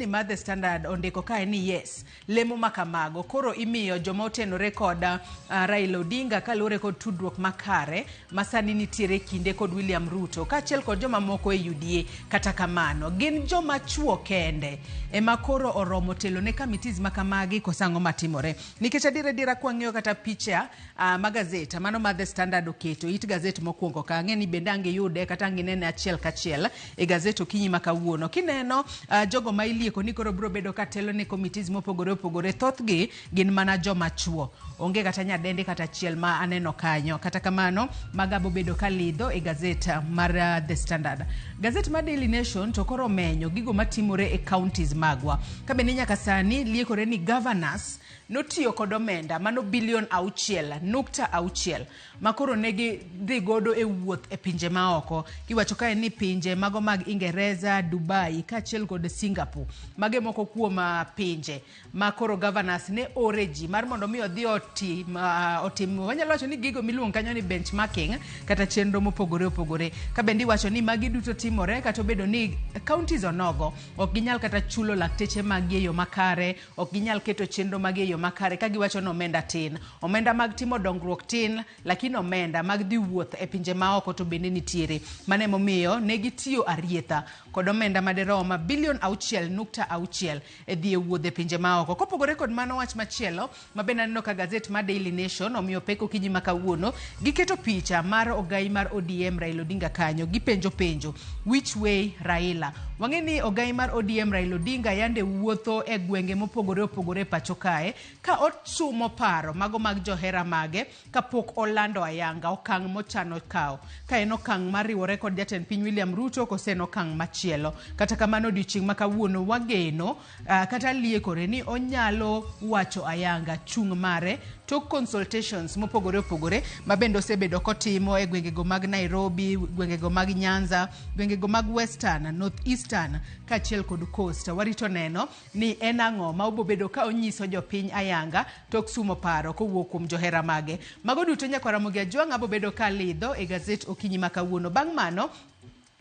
gazetni mar The Standard ondiko kae ni yes, lemo ma kamago koro imiyo joma otenore kod Raila Odinga kaluwore kod tudruok makare ma sani nitiere kinde kod William Ruto kaachiel kod joma moko e UDA. Kata kamano, gin joma chuo kende ema koro oromo telo ne committees ma kamagi koso ang'o matimore? Nikech adier adiera kwang'iyo kata picha ma gazet mano ma The Standard oketo it gazet mokwongo ka ang'e ni bende ang' giyude kata ang' ginene achiel kachiel e gazet okinyi ma kawuono. Kineno jogo ma ilieko ni koro biro bedo ka telo ne committees mopogore opogore, thothgi gin mana joma chuo. Onge kata nyadendi kata achiel ma aneno kanyo. Kata kamano, maga bobedo ka lidho e gazet mar The Standard. Gazet mar Daily Nation to koro omenyo gigo matimore e counties magwa. Ka bende nyaka sani liekore ni governors notiyo kod omenda mano bilion 6.6 ma koro ne gidhi godo e wuoth e pinje maoko. Kiwacho kae ni pinje mago mag Ingereza, Dubai kaachiel kod Singapore. Mage moko kuom pinje ma koro governors ne ore ji mar mondo mi odhi otim, otim wanyalo wacho ni gigo miluongo kanyo ni benchmarking kata chenro mopogore opogore. Ka bende iwacho ni magi duto timore kata obedo ni counties onogo ok ginyal kata chulo lakteche maggi e yo makare, ok ginyal keto chenro maggi e yo makare ka giwacho ni omenda tin. Omenda mag timo dongruok tin, lakini omenda mag dhi wuoth e pinje maoko to bende nitiere. Mano emomiyo ne gitiyo arietha kod omenda maderom bilion 6.6 e dhi e wuodh e pinje maoko. Kopogore kod mano, wach machielo ma bende aneno ka gazet mar Daily Nation omiyo pek okinyi ma kawuono, giketo picha mar ogai mar ODM Raila Odinga kanyo, gipenjo penjo, which way Raila? Wang'e ni ogai mar ODM Raila Odinga yande wuotho e gwenge mopogore opogore e pacho kae ka osumo paro mago mag johera mage kapok olando ayanga okang' mochano kawo, ka en okang' mar riwore kod jatend piny William Ruto kose en okang' machielo. Kata kamano odiochieng' ma kawuono wageno kata liekore ni onyalo wacho ayanga chung' mare tok consultations mopogore opogore ma bende osebedo kotimo e gwengego mag Nairobi, gwengego mag Nyanza, gwengego mag Western, North Eastern kaachiel kod Coast. Warito neno ni en ang'o ma obobedo ka onyiso jopiny ayanga tok sumo paro kowuok kuom johera mage. Mago duto nyakwar Ramogi Ajwang' abobedo ka lidho e gazet okinyi ma kawuono. Bang' mano,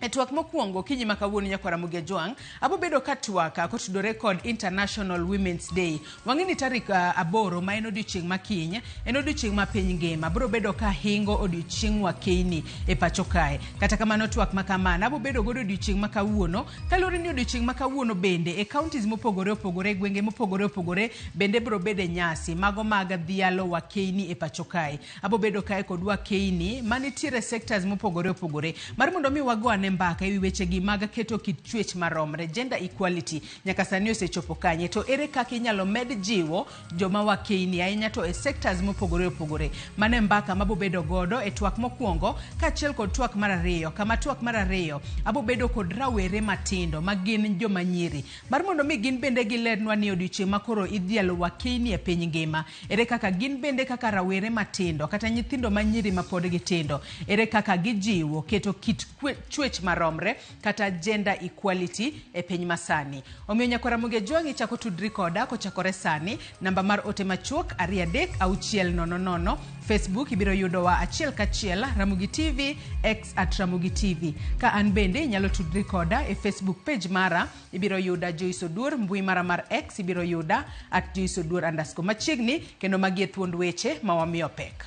e twak mokwongo okinyi ma kawuono nyakwar Ramogi Ajwang' abobedo ka twak kotudore kod International Women's Day. Wang'e ni tarik 8 ma en odiochieng' ma kiny, en odiochieng' ma piny ngima biro bedo ka hingo odiochieng' wakeini e pacho kae. Kata kamano twak ma kamano abobedo godo odiochieng' ma kawuono kaluwore ni odiochieng' ma kawuono bende e counties mopogore opogore, gwenge mopogore opogore bende biro bedo e nyasi mago mag dhialo wakeini e pacho kae. Abobedo kae kod wakeini manitiere sectors mopogore opogore mar mondo mi wago ane mbaka ewi wechegi mag keto kit chwech maromre, gender equality nyaka sani osechopo kanye, to ere kaka inyalo med jiwo joma wakeini ahinya to e sectors mopogore opogore. Mano e mbaka mabobedo godo e twak mokwongo kaachiel kod twak mar ariyo, kama twak mar ariyo abobedo kod rawere matindo ma gin joma nyiri mar mondo mi gin bende gilernwa ni odiochieng' ma koro idhialo wakeini e piny ngima, ere kaka gin bende kaka rawere matindo kata nyithindo ma nyiri ma pod gitindo, ere kaka gijiwo keto kit chwech maromre kata gender equality e piny masani. Omiyo nyakwar Ramogi Ajwang' ichako tudri koda kochakore sani, namba mar ote machuok 23600, Facebook ibiro yudowa achiel kachiel Ramogi TV, X at Ramogi TV. Ka an bende inyalo tudri koda e Facebook page mara, ibiro yuda Joyce Oduor, mbui mara mar X ibiro yuda at Joyce Oduor underscore. Machiegni kendo magi e thuond weche ma wamiyo pek.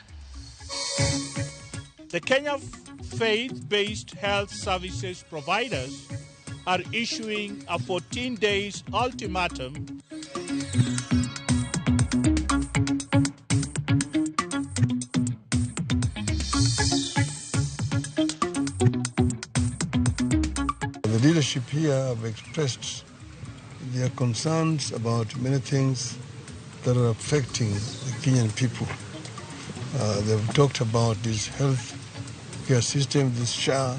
The Kenya faith-based health services providers are issuing a 14 days ultimatum. The leadership here have expressed their concerns about many things that are affecting the Kenyan people. They've talked about this health care system, this SHA.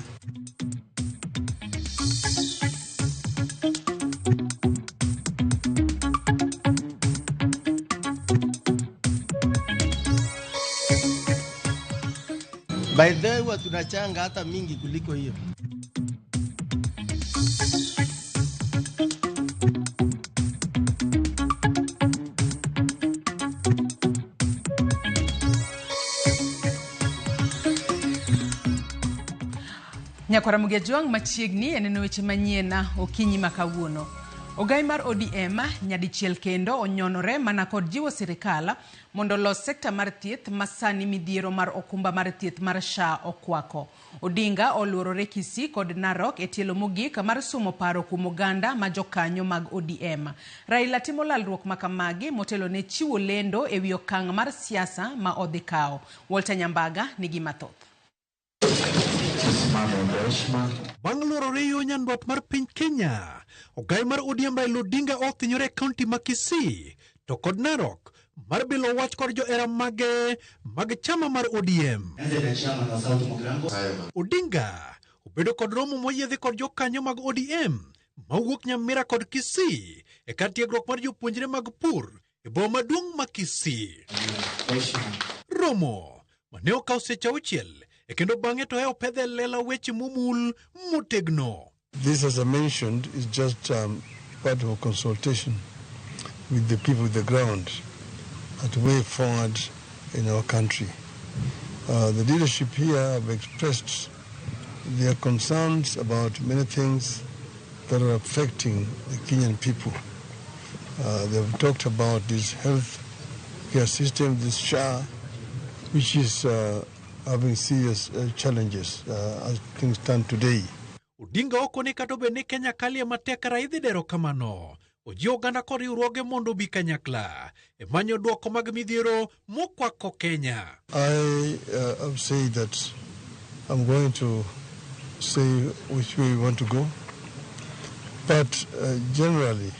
By the way, huwa tunachanga hata mingi kuliko hiyo. Nyakwar Ramogi Ajwang' machiegni e neno weche manyien okinyi ma kawuono. Ogai mar ODM nyadichiel kendo onyonore mana kod jiwo sirikal mondo olos sekta mar thieth ma sani midhiero mar okumba mar thieth mar SHA okwako. Odinga oluorore Kisii kod Narok e tielo mogik mar sumo paro kuom oganda ma jokanyo mag ODM. Raila timo lalruok makamagi motelo ne chiwo lendo e wi okang' mar siasa ma odhi kawo. Walter Nyambaga nigi mathoth. Bang' luorore yo nyandwat mar piny Kenya, ogai mar ODM Raila Odinga othinyore e kaunti ma Kisii to kod Narok mar bilo wach kod johera mage mag chama mar ODM. Odinga obedo kod romo moyiedhi kod jokanyo mag ODM mawuok Nyamira kod Kisii e kar tiegruok mar jopuonjre mag pur e boma maduong' ma Kisii. Romo mane okawo seche auchiel e kendo bang'e to e opedhe e lela weche momul motegno. This, as I mentioned, is just part of a consultation with the people of the ground at way forward in our country. The leadership here have expressed their concerns about many things that are affecting the Kenyan people. They've talked about this health care system, this SHA, which is having serious challenges as things stand today. Odinga okone kata obed ni Kenya kalie matek kara idhi dero kamano. Ojiwo oganda kod riwruoge mondo obi kanyakla e manyo duoko mag midhiero mokwako Kenya. I have said that I'm going to say which way we want to go, but generally,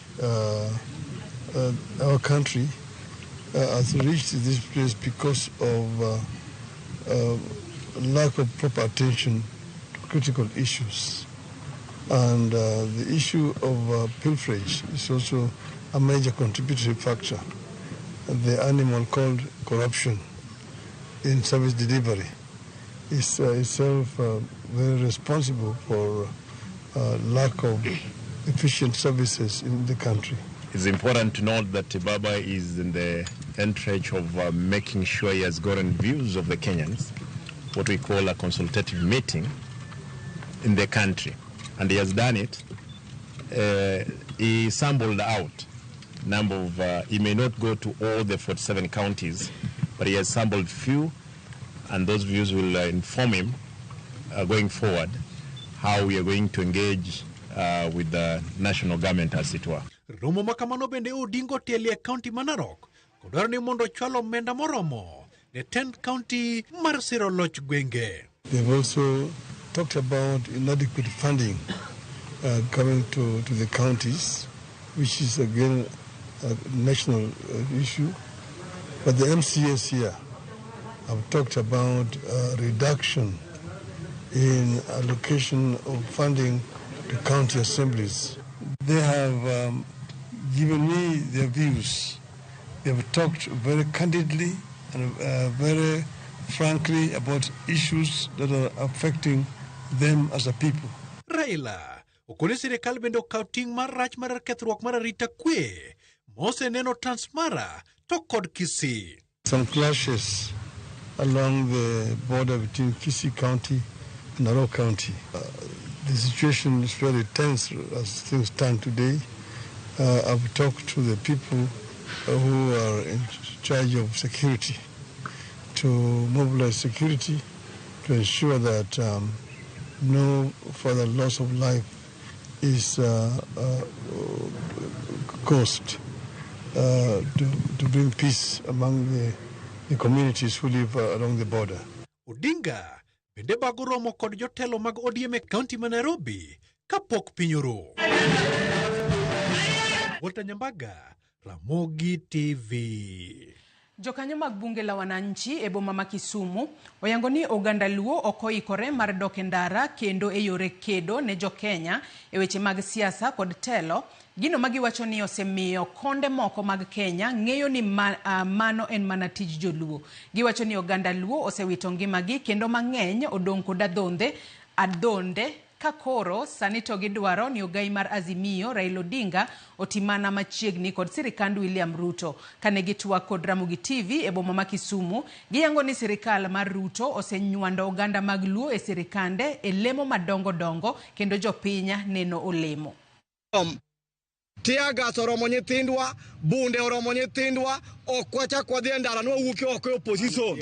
our country has reached this place because of lack of proper attention to critical issues. And the issue of pilferage is also a major contributory factor. The animal called corruption in service delivery is itself very responsible for lack of efficient services in the country. It's important to note that Baba is in the entrench of making sure he has gotten views of the Kenyans, what we call a consultative meeting in the country. And he has done it. He sampled out number of, he may not go to all the 47 counties, but he has sampled few, and those views will inform him going forward how we are going to engage with the national government, as it were. Romo ma kamano bende Odinga otielo e kaunti ma Narok kodwaro ni mondo ochwal omenda moromo ne tend kaunti mar siro loch gwenge. They've also talked about inadequate funding coming to the counties, which is again a national issue. But the MCAs here have talked about reduction in allocation of funding to county assemblies. They have given me their views. They have talked very candidly and very frankly about issues that are affecting them as a people. Raila okone sirikal bende okaw ting' mar rach mar kethruok mar arita kwe moseneno Transmara to kod Kisii. Some clashes along the border between Kisii County and Narok County. The situation is very tense as things stand today. I've talked to the people who are in charge of security to mobilize security to ensure that no further loss of life is caused, to bring peace among the communities who live along the border. Odinga bende bago romo kod jotelo mag ODM e kaunti ma Nairobi kapok piny oru. Walter Nyambaga, Ramogi TV. Jokanyo mag bunge la wananchi e boma ma Kisumu oyango ni oganda Luo ok oikore mar dok e ndara kendo e yore kedo ne jokenya e weche mag siasa kod telo, gino ma giwacho ni osemiyo konde moko mag Kenya ng'eyo ni mano en mana tij joluo. Giwacho ni oganda Luo osewito ngimagi kendo mang'eny odong' kod adhonde ka koro sani to gidwaro ni ogai mar Azimio Raila Odinga oti mana machiegni kod sirikand William Ruto. Kane gitwak kod Ramogi TV e boma ma Kisumu, giyango ni sirikal mar Ruto osenywando oganda mag Luo e sirikande e lemo madongo dongo kendo jopiny neno olemo. Tear gas oromo nyithindwa, bunde oromo nyithindwa, ok wachak wadhi e ndara nwawuok oko e opposition.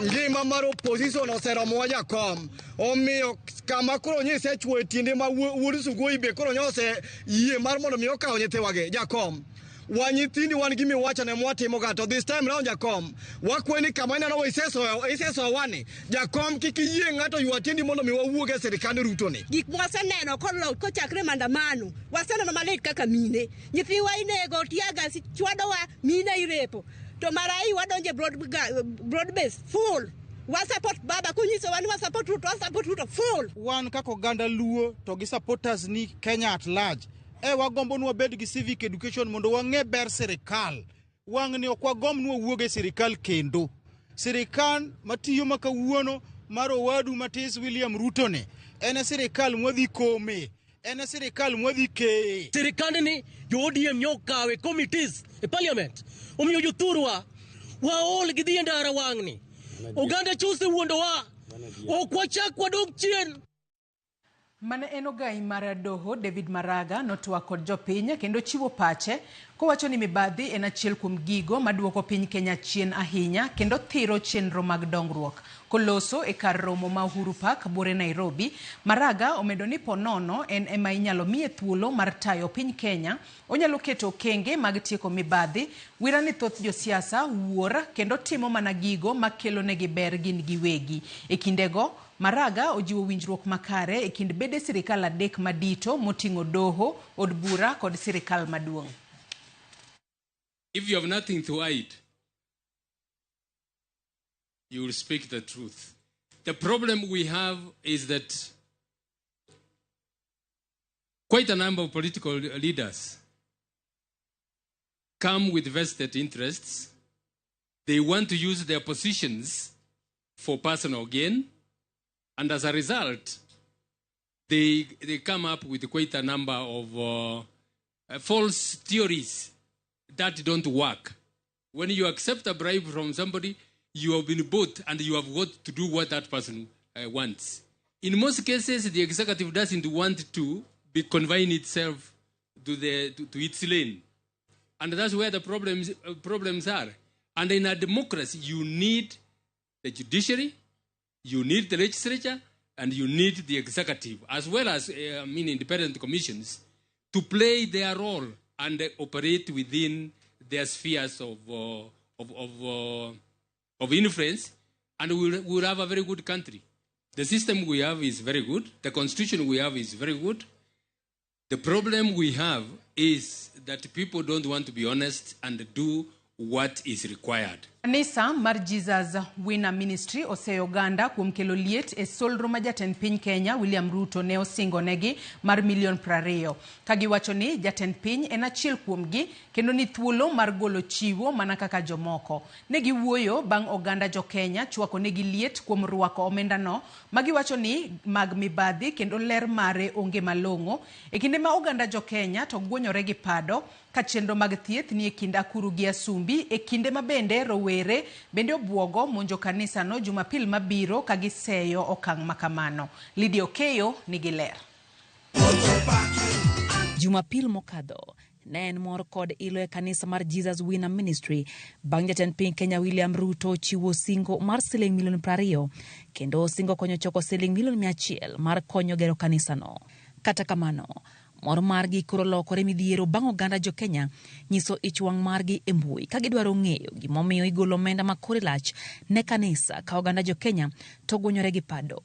Ngima mar opposition oseromowa jakom. Omiyo kama koro nyisechwoyo tiende ma wuod Sugoi be koro nyose yie mar mondo mi okaw nyithiwagi jakom. Wan nyithindi wan gima iwachone mwatimo ga to this time round jakom wakwayi ni kama ineno isesoyo isesowani jakom kik iyie ng'ato ywa tiendi mondo mi wawuog e sirikand Ruto ni. Gik mwaseneno kochakre maandamano waseneno malit kaka mine nyithiwa inego tear gas chwadowa mine irepo to marai wadonje broad base full wa support baba kunyisowa ni wa support Ruto wa support Ruto full. Wan kaka oganda Luo to gi supporters ni Kenya at large e wagombo ni wabed gi civic education mondo wang'e ber sirikal. Wang'ni ok wagomb ni wawuog e sirikal kendo. Sirikal matiyo ma kawuono mar owadu matis William Ruto ni en e sirikal mwadhi kome, en e sirikal mwadhi keye. Sirikandni jo ODM nyokawe committees e parliament. Omiyo jothurwa waol gi dhi e ndara wang'ni. Oganda chose wuondowa. Ok wachak wadog chien. Mane en ogai mar doho David Maraga notwak kod jopiny kendo chiwo pache kowacho ni mibadhi en achiel kuom gigo maduoko piny Kenya chien ahinya kendo thiro chenro mag dongruok. Koloso e kar romo ma Uhuru Park buore Nairobi, Maraga omedo ni ponono en ema inyalo miye thuolo mar tayo piny Kenya, onyalo keto okenge mag tieko mibadhi, wira ni thoth josiasa wuor kendo timo mana gigo makelo negi ber gin giwegi. E kindego, Maraga ojiwo winjruok makare e kind bede sirikal adek madito moting'o doho, od bura kod sirikal maduong'. If you have nothing to hide, you will speak the truth. The problem we have is that quite a number of political leaders come with vested interests. They want to use their positions for personal gain. And as a result, they come up with quite a number of false theories that don't work. When you accept a bribe from somebody, you have been bought and you have got to do what that person wants. In most cases, the executive doesn't want to be confine itself to its lane. And that's where the problems are. And in a democracy, you need the judiciary, you need the legislature, and you need the executive, as well as I mean, independent commissions, to play their role and operate within their spheres of influence, and we'll have a very good country. The system we have is very good. The constitution we have is very good. The problem we have is that people don't want to be honest and do what is required. Kanisa mar Jesus Winner Ministry oseyo oganda kuom kelo liet e solro ma jatend piny Kenya William Ruto ne osingo negi mar milion 20 ka giwacho ni jatend piny en achiel kuomgi kendo ni thuolo mar golo chiwo mana kaka jomoko. Ne giwuoyo bang' oganda jo Kenya chwako negi liet kuom rwako omendano ma giwacho ni mag mibadhi kendo ler mare onge malong'o e kinde ma oganda jo Kenya to gwonyore gi pado ka chenro mag thieth ni e kind Akuru gi Asumbi e kinde ma bende rowere bende obuogo monjo kanisano Jumapil mabiro ka giseyo okang' makamano. Lydia Okeyo nigi ler. Jumapil mokadho ne en mor kod ilo e kanisa mar Jesus Winner Ministry bang' jatend piny Kenya William Ruto chiwo singo mar siling milion 20 kendo singo konyo choko siling milion 100 mar konyo gero kanisano. Kata kamano, mor margi koro lokore midhiero bang' oganda jo Kenya nyiso ich wang' margi e mbui ka gidwaro ng'eyo gimomiyo igolo omenda ma kore lach ne kanisa ka oganda jo Kenya to gwonyore gi pado.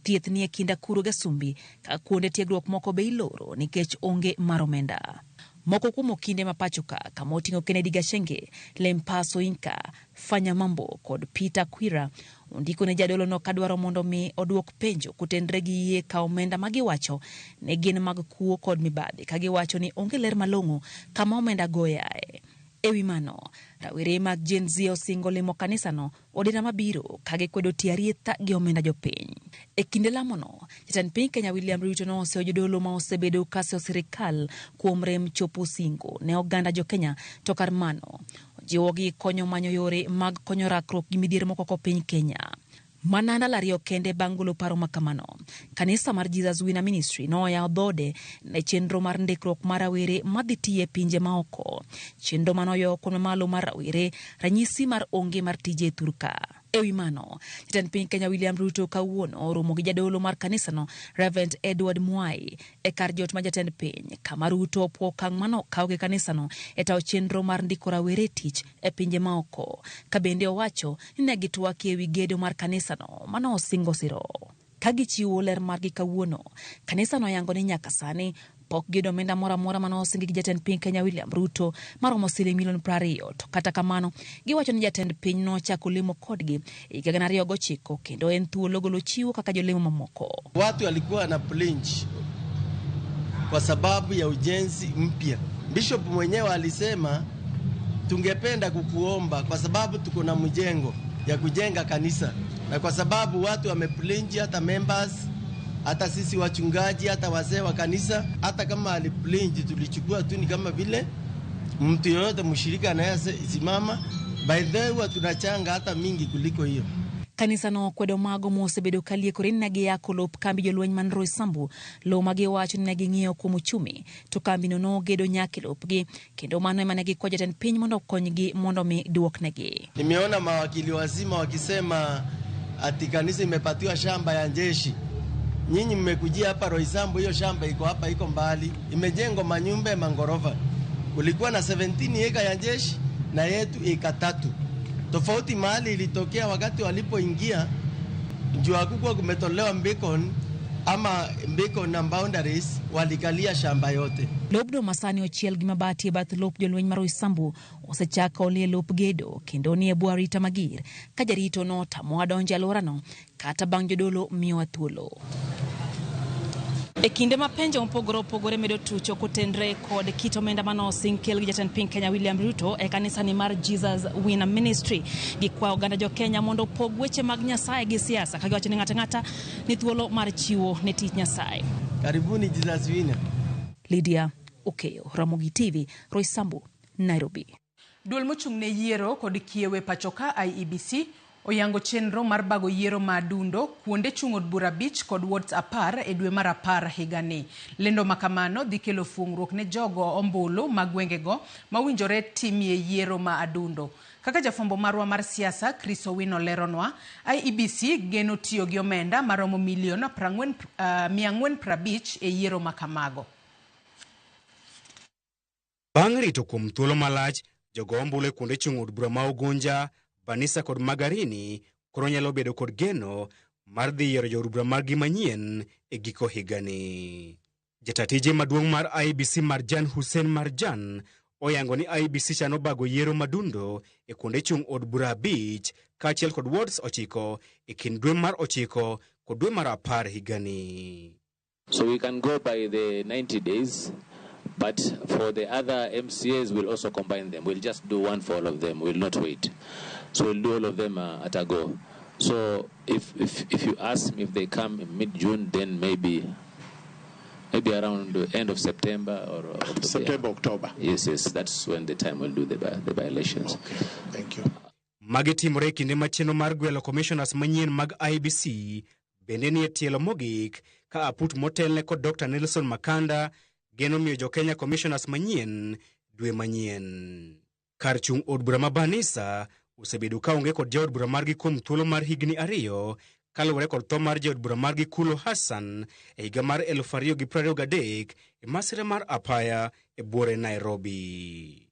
Thieth ni e kind Akuru gi Asumbi ka kuonde tiegruok moko be iloro nikech onge mar omenda. Moko kuom okinde ma pacho ka kama oting'o Kennedy Gachenge, Lempaa Soyinka, Fanya Mambo kod Peter Kwira ondiko ne jadolo no kadwaro mondo mi oduok penjo kotenre gi yie ka omenda ma giwacho ne gin mag kuo kod mibadhi ka giwacho ni onge ler malong'o kama omenda go yae. E wi mano, rawere mag Gen Z osingo limo kanisano odira mabiro ka gikwedo tiyo arietha gi omenda jopiny. E kinde lamono, jatend piny Kenya William Ruto noseyo jodolo ma osebedo kaseyo sirikal kuom rem chopo singo ne oganda jo Kenya to kar mano ojiwogi konyo manyo yore mag konyo rakruok gi midhiero mokoko piny Kenya. Mana ndalo ariyo kende bang' golo paro ma kamano, kanisa mar Jesus Winner Ministry noyawo dhoode ne chenro mar ndikruok mar rawere madhi tiyo e pinje maoko. Chenro manoyo kwan mamalo mar rawere, ranyisi mar onge mar tije e thurka. E wi mano, jatend piny Kenya William Ruto kawuono oromo gi jadolo mar kanisano Reverend Edward Mwai e kar jot ma jatend piny, kama Ruto opuo okang' manokaw gi kanisano e tayo chenro mar ndiko rawere e tich e pinje maoko. Ka bende owacho ni ne gitwak e wi gedo mar kanisano mano osingo siro. Ka gichiwo ler margi kawuono, kanisano oyango ni nyaka sani pok giyudo omenda moro amora mane osingi gi jatend piny Kenya William Ruto maromo siling milion 20. To kata kamano, giwacho ni jatend piny nochako lemo kodgi e higa 2009 kendo en thuolo golo chiwo kaka jolemo mamoko. Watu walikuwa na plinch kwa sababu ya ujenzi mpya. Bishop mwenyewe alisema tungependa kukuomba kwa sababu tuko na mjengo ya kujenga kanisa, na kwa sababu watu wameplinji, hata members, hata sisi wachungaji, hata wazee wa kanisa, hata kama aliplinji tulichukua tu ni kama vile mtu yoyote mshirika anayesimama. By the way, huwa tunachanga hata mingi kuliko hiyo. Kanisa no okwedo mago mosebedo kaliekore ni ne giyako lop kambi jolweny man Roysambu, lowo ma giwacho ni ne ging'iewo kuom uchumi, to kambino nogedo nyaka e lopgi, kendo mano ema ne gikwayo jatend piny mondo okonygi mondo mi duoknegi. Nimeona mawakili wazima wakisema ati kanisa imepatiwa shamba ya jeshi. Nyinyi mmekujia hapa Roysambu, hiyo shamba iko hapa, iko mbali, imejengwa manyumba ya mangorofa. Kulikuwa na 17 eka ya jeshi na yetu eka 3. Tofauti mahali ilitokea wakati walipoingia, juu hakukuwa kumetolewa beacon ama beacon na boundaries, walikalia shamba yote. Lobno masani ochiel gi mabati e bath lop jolweny mar Roysambu osechako olie lop gedo kendo nie bwo arita mager ka jarito notamowa donjo e alworano kata bang' jodolo miyowa thuolo. E kinde ma penjo mopogore opogore medo tucho kotenre kod kit omenda manosing kel gi jatend piny Kenya William Ruto e kanisani mar Jesus Winner Ministry, gikwayo oganda jo Kenya mondo opog weche mag Nyasaye gi siasa ka giwacho ni ng'ato ang'ata ni thuolo mar chiwo ne tich Nyasaye. Karibuni Jesus Winner. Lydia Okeyo, Ramogi TV, Roysambu, Nairobi. Duol mochung' ne yiero kod kiewe pachoka IEBC oyango chenro mar bago yiero ma adundo kuonde chung' od bura 5 kod wards 10 e dwe mar 10 higani. Lendo ma kamano dhi kelo fuong'ruok ne jogo ombulu mag gwengego mawinjore timie yiero ma adundo. Kaka jafwambo marwa mar siasa Chris Owino leronwa, IEBC geno tiyo gi omenda maromo milion 450 e yiero ma kamago. Bang' rito kuom thuolo malach, jogo ombulu e kuonde chung' od bura ma Ugunja, Banisa kod Magarini koro nyalo bedo kod geno mar dhi yiero jood bura margi manyien e giko higani. Jata tije maduong' mar IEBC Marjan Hussein Marjan oyango ni IEBC chano bago yiero madundo e kuonde chung' od bura 5 kaachiel kod wards 9 e kind dwe mar 9 kod dwe mar 10 higani. So we can go by the 90 days, but for the other MCAs, we'll also combine them. We'll just do one for all of them. We'll not wait. So we'll do all of them at a go. So if you ask me if they come in mid-June, then maybe around the end of September or October. September, October. Yes, yes, that's when the time we'll do the by-elections. Okay, thank you. Magi timore e kinde ma chenro mar gwelo commissioners manyien mag IEBC bende nie tielo mogik ka aput motelne kod Dr. Nelson Makanda geno miyo jo Kenya commissioners manyien dwe manyien. Kar chung' od bura ma Banisa osebedo ka onge kod jaod bura margi kuom thuolo mar higni 2 kaluwore kod tho mar jaod bura margi Kulo Hassan e higa mar 2023 e masira mar apaya e buore Nairobi.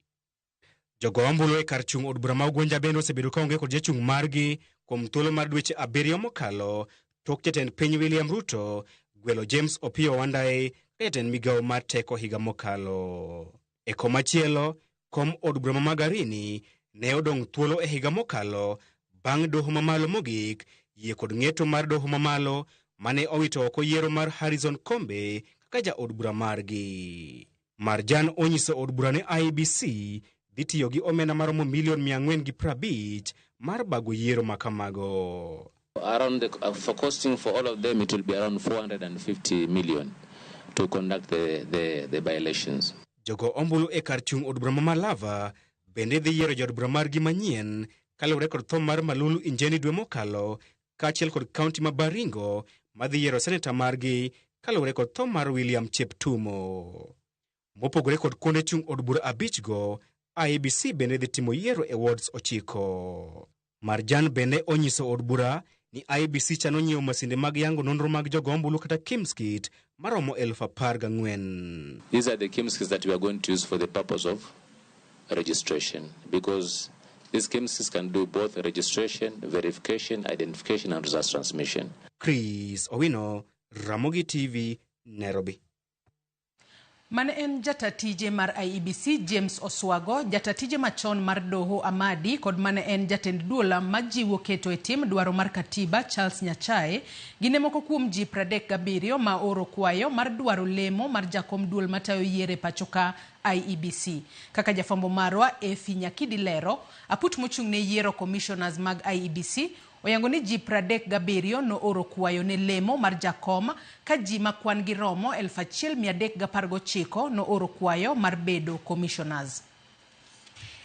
Jogo ombulu e kar chung' od bura ma Ugunja bende osebedo ka onge kod jachung' margi kuom thuolo mar dweche 7 mokalo tok jatend piny William Ruto gwelo James Opiyo Wandayi ka jatend migawo mar teko higa mokalo. E komachielo, kom od bura ma Magarini ne odong' thuolo e higa mokalo bang' doho mamalo mogik yie kod ng'eto mar doho mamalo mane owito oko yiero mar Harrison Kombe kaka jaod bura margi. Marjan onyiso od bura ne IEBC dhi tiyo gi omenda maromo milion 450 mar bago yiero makamago. Around the, for costing for all of them, it will be around 450 million to conduct the by-elections. Jogo ombulu e kar chung' od bura ma Malava bende dhi yiero jaod bura margi manyien kaluwore kod tho mar Malulu Injeni dwe mokalo kaachiel kod kaunti ma Baringo madhi yiero seneta margi kaluwore kod tho mar William Cheptumo. Mopogore kod kuonde chung' od bura abichgo, IEBC bende dhi timo yiero e wards 9. Marjan bende onyiso od bura ni IEBC chano nyiewo masinde mag yango nonro mag jogo ombulu kata KIEMS kit maromo 14,000. These are the KIEMS kits that we are going to use for the purpose of registration, because these KIEMS kits can do both registration, verification, identification and results transmission. Chris Owino, Ramogi TV, Nairobi. Mane en jatatije mar IEBC James Oswago, jatatije machon mar Doho Amadi kod mane en jatend duola majiwo keto e tim dwaro mar katiba Charles Nyachae gin e moko kuom ji 37 ma oro kwayo mar dwaro lemo mar jakom duol matayo yiero e pachoka IEBC. Kaka jafwambo marwa Efi Nyakidi lero, aput mochung' ne yiero commissioners mag IEBC oyango ni ji 37 nooro kwayo ne lemo mar jakom ka ji ma kwan gi romo 1319 nooro kwayo mar bedo commissioners.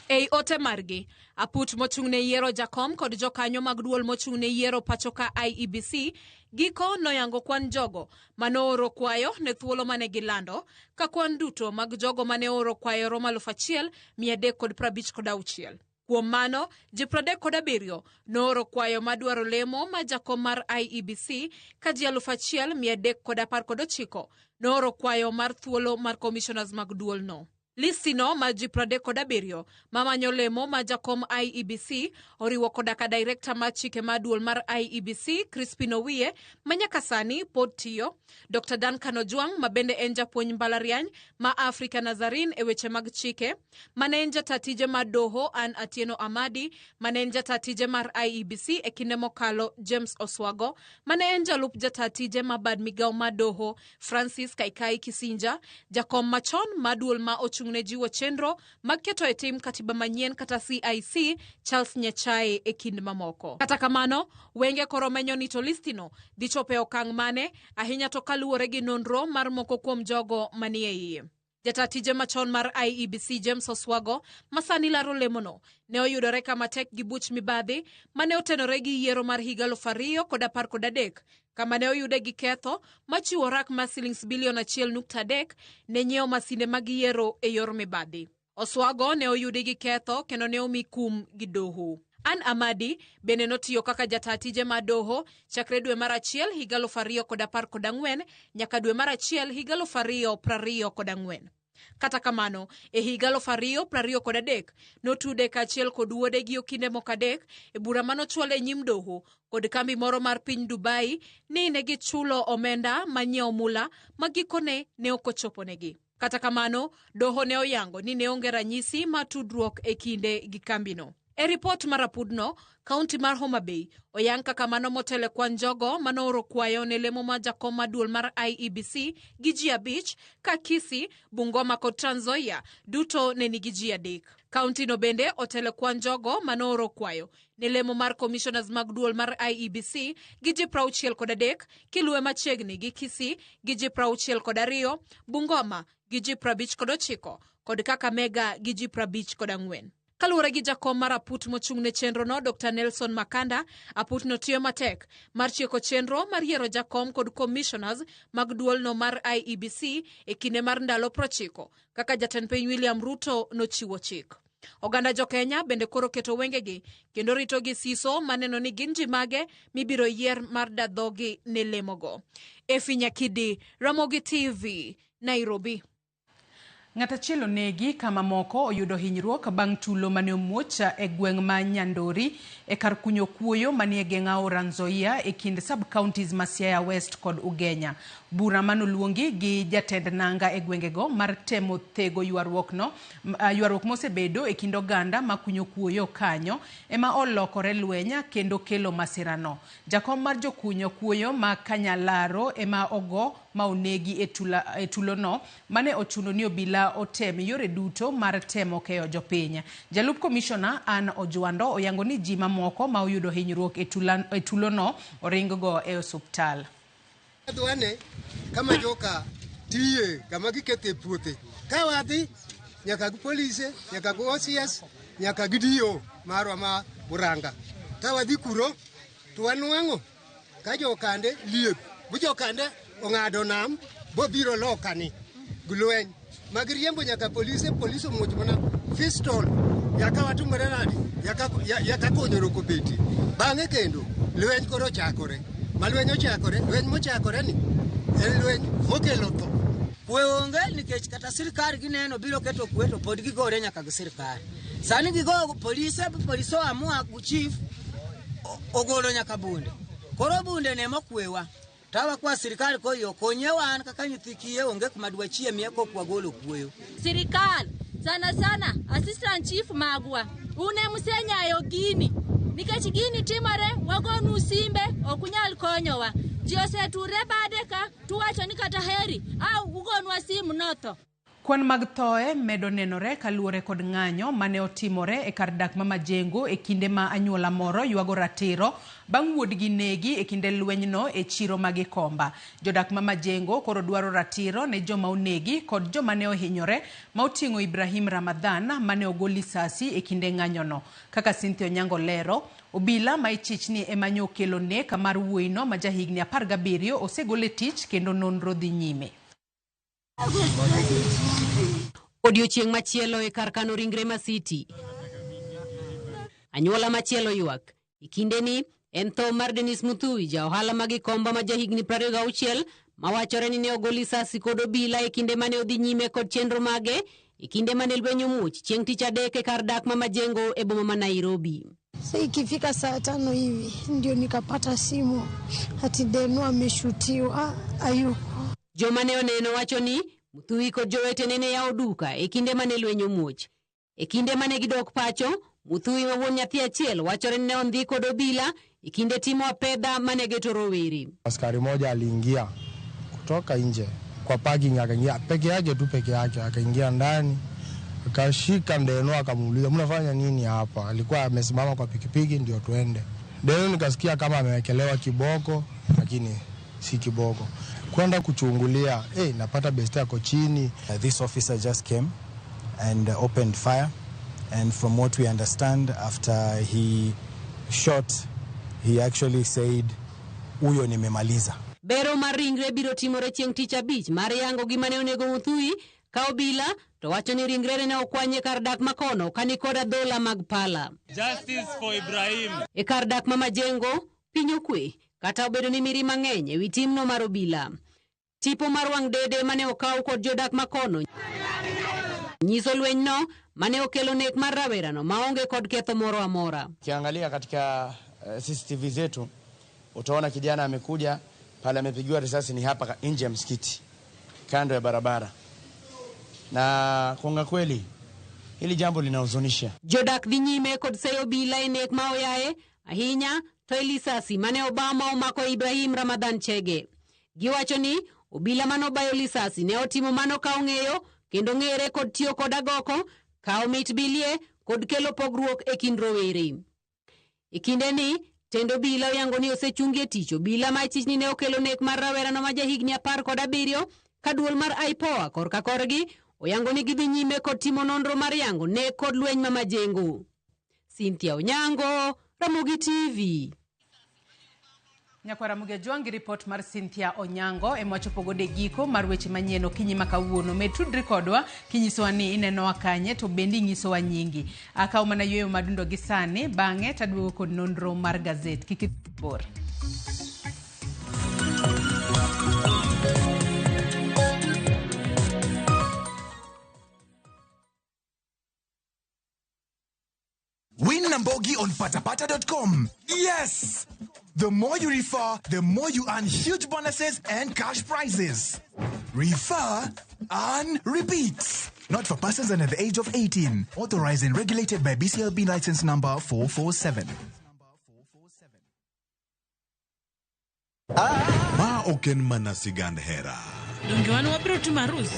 Ei ote margi, aput mochung' ne yiero jakom kod jokanyo mag duol mochung' ne yiero pachoka IEBC giko noyango kwan jogo manooro kwayo ne thuolo mane gilando, ka kwan duto mag jogo mane ooro kwayo romo 1356. Kuom mano, ji 37 nooro kwayo madwaro lemo ma jakom mar IEBC ka ji 1319 nooro kwayo mar thuolo mar commissioners mag duolno. Listino mar ji 37 mamanyo lemo ma jakom IEBC oriwo koda ka director mar chike mar duol mar IEBC Crispin Owiye ma nyaka sani pod tiyo, Dr. Duncan Ojwang ma bende en japuonj mbalariany ma Africa Nazarene e weche mag chike, mane en jata tije mar doho Ann Atieno Amadi, mane en jata tije mar IEBC e kinde mokalo James Oswago, mane en jalup jata tije ma bad migawo mar doho Francis Kaikai Kisinja, jakom machon mar duol ma ochung' ne jiwo chenro mag keto e tim katiba manyien kata CIC Charles Nyachae e kind mamoko. Kata kamano, wenge koro menyo ni to listino dhi chopo e okang' mane, ahinya to kaluwore gi nonro mar moko kuom jogo manie iye. Jata tije machon mar IEBC James Oswago ma sani laro lemono ne oyudore kama tek gi buch mibadhi mane otenore gi yiero mar higa 2013 kama ne oyude gi ketho machiwo rak mar silings bilion 1.3 ne nyiewo masinde mag yiero e yor mibadhi. Oswago ne oyudi gi ketho kendo ne omi kum gi doho. Ann Amadi bende notiyo kaka jata tije mar doho chakre dwe mar 1 higa 2014 nyaka dwe mar 1 higa 2024. Kata kamano, e higa 2023 notude kaachiel kod wuode gi okinde moko adek e bura manochwal e nyim doho kod kambi moro mar piny Dubai ni ne gichulo omenda manyiewo mula ma gikone ne ok ochoponegi. Kata kamano, doho ne oyango ni ne onge ranyisi mar tudruok e kinde gi kambino. E ripot mar apudno, kaunti mar Homa Bay oyang kaka mano motelo kwan jogo manooro kwayo ne lemo mar jakom mar duol mar IEBC gi ji 5 ka Kisii, Bungoma kod Trans Nzoia duto ne nigi ji 3. Kaunti no bende otelo kwan jogo manooro kwayo ne lemo mar commissioners mag duol mar IEBC gi ji 63 kiluwe machiegni gi Kisii gi ji 62, Bungoma gi ji 59 kod Kakamega gi ji 54. Kaluwore gi jakom mar aput mochung' ne chenrono Dr. Nelson Makanda, aput no tiyo matek mar tieko chenro mar yiero jakom kod commissioners mag duolno mar IEBC e kinde mar ndalo 90 kaka jatend piny William Ruto nochiwo chik. Oganda jo Kenya bende koro keto wengegi kendo rito gi siso maneno ni gin ji mage mibiro yier mar dadhogi ne lemogo. Efi Nyakidi, Ramogi TV, Nairobi. Ng'at achiel onegi kama moko oyudo hinyruok bang' tulo mane omuoch e gweng' ma Nyandori e kar kunyo kuoyo manie geng' aora Nzoia e kind sub-counties ma Siaya West kod Ugenya. Bura manoluongi gi jatend nanga e gwengego mar temo thego ywaruok mosebedo e kind oganda ma kunyo kuoyo kanyo ema olokore lweny kendo kelo masirano. Jakom mar jokunyo kuoyo ma Kanyalaro ema ogo ma onegi e tulono mane ochuno ni obila otem yore duto mar temo keyo jopiny. Jalup komishona Ann Ojwando oyango ni ji mamoko ma oyudo hinyruok e tulono oringgo e osuptal. Adwane kama joka tiye kama gikethe puothe. Ka wadhi nyaka gi polise, nyaka gi OCS, nyaka gi DO marwa ma Muranga. Ka wadhi kuro To wanwang'o ka jokande liep, bu jokande ong'ado nam bobiro loka ni gi lweny magiriembo nyaka polise, polise omuoch mana pistol yaka watumore nade yaka konyruok obetie. Bang'e kendo lweny koro ochakore, ma lweny ochakore, lweny mochakore ni en lweny mokelo tho. Kwe onge nikech kata sirkal gineno biro keto kwe to pod gigore nyaka gi sirkal. Sani gigo polise, polise oamua chief ogolo nyaka bunde. Koro bunde ne mokwewa. Tawa kwa sirkal koyo konye wan kaka nyithi kiye onge kuma dwachiemie kok wagolo kuoyo. Sirikal sana sana assistant chief magwa une musenyayo gini nikech gini timore wagonu simbe ok unyal konyowa. Ji oseture bade ka tuwacho ni kata heri au ugonwa simu notho. Kwan mag thoe medo nenore kaluwore kod ng'anyo mane otimore e kar dak ma Majengo e kinde ma anyuola moro ywago ratiro bang' wuodgi negi e kinde lwenyno e chiro ma Gikomba. Jodak ma Majengo koro dwaro ratiro ne joma onegi kod joma ne ohinyore ma oting'o Ibrahim Ramadhan mane ogol lisasi e kinde ng'anyono. Kaka Cynthia Onyango lero, obila ma ichich ni ema nyo okelo nek mar wuoyino ma jahigni 17 osegol e tich kendo nonro dhi nyime. Odiochieng' machielo e kar kano ringre Masiti. Anyuola machielo ywak. E kindeni en tho mar Dennis Muthui, ja ohala ma Gikomba ma jahigni 26, mawachore ni ne ogol lisasi kod obila e kinde mane odhi nyime kod chenro mage e kinde mane lweny omuoch chieng' tich adek e kar dak ma Majengo e boma ma Nairobi. Sasa ikifika saa 5 hivi ndio nikapata simu ati Deno ameshutiwa hayuko. Joma ne oneno wacho ni Muthui kod jowetene ne yawo duka e kinde mane lweny omuoch. E kinde mane gidok pacho, Muthui ma wuon nyathi achiel wachore ni ne ondhi kod obila e kinde timo apedha mane geto rowere. Askari moja aliingia kutoka nje kwa parking, akaingia peke yake tu, peke yake akaingia ndani akashika Ndeno akamuuliza mnafanya nini hapa? Alikuwa amesimama kwa pikipiki ndio tuende. Ndeno nikasikia kama amewekelewa kiboko, lakini si kiboko. Kwenda kuchungulia, napata best yako chini. This officer just came and opened fire, and from what we understand, after he shot, he actually said, "Huyo nimemaliza." Bero mar ringre biro timore chieng' tich abich mar yango gima ne onego Muthui ka obila to wacho ni ringrene ne okwany e kar dak makono ka nikod adhola mag pala. Justice for Ibrahim. E kar dak ma Majengo, piny okwe kata obedo ni mirima ng'eny ewi timno mar obila. Tipo mar wang' dede mane okaw kod jodak makono nyiso lwenyno mane okelo nek mar rawerano maonge kod ketho moro amora. Ukiangalia katika CCTV zetu utaona kijana amekuja pale amepigiwa risasi ni hapa nje ya msikiti kando ya barabara. Na kuonga kweli hili jambo linahuzunisha. Jodak dhi nyime kod seyo obila e nek ma oyaye ahinya to e lisasi mane Obama omako Ibrahim Ramadhan Chege. Giwacho ni obila manobayo lisasi ne otimo mano ka ong'eyo kendo ng'ere kod tiyo kod agoko, kawo mit bilie kod kelo pogruok e kind rowere. E kindeni tend obila oyango ni osechungi e tich obila ma ichich ni ne okelo nek mar rawerano ma jahigni 17 ka duol mar IPOA korka korgi oyango ni gidhi nyime kod timo nonro mar yango nek kod lweny ma Majengo. Cynthia Onyango, Ramogi TV. Nyakwara Ramogi Ajwang' gi ripot mar Cynthia Onyango ema wachopo godo e giko mar weche manyien okinyi ma kawuono. Med tudri kodwa kinyisowa ni inenowa kanye to bende inyisowa nyingi. Akaw mana yweyo madundo gi sani, bang'e taduogo kod nonro mar gazet. Kik bor. Win Nambogi on patapata.com. Yes! The more you refer, the more you earn huge bonuses and cash prizes. Refer, earn, repeat. Not for persons under the age of 18. Authorized and regulated by BCLB license number 447. Ma ok en mana sigand hera. Donge wan wabiro timo arus?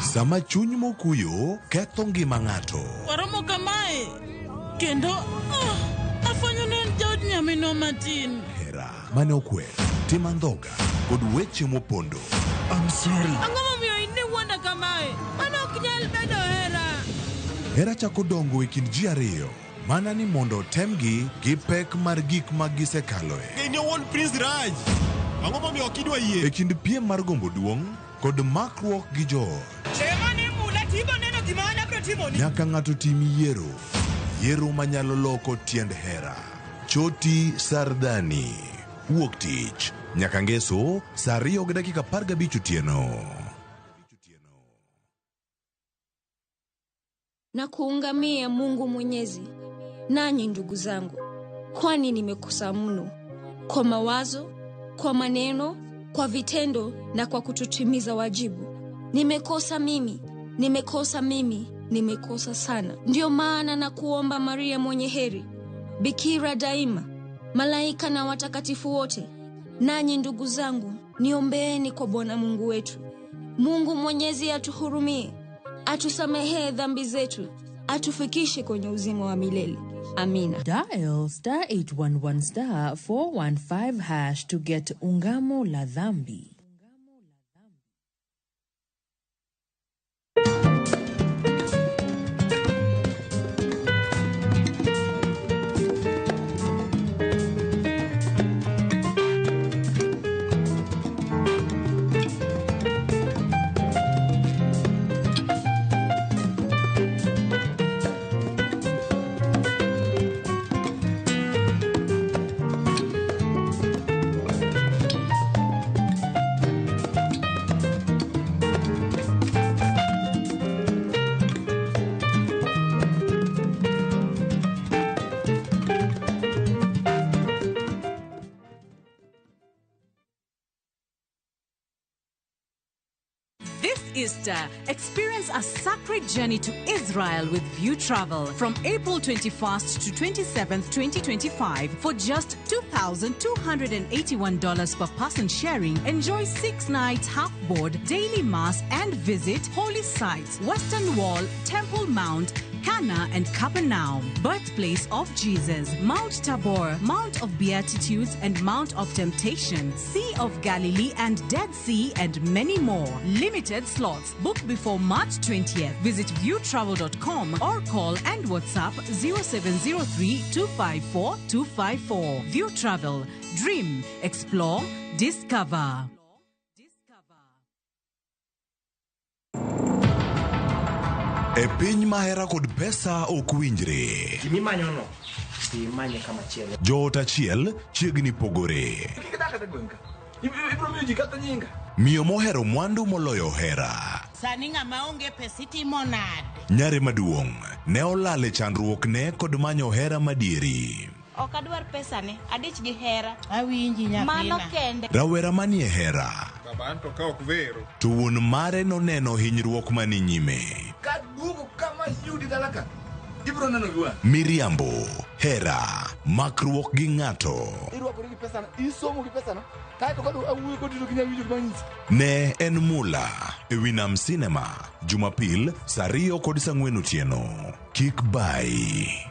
Sama chuny mokuyo ketho ngima ng'ato. Waromo kamae kendo afwenyo ni en jaod nyaminwa matin. Hera mane okwer, tim andhoga kod weche mopondo. I'm sorry. Ang'o momiyo in iwuonda kamae? Mano ok nyal bedo hera. Hera chako dongo e kind ji ariyo Mana ni mondo otemgi gi pek mar gik ma gisekaloe. In owuon Prince Raj, ang'o momiyo ok idwa yie? E kind piem mar gombo duong' kod makruok gi joot. Chemane mula tibo neno gima an abiro timoni. Nyaka ng'ato tim yiero. Yiero manyalo loko tiend hera. Choti Sardani. Wuok tich. Nyaka ngeso saa 2:15 otieno. Na kuungamia Mungu Mwenyezi, nanyi ndugu zangu, kwani nimekosa mno kwa mawazo, kwa maneno, kwa vitendo na kwa kutotimiza wajibu. Nimekosa mimi, nimekosa mimi, nimekosa sana. Ndiyo maana na kuomba Maria mwenye heri, bikira daima, malaika na watakatifu wote, nanyi ndugu zangu, niombeeni kwa Bwana Mungu wetu. Mungu Mwenyezi atuhurumie, atusamehee dhambi zetu, atufikishe kwenye uzima wa milele. Amina. Dial star 811 star 415 hash to get Ungamo la Dhambi. This Easter, experience a sacred journey to Israel with View Travel from April 21st to 27th, 2025 for just $2,281 per person sharing. Enjoy 6 nights half board, daily mass and visit holy sites, Western Wall, Temple Mount, Cana and Capernaum, birthplace of Jesus, Mount Tabor, Mount of Beatitudes and Mount of Temptation, Sea of Galilee and Dead Sea and many more. Limited slots. Book before March 20th. Visit viewtravel.com or call and WhatsApp 0703 254 254. View Travel. Dream, explore, discover. E piny ma hera kod pesa ok winjre. Gimimanyono, dhi imanye kama chielo. Joot achiel chiegni pogore. Kik idak kata e gweng' ka. Ibiro miyo ji kata nyinga. Miyo mohero mwandu moloyo hera. Sani ng'ama onge pesa itimo nade? Nyare maduong' ne olal e chandruok ne kod manyo hera madieri. Ok adwar pesane, adich gi hera. Awinji nyathina. Mano kende. Rawera manie hera. Baba anto ka ok vero. To wuon mare noneno hinyruok mani nyime. Kaduogo kama yudi dala ka, ibiro neno gi wang'i. Miriambo, hera, makruok gi ng'ato. Irwakori gi pesano, isomo gi pesano, kaeto ka awuoyo kodi to ok inyal winjo gima anyisi. Ne en mula e wi Nam Cinema, Jumapil saa 2 kod saa 4 otieno. Kik bayi.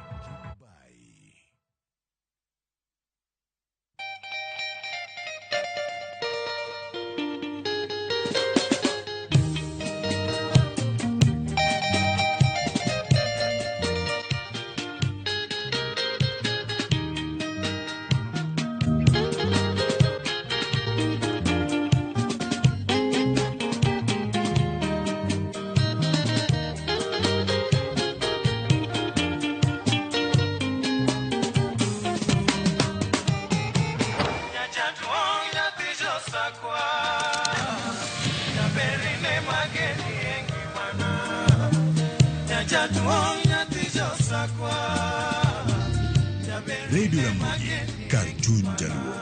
Radio Ramogi, kar chuny jaluo.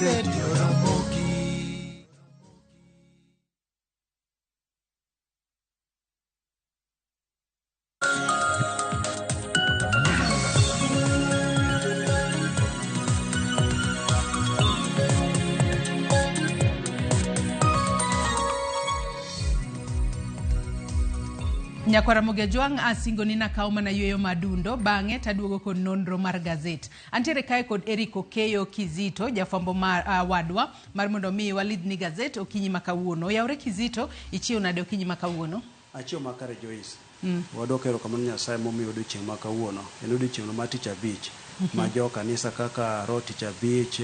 Radio Ramogi. Nyakwara Ramogi Ajwang' asingo ni nakawo mana yueyo madundo bang'e taduogo kod nonro mar gazet. Antiere kae kod Eric Okeyo Kizito, jafwambo mar wadwa mar mondo mi walidhni gazet okinyi ma kawuono. Oyawre Kizito, ichiew nade okinyi ma kawuono? Achiew makare Joyce. Wadwoko erokamano Nyasaye momiyo odiochieng' ma kawuono. En odiochieng' mar tich abich ma jo kanisa kaka Roho tich abich,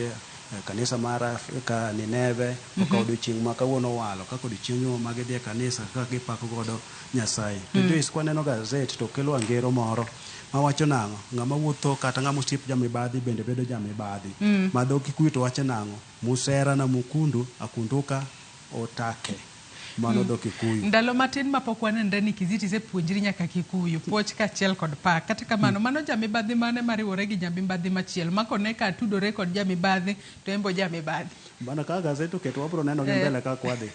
kanisa mar Afrika Nineve okawo odiochieng' ma kawuono walo kaka odiochieng' ma gidhi e kanisa kaka gipako godo Nyasaye. To Joyce kwaneno gazet to kelo angero moro mawacho nang'o? Ng'ama wuotho kata ng'ama osiep jamibadhi bende bedo jamibadhi. Ma dho Kikuyu to wacho nang'o? Musera na mukundu akunduka otake. Mano dho Kikuyu. Ndalo matin mapok wanenre ni Kizito isepuonjri nyaka Kikuyu, puoch kaachiel kod pak. Kata kamano, mano jamibadhi mane mariwore gi jamibadhi machielo? Ma kone ka tudore kod jamibadhi to en bo jamibadhi. Bana ka gazet oketo wabro neno gi mbele kaka wadhi.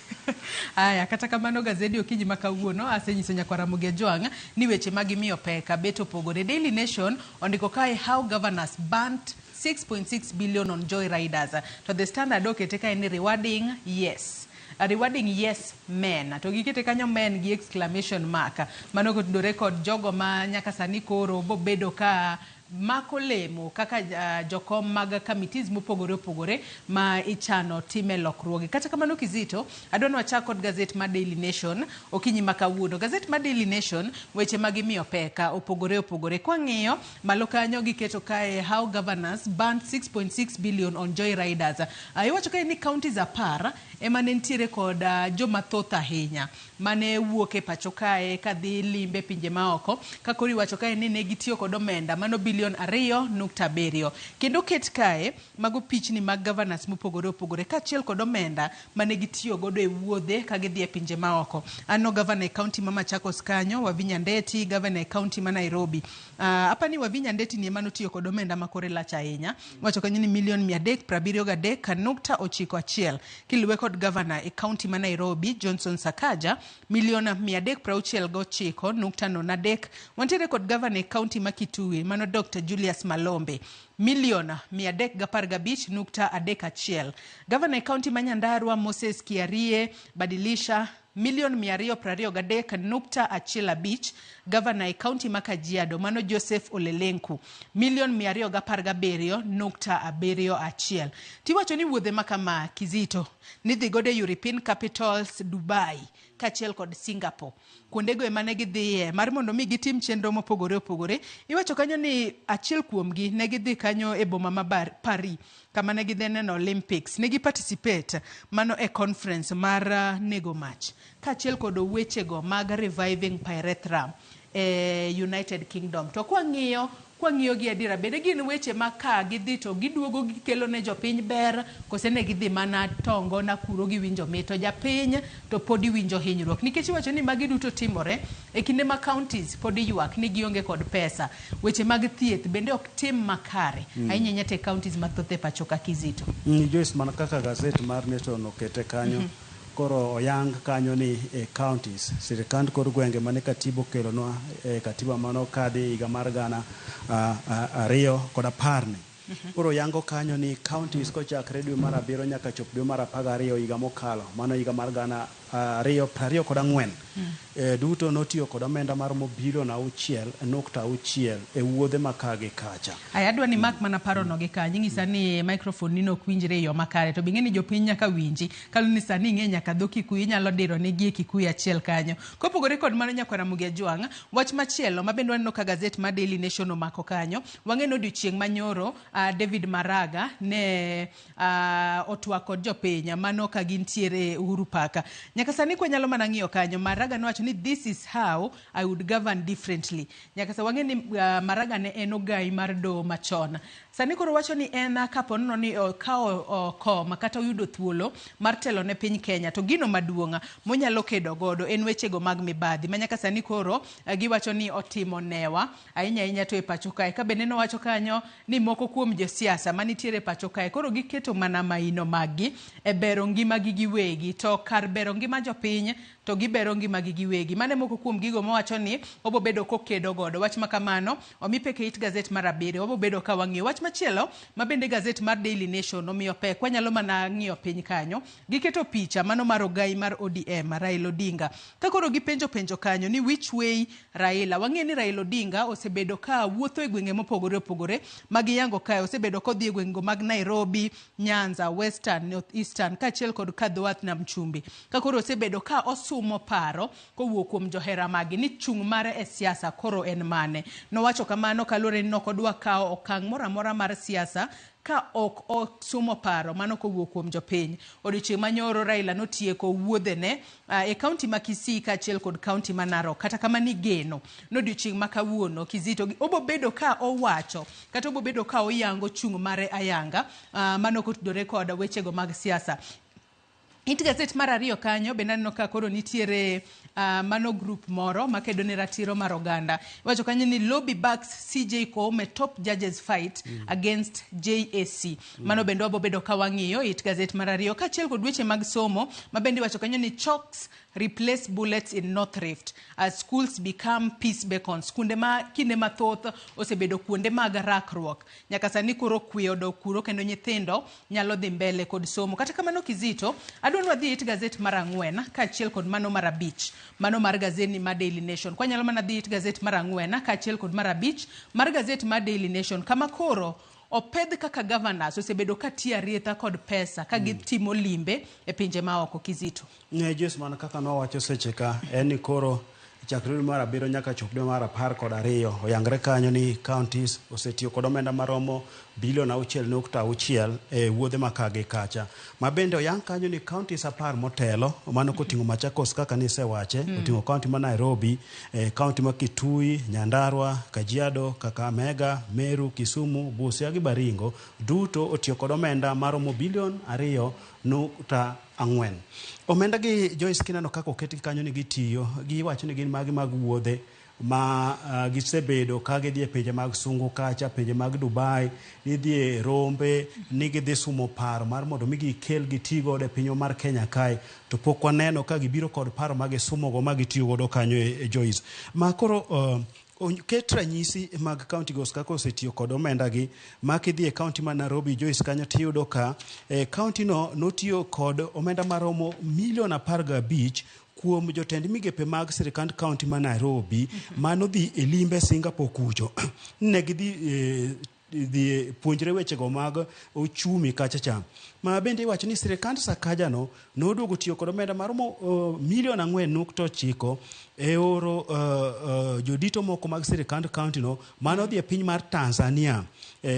Aya, kata kamano gazedi okinyi ma kawuono asenyiso nyakwar Ramogi Ajwang' ni weche ma gimiyo pek bet opogore. Daily Nation ondiko kae how governors burnt 6.6 billion on joy riders. To The Standard okete kae ni rewarding yes. Rewarding yes men. To gikete kanyo men gi exclamation mark. Mano kotudore kod jogo ma nyaka sani koro bobedo ka mako lemo kaka jokom mag committees mopogore opogore ma ichano time lokruoge. Kata kamano Kizito, adwa ni wachak kod gazet mar Daily Nation okinyi ma kawuono. Gazet mar Daily Nation weche ma gimiyo peka opogore opogore. Kwang'iyo malo kanyo giketo kae how governors burnt 6.6 billion on joy riders. Iwacho kae ni counties 10 ema ne nitiere kod joma thoth ahinya mane wuok e pacho kae kadhi limbe pinje maoko. Ka koro iwacho kae ni ne gitiyo kod omenda mano bilion 2.7. Kendo ket kae mago pichni mag governors mopogore opogore kaachiel kod omenda mane gitiyo godo e wuodhe ka gidhi e pinje maoko. Aneno governor e county ma Machakos kanyo, Wavinya Ndeti, governor e county ma Nairobi. Apani Wavinya Ndeti ni ema notiyo kod omenda ma kore lach ahinya. Wacho kanyo ni milion 373.91. Kiluwe kod governor e county ma Nairobi, Johnson Sakaja, milion 369.03. Wantiere kod governor e county ma Kitui, mano Dr. Julius Malombe, milion 315.31. Governor e county ma Nyandarua, Moses Kiarie Badilisha, milion 223.15. Governor e county ma Kajiado, mano Joseph Olelenku, milion 217.71. Tiwacho ni wuodhe ma kama Kizito nidhi godo e European capitals Dubai kaachiel kod Singapore. Kuondego ema ne gidhiye mar mondo mi gitim chenro mopogore opogore. Iwacho kanyo ni achiel kuomgi ne gidhi kanyo e boma ma Paris kama ne gidhi neno Olympics. Ne gi participate mano e conference mar nego mach kaachiel kod wechego mag reviving pyrethrum e United Kingdom. To kwang'iyo gi adiera bende gin weche ma ka gidhi to giduogo gikelo ne jopiny ber kose ne gidhi mana tongo Nakuru giwinjo mit to japiny to pod iwinjo hinyruok. Nikech iwacho ni magi duto timore e kinde ma counties pod ywak ni gionge kod pesa. Weche mag thieth bende ok tim makare. Ahinya ahinya te counties mathoth e pacho ka Kizito. Joyce, mana kaka gazet mar Nation okete kanyo, koro oyang kanyo ni e counties sirikand kor gwenge mane katiba okelonwa e katiba mano kadhi higa mar 2010 ni. Koro yango kanyo ni counties kochakre dwe mar 7 nyaka chop dwe mar 12 higa mokalo, mano higa mar 2024. Duto notiyo kod omenda maromo bilion 6.6 e wuodhe ma ka gi kacha. Aya, adwa ni mak mana parono gi kanyo. Ing'isa ni microphone ni nok winjre e yo makare, to bing'e ni jopiny nyaka winji. Kaluwore ni sani ing'e nyaka dho Kikuyu, inyalo diro negi e Kikuyu achiel kanyo. Kopogore kod mano nyakwar Ramogi Ajwang', wach machielo ma bende waneno ka gazet mar Daily Nation omako kanyo, wang'e ni odiochieng' manyoro David Maraga ne otwak kod jopiny mano ka gintiere Uhuru Park. Nyaka sani kwanyalo mana ng'iyo kanyo, Maraga nowacho ni this is how I would govern differently. Nyaka sa wang'e ni Maraga ne en ogai mar doho machon. Sani koro wacho ni en kapo nono ni okawo kom kata oyudo thuolo mar telo ne piny Kenya, to gino maduong' monyalo kedo godo en wechego mag mibadhi ma nyaka sani koro giwacho ni otimo newa ahinya ahinya to e pacho kae. Ka bende nowacho kanyo ni moko kuom josiasa manitiere e pacho kae koro giketo mana maino maggi e bero ngimagi giwegi, to kar bero ngima jopiny to gibero ngimagi giwegi. Mane moko kuom gigo mowacho ni obobedo kokedo godo. Wach ma kamano omi pek e it gazet mar 7, wabobedo ka wang'iyo. Wach machielo ma bende gazet mar Daily Nation omiyo pek, wanyalo mana ng'iyo piny kanyo, giketo picha mano mar ogai mar ODM Raila Odinga. Ka koro gipenjo penjo kanyo ni which way Raila. Wang'e ni Raila Odinga osebedo ka wuotho e gwenge mopogore opogore ma giyango kae, osebedo kodhi e gwenge mag Nairobi, Nyanza, Western, North Eastern kaachiel kod Kadhowath Nam Chumbi. Ka koro osebedo ka osumo paro kowuok kuom johera mage ni chung' mare e siasa koro en mane. Nowacho kamano kaluwore ni nokodwa kawo okang' moro amora mar siasa ka ok osumo paro mano kowuok kuom jopiny. Odiochieng' manyoro Raila notieko wuodhene e kaunti ma Kisii kaachiel kod kaunti ma Narok. Kata kamano igeno ni odiochieng' ma kawuono Kizito obo bedo ka owacho kata obo bedo ka oyango chung' mare ayanga mano kotudore kod wechego mag siasa. It gazet mar ariyo kanyo bende aneno ka koro nitiere mano group moro makedo ne ratiro mar oganda. Iwacho kanyo ni lobby backs CJ Koome top judges fight against JSC. Mano bende wabo bedo ka wang'iyo it gazet mar ariyo kaachiel kod weche mag somo ma bende iwacho kanyo ni chalks replace bullets in North Rift as schools become peace beacons. Kuonde ma kinde mathoth osebedo kuonde mag rakruok. Nyaka sani koro kwe odok kuro kendo nyithindo nyalo dhi mbele kod somo. Kata kamano Kizito, adwa ni wadhi it gazet mar 4 kaachiel kod mano mar 5, mano mar gazeti mar Daily Nation. Kwanyalo mana dhi it gazet mar 4 kaachiel kod mar 5 mar gazet mar Daily Nation, kama koro opedh kaka governors osebedo ka tiyo arietha kod pesa ka gitimo limbe e pinje maoko. Kizito. Ne Joyce, mana kaka nowacho seche ka, en ni koro chakre dwe mar 7 nyaka chop dwe mar 12 oyangre kanyo ni counties osetiyo kod omenda maromo bilion 6.6 e wuodhe ma ka gi kacha. Ma bende oyang kanyo ni counties 10 motelo, mano koting'o Machakos kaka nisewache, oting'o county ma Nairobi, county ma Kitui, Nyandarua, Kajiado, Kakamega, Meru, Kisumu, Busia gi Baringo duto otiyo kod omenda maromo bilion 2.4. Omenda gi Joyce kineno kaka oketgi kanyo ni gitiyo, giwacho ni gin magi mag wuodhe ma gisebedo ka gidhi e pinje mag sungu kacha, pinje mag Dubai, gidhi e rombe, ni gidhi sumo paro mar mondo mi gikel giti godo e pinywa mar Kenya kae, to pok waneno ka gibiro kod paro ma gisumo go ma gitiyo godo kanyo e Joyce. Ma koro ket ranyisi mag county gos kaka osetiyo kod omenda gi, ma kidhi e county ma Nairobi Joyce kanyo tiyudo ka county no notiyo kod omenda maromo milion 15 kuom jotend migepe mag sirikand county ma Nairobi manodhi e limbe Singapore kucho. Ne gidhi dhi puonjre wechego mag uchumi kacha cha. Ma bende iwacho ni sirikand Sakaja no noduogo tiyo kod omenda maromo milion 4.9 e oro jodito moko mag sirikand county no manodhi e piny mar Tanzania.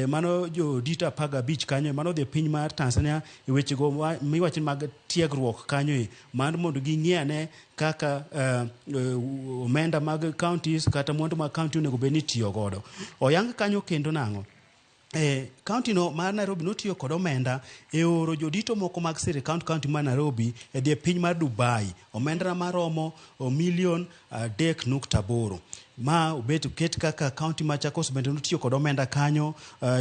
Mano jodito 15 kanyo manodhi e piny mar Tanzania e wechego miwacho ni mag tiegruok kanyo mar mondo ging'e ane kaka omenda mag counties kata mwandu mag county onego bed ni itiyo godo. Oyang kanyo kendo nang'o? County no mar Nairobi notiyo kod omenda e oro jodito moko mag sirikand county mar Nairobi e dhi e piny mar Dubai. Omenda maromo milion 3.8. Ma obet ket kaka county Machakos bende notiyo kod omenda kanyo.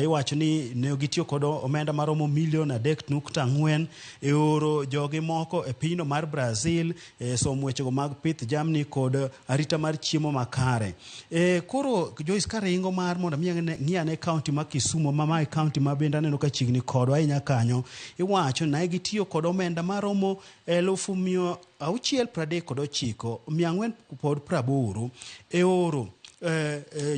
Iwacho ni ne gitiyo kod omenda maromo milion 3.4 e oro jogi moko e pinyno mar Brazil e somo wechego mag pith jamni kod arita mar chiemo makare. Koro Joyce karingo mar mondo mi ng'i ane county ma Kisumu ma mae county ma bende aneno ka chiegni kodwa ahinya kanyo, iwacho ni gitiyo kod omenda maromo 639,480 e oro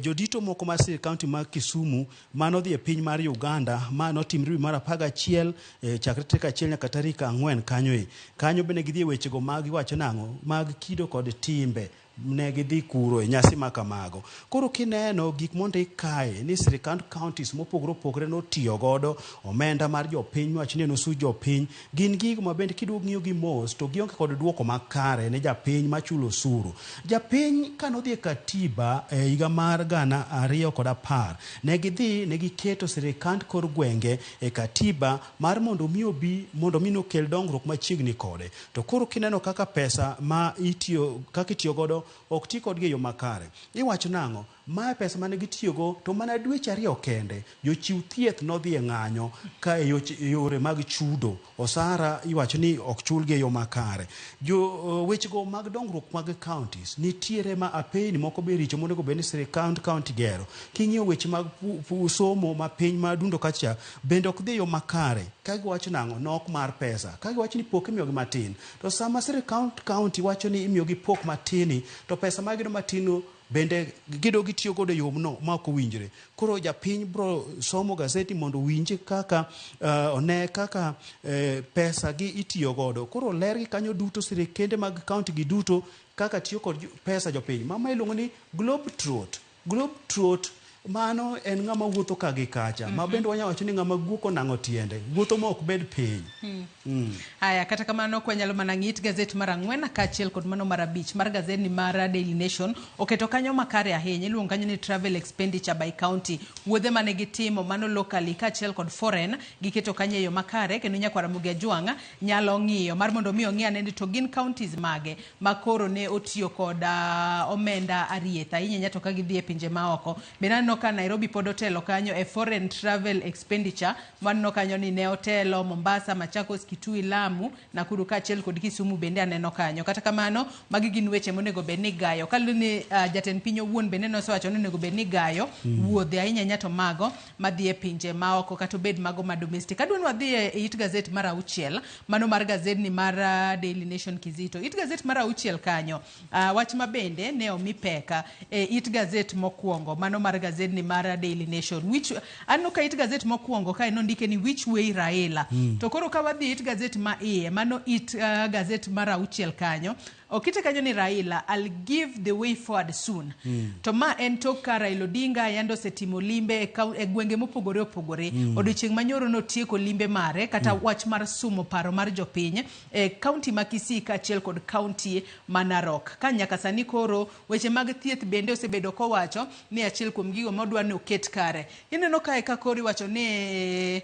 jodito moko mar sirkand county ma Kisumu manodhi e piny mar Uganda ma notimre dwe mar 11 chakre tarik 1 nyaka tarik 4 kanyo. Kanyo bende gidhi e wechego mag iwacho nang'o mag kido kod timbe ne gidhi kuro e nyasi ma kamago. Koro kineno gik mondik kae ni sirikand counties mopogore opogore notiyo godo omenda mar jopiny miwacho ni en osuch jopiny, gin gigo ma bende kiduogo ng'iyo gi mos to gionge kod duoko makare ne japiny machulo osuru. Japiny kanodhi e katiba e higa mar 2010 ne gidhi ne giketo sirikand kor gwenge e katiba mar mondo mi obi mondo mi nokel dongruok machiegni kode. To koro kineno kaka pesa ma itiyo kaka itiyo godo ok ti kodgi e yo makare. Iwacho nang'o? Mae pesa mane gitiyogo to mana dweche 2 kende jochiw thieth nodhi e ng'anyo ka e yore mag chudo osara iwacho ni ok chulgi e yo makare. Jo wechego mag dongruok mag counties nitiere ma apeyni moko be richo monego bed ni sirikand county gero. King'iyo weche mag somo ma piny ma dundo kacha bende ok dhi e yo makare. Ka giwacho nang'o? Nok mar pesa. Ka giwacho ni pok imiyogi matin, to sama sirikand county wacho ni imiyogi pok matini, to pesa ma giyudo matin no Bende gido gitiyo godo e yo no ma ok owinjore. Koro japiny bro somo gazeti mondo owinj kaka one kaka pesa gi itiyo godo. Koro ler gi kanyo duto sirikende mag county gi duto kaka tiyo kod pesa jopiny. Mama iluongo ni globetrot. Globetrot mano en ng'ama wuotho ka gi kacha. Ma bende wanyalo wacho ni ng'ama guok onang'o tiende. Wuotho ma ok bed piny. Aya, kata kamano ok wanyalo mana ng'it gazet mar 4 kaachiel kod mano mar 5 mar gazet ni mar Daily Nation oketo kanyo makare ahinya. Iluongo kanyo ni travel expenditure by county. Wuodhe mane gitimo mano locally kaachiel kod foreign giketo kanyo e yo makare, kendo nyakwar Ramogi Ajwang' nyalo ng'iyo mar mondo mi ong'i ane ni to gin counties mage ma koro ne otiyo kod omenda arieth ahinya ahinya to ka gidhi e pinje maoko. Bende aneno ka Nairobi pod otelo kanyo e foreign travel expenditure. Waneno kanyo ni ne otelo Mombasa, Machakos, Kitui, Lamu, Nakuru kaachiel kod Kisumu bende aneno kanyo. Kata kamano, magi gin weche monego bed ni gayo. Kaluwore ni jatend piny owuon bende nosewacho ni onego bed ni gayo wuodhe ahinya ahinya to mago madhi e pinje maoko kata obed mago ma domestic. Adwa ni wadhi e it gazet mar 6, mano mar gazet ni mar Daily Nation Kizito. It gazet mar 6 kanyo, wach ma bende ne omi peka e it gazet mokwongo, mano mar gazet ni mar Daily Nation. Which aneno ka it gazet mokwongo kae nondike ni which way Raila. To koro ka wadhi it gazet ma iye, mano it gazet mar 6 kanyo, okete kanyo ni Raila, I'll give the way forward soon. To ma en tok ka Raila Odinga yando osetimo limbe e gwenge mopogore opogore. Odiochieng' manyoro notieko limbe mare kata wach mar sumo paro mar jopiny e kaunti ma Kisii kaachiel kod kaunti ma Narok. Ka nyaka sani koro weche mag thieth bende osebedo kowacho ni achiel kuom gigo modwa ni oket kare. Ineno kae ka koro iwacho ni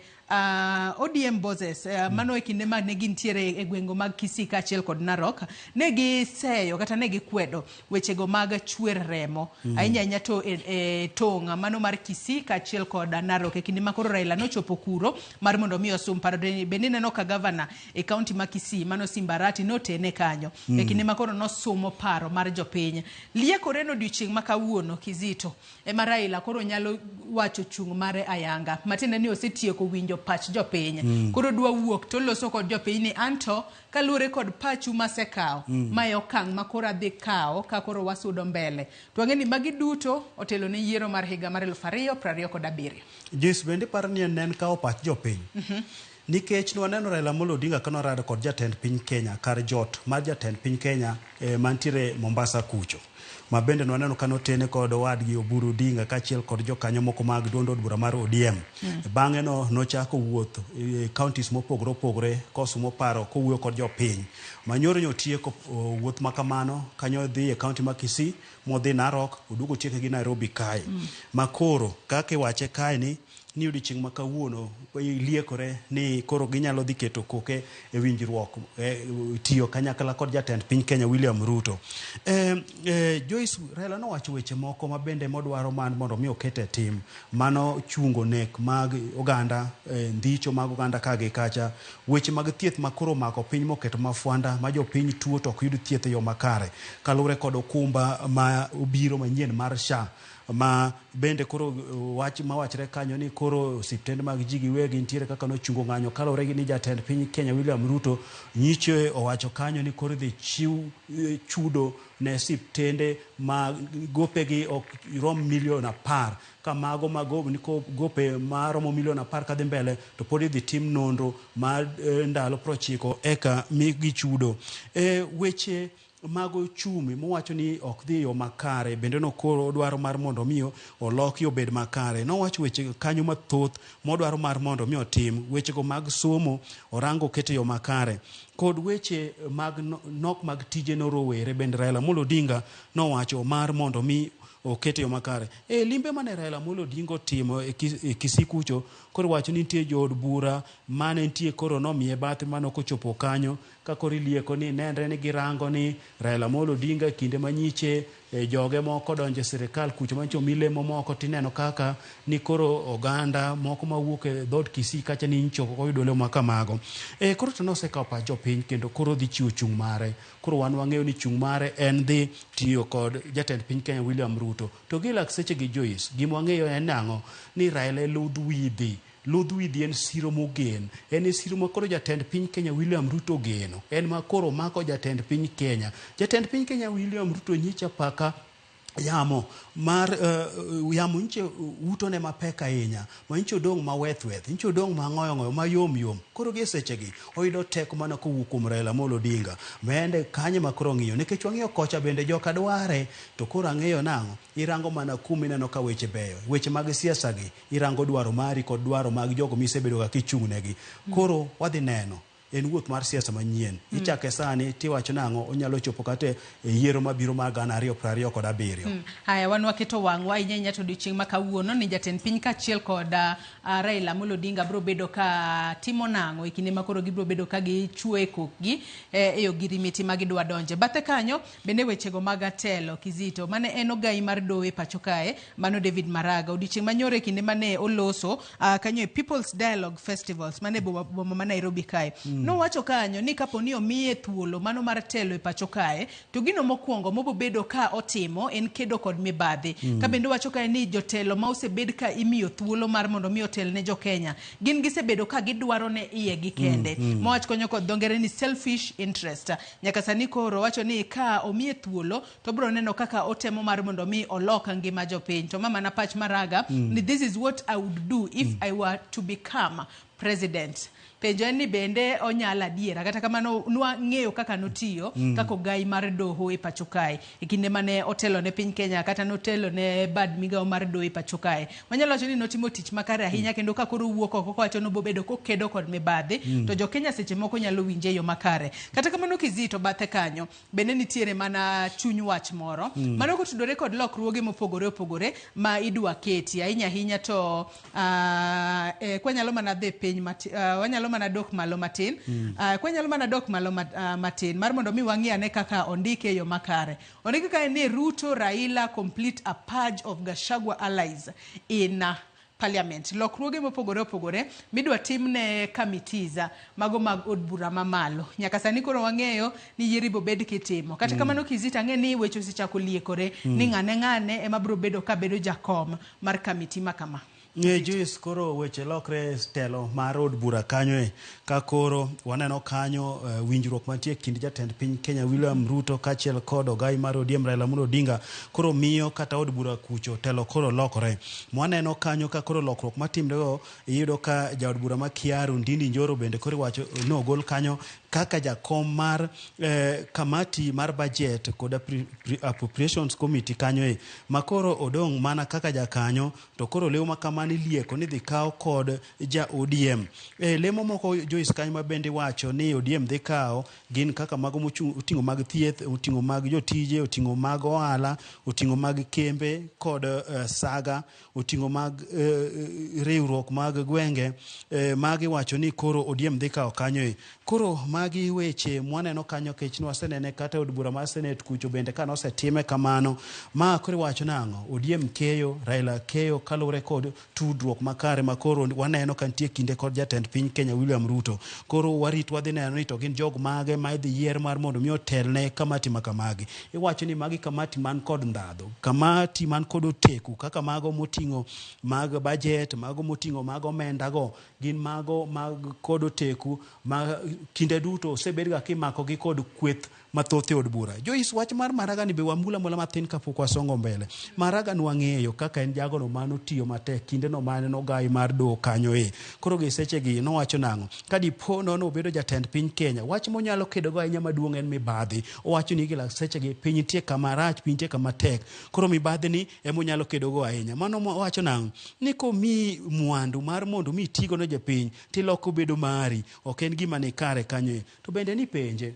ODM bosses mano e kinde ma ne gintiere e gwengo mag Kisii kaachiel kod Narok, ne giseyo kata ne gikwedo wechego mag chwer remo ahinya ahinya to e tong' mano mar Kisii kaachiel kod Narok e kinde ma koro Raila nochopo kuro mar mondo mi osum paro. Bende ineno ka gavana e kaunti ma Kisii mano Simba Arati notene kanyo e kinde ma koro nosumo paro mar jopiny. Liekore no odiochieng' ma kawuono Kizito ema Raila koro nyalo wacho chung' mare ayanga, matiende ni osetieko winjo pach jopiny. Koro dwa wuok to loso kod jopiny ni anto kaluwore kod pachu masekawo, mae okang' ma koro adhi kawo ka koro wasudo mbele. To wang'e ni magi duto otelo ne yiero mar higa mar 2027. Joyce, bende paro ni en kawo pach jopiny. Nikech nwaneno Raila Amolo Odinga ka norado kod jatend piny Kenya kar jot mar jatend piny Kenya mantiere Mombasa kucho. Ma bende nwaneno ka notene kod owadgi Oburu Odinga kaachiel kod jokanyo moko mag duond od bura mar ODM. Bang'e no nochako wuoth e counties mopogore opogore kosumo paro kowuoyo kod jopiny. Manyoro nyotieko wuoth ma kamano kanyo dhi e county ma Kisii, modhi Narok, oduogo otieke gi Nairobi kae. Ma koro kaka iwache kae ni odiochieng' ma kawuono liekore ni koro ginyalo dhi keto koke e winjruok tiyo kanyakla kod jatend piny Kenya William Ruto. Joyce, Raila nowacho weche moko ma bende modwaro man mondo mi oket e tim. Mano chungo nek mag oganda, ndicho mag oganda ka gi kacha, weche mag thieth ma koro omako piny moketo mafwanda ma jopiny tuo to ok yud thieth e yo makare kaluwore kod okumba ma obiro manyien mar SHA. Ma bende koro wach mawachre kanyo ni koro osiptende mag ji giwegi nitiere kaka nochungo ng'anyo kaluwore gi ni jatend piny Kenya William Ruto nyiche owacho kanyo ni koro idhi chiw chudo ne osiptende ma gopegi ok rom milion 10 ka mago ma gope maromo milion 10 kadhi mbele to pod idhi tim nonro mar ndalo 90 eka migi chudo. Weche mag ochumi mowacho ni ok dhi yo makare bende nokoro odwaro mar mondo mi oloki obed makare. Nowacho weche kanyo mathoth modwaro mar mondo mi otim wechego mag somo orango oket e yo makare kod weche mag nok mag tije no rowere bende Raila Amolo Odinga nowacho mar mondo mi oket e yo makare. E limbe mane Raila Amolo Odinga otimo e Kisii kucho, koro wacho ni nitie jood bura mane nitie koro nomiye bath mane ok ochopo kanyo ka koro ilieko ni nenre ni girango ni Raila Amolo Odinga kinde manyiche joge moko donjo e sirikal kucho manyiche omi lemo moko tineno kaka ni koro oganda moko mawuok e dhood Kisii kacha ni nyicho ok oyudo lemo makamago. Koro to nosekawo pach jopiny kendo koro dhi chiwo chung' mare. Koro wan wang'eyo ni chung' mare en dhi tiyo kod jatend piny Kenya William Ruto. To gi lak seche gi Joyce, gima wang'eyo en nang'o? Ni Raila e ludh widhi. Ludh widhi en siro mogen. En e siro ma koro jatend piny Kenya William Ruto ogeno. En ma koro mako jatend piny Kenya. Jatend piny Kenya William Ruto nyicha paka Yamo mar yamo nche utone mapek ahinya ma nche odong' maweth weth, nche odong' mang'oyo ng'oyo mayom yom. Koro gi e sechegi oyudo teko mana kowuok kuom Raila Amolo Odinga mende kanyo ma koro ng'iyo nikech wang'iyo kocha bende joka dware to koro ang'eyo nang'o irango mana kuma ineno ka weche beyo weche mag siasa gi irango dwaro mari kod dwaro mag jogo misebedo ga kichung' negi. Koro wadhi neno en wuoth mar siasa manyien. Ichake sani tiwacho nang'o onyalo chopo kata e yiero mabiro mar 2027. Haya, wan waketo wang'wa ahinya ahinya to odiochieng' ma kawuono ni jatend piny kaachiel kod Raila Amolo Odinga biro bedo ka timo nang'o e kinde ma koro gibiro bedo ka gichwo e kokgi e ogirimiti ma gidwa donje. Bathe kanyo bende wechego mag telo Kizito mane en ogai mar doho e pacho kae mano David Maraga odiochieng' manyoro e kinde mane oloso kanyo e People's Dialogue Festivals mane boma ma Nairobi kae. Nowacho kanyo ni kapo ni omiye thuolo mano mar telo e pacho kae to gino mokwongo mobobedo ka otimo en kedo kod mibadhi. Ka bende owacho kae ni jotelo ma osebed ka imiyo thuolo mar mondo mi otel ne jokenya gin gisebedo ka gidwaro ne iye gi kende. Mowach konyo kod dho ngere ni selfish interest. Nyaka sani koro wacho ni ka omiye thuolo to bro neno kaka otemo mar mondo mi olok ngima jopiny. To ma mana pach Maraga ni this is what I would do if I were to become president. Penjo en ni bende onyalo adiera kata kamano nwang'eyo kaka notiyo kaka ogai mar doho e pacho kae e kinde mane otelo ne piny Kenya kata notelo ne bad migawo mar doho e pacho kae. Wanyalo wacho ni notimo tich makare ahinya kendo ka koro owuok oko kowacho ni obobedo kokedo kod mibadhi to jokenya seche moko nyalo winje e yo makare. Kata kamano Kizito bathe kanyo bende nitiere mana chuny wach moro mano kotudore kod lokruoge mopogore opogore ma idwa keti ahinya ahinya to kwanyalo mana dhi piny wanyalo mana dok malo matin kwanyalo mana dok malo matin mar mondo mi wang'i ane kaka ondike e yo makare. Ondike kae ni Ruto Raila complete a purge of Gachagua allies in parliament. Lokruoge mopogore opogore midwa tim ne committees mago mag od bura mamalo. Nyaka sani koro wang'eyo ni yiero ibiro bed kitimo. Kata kamano Kizito ang'e ni weche osechako liekore ni ng'ane ng'ane ema biro bedo ka bedo jakom mar committee ma kama. Joyce, koro weche lokre telo mar od bura kanyo e ka koro waneno kanyo winjruok mantie kind jatend piny Kenya William Ruto kaachiel kod ogai mar ODM Raila Amolo Odinga koro miyo kata od bura kucho telo koro lokore. Mwaneno kanyo ka koro lokruok matimre go iyudo ka jaod bura ma Kiaru Ndindi Njoro bende koro iwacho nogol kanyo kaka jakom mar kamati mar budget kod appropriations committee kanyo e makoro odong' mana kaka jakanyo to koro lew ma kamano ilieko ni dhi kaw kod ja ODM. Lemo moko Joyce kanyo ma bende iwacho ni ODM dhi kawo gin kaka mago oting'o mag thieth, oting'o mag jotije, oting'o mag ohala, oting'o mag kembe kod saga, oting'o mag riwruok mag gwenge, magi wacho ni koro ODM dhi kawo kanyo e. Koro magi weche mwaneno kanyo kech nwasenene kata od bura mar Senate kucho bende ka nosetime kamano. Ma koro iwacho nang'o? ODM keyo, Raila keyo kaluwore kod tudruok makare ma koro waneno ka nitie kinde kod jatend piny Kenya William Ruto. Koro warit wadhi neno ni to gin jog mage ma idhi yier mar mondo mi otelne kamati ma kamagi. Iwacho ni magi kamati man kod ndhadhu, kamati man kod oteku kaka mago moting'o mag budget, mago moting'o mag omenda go, gin mago mag kod oteku ma kinde duto osebed ga kimako gi kod kweth mathoth e od bura. Joyce, wach mar Maraga ni be wamula mula matin kapok wasongo mbele. Maraga nwang'eyo kaka en jagono manotiyo matek kindeno mane nogai mar doho kanyo e. Koro gi sechegi nowacho nang'o? Ka dipo nono obedo jatend piny Kenya, wach monyalo kedogo ahinya maduong' en mibadhi. Owacho ni gila sechegi piny nitie kama rach, piny nitie kama tek. Koro mibadhi ni emonyalo kedogo ahinya. Mano owacho nang'o? Ni komiyi mwandu mar mondo mi itigo ne jopiny, tiloko bedo mari. Ok en gima ni kare kanyo e. To bende nipenje,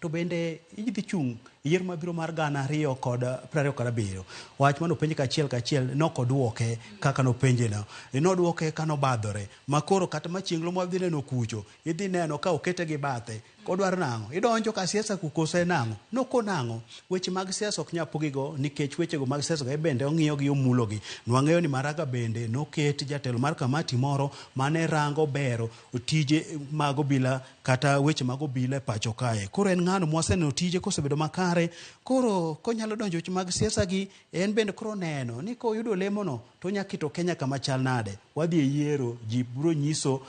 to bende idhi chung' yiero mabiro mar 2027. Wach manopenje kachiel kachiel nokoduoke kaka nopenje no. Noduoke kanobadhore. Ma koro kata machienglo mwadhi neno kucho, idhi neno ka okete gi bathe. Kodwaro nang'o? Idonjo ka siasa ku koso en nang'o? Noko nang'o? Weche mag siasa ok nyal pogigo nikech wechego mag siasa go bende ong'iyo gi omulogi. Nwang'eyo ni Maraga bende noket jatelo mar kamati moro mane rango bero tije mag obila kata weche mag obila e pacho kae. Koro en ng'ano mwaseneno tije kosebedo makare makare. Koro konyalo donjo weche mag siasa gi, en bende koro neno ni koyudo lemono to onya keto Kenya kama chal nade. Wadhi e yiero, ji biro nyiso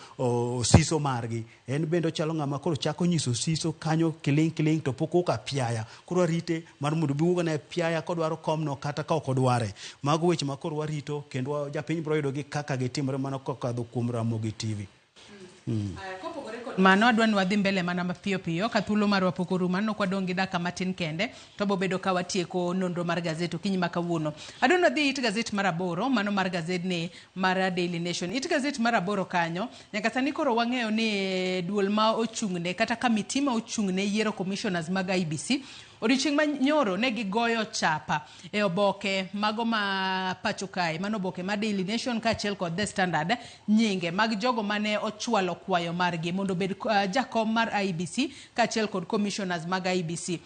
siso margi. En bende ochalo ng'ama koro chako nyiso siso kanyo kiling' kiling' to pok owuok apiaya. Koro arite mar mondo obi owuog ane apiaya kodwaro komno kata ka ok odware. Mago weche ma koro warito kendo japiny biro yudogi kaka gitimore mana kokadho kuom Ramogi TV. Mano adwa ni wadhi mbele mana mapiyo piyo ka thuolo marwa pok orumo. Aneno ka wadong' gi dakika matin kende to wabobedo ka watieko nonro mar gazet okinyi ma kawuono. Adwa ni wadhi it gazet mar aboro, mano mar gazedni mar Daily Nation. It gazet mar aboro kanyo, nyaka sani koro wang'eyo ni duol ma ochung'ne kata kamiti ma ochung'ne yiero commissioners mag IEBC odiochieng' ma nyoro ne gigoyo chapa e oboke mago ma pacho kae, mano oboke ma Daily Nation kaachiel kod The Standard, nyinge mag jogo mane ochwalo kwayo margi mondo obed jakom mar IEBC kaachiel kod commissioners mag IEBC.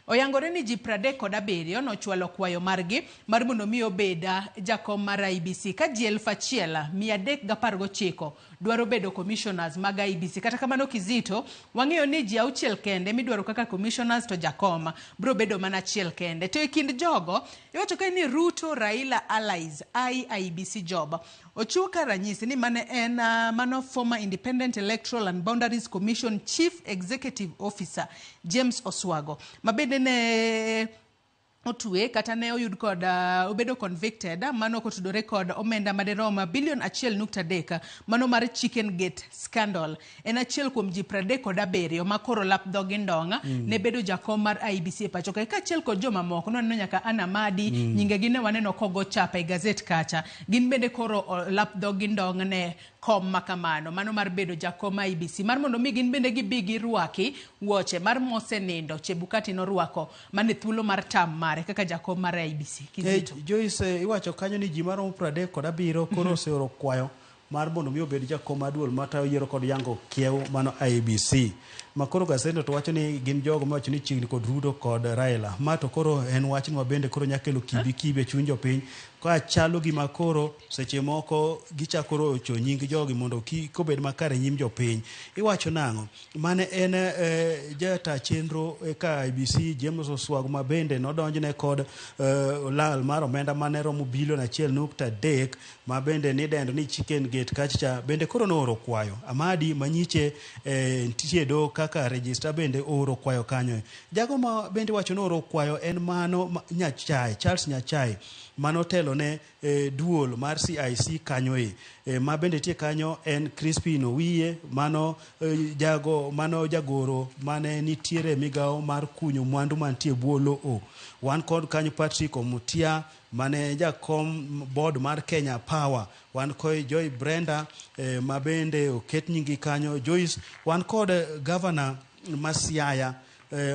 Oyangore ni ji 37 nochwalo kwayo margi mar mondo mi obed jakom mar IEBC ka ji 1319 dwaro bedo commissioners mag IEBC. Kata kamano Kizito, wang'eyo ni ji 6 kende midwaro kaka commissioners to jakom biro bedo mana achiel kende. To e kind jogo, iwacho kae ni Ruto Raila allies IEBC job. Ochiw ka ranyisi ni mane en mano former Independent Electoral and Boundaries Commission Chief Executive Officer James Oswago, ma bende ne otwe kata ne oyud kod obedo convicted mano kotudore kod omenda madirom bilion 1.3 mano mar Chicken Gate scandal. En achiel kuom ji 37 ma koro lap dhogi ndong' ne bedo jakom mar IEBC e pacho kae, kaachiel kod jomamoko. Nwaneno nyaka Anna Madi, nyingegi ne waneno kogo chapa e gazet kacha. Gin bende koro lap dhogi ndong' ne kom makamano, mano mar bedo jakom IEBC, mar mondo mi gin bende gibi girwaki wuoche mar mosenindo Chebukati norwako mane thuolo mar tam mare kaka jakom mar IEBC. Kizito. Joyce, iwacho kanyo ni ji maromo 37 koro oseoro kwayo mar mondo mi obed jakom mar duol matayo yiero kod yango kiew mano IEBC. Ma koro gazetno to wacho ni gin jogo mawacho ni chiegni kod Ruto kod Raila. Ma to koro en wach ma bende koro nyalo kelo kibi kibi e chuny jopiny. Ka chalo gima koro seche moko gichako rocho nying jogi mondo kik obed makare nyim jopiny. Iwacho nang'o? Mane en jata chenro ka IEBC James Oswago ma bende nodonjne kod lal mar omenda mane romo bilion 1.3 ma bende nidendo ni Chicken Gate kacha bende koro nooro kwayo. Amadi manyiche nitie do kaka register bende ooro kwayo kanyo. Jago ma bende wacho nooro kwayo en mano Nyachae, Charles Nyachae manotelo ne duol mar CIC kanyo ma bende tie kanyo en Crispin Owiye mano jago mano jagoro mane nitiere migawo mar kunyo mwandu mantie bwo lowo. Wan kod kanyo Patrick Omutia mane jakom board mar Kenya Power. Wan kod Joy Brenda ma bende oket nyingi kanyo Joyce. Wan kod governor ma Siaya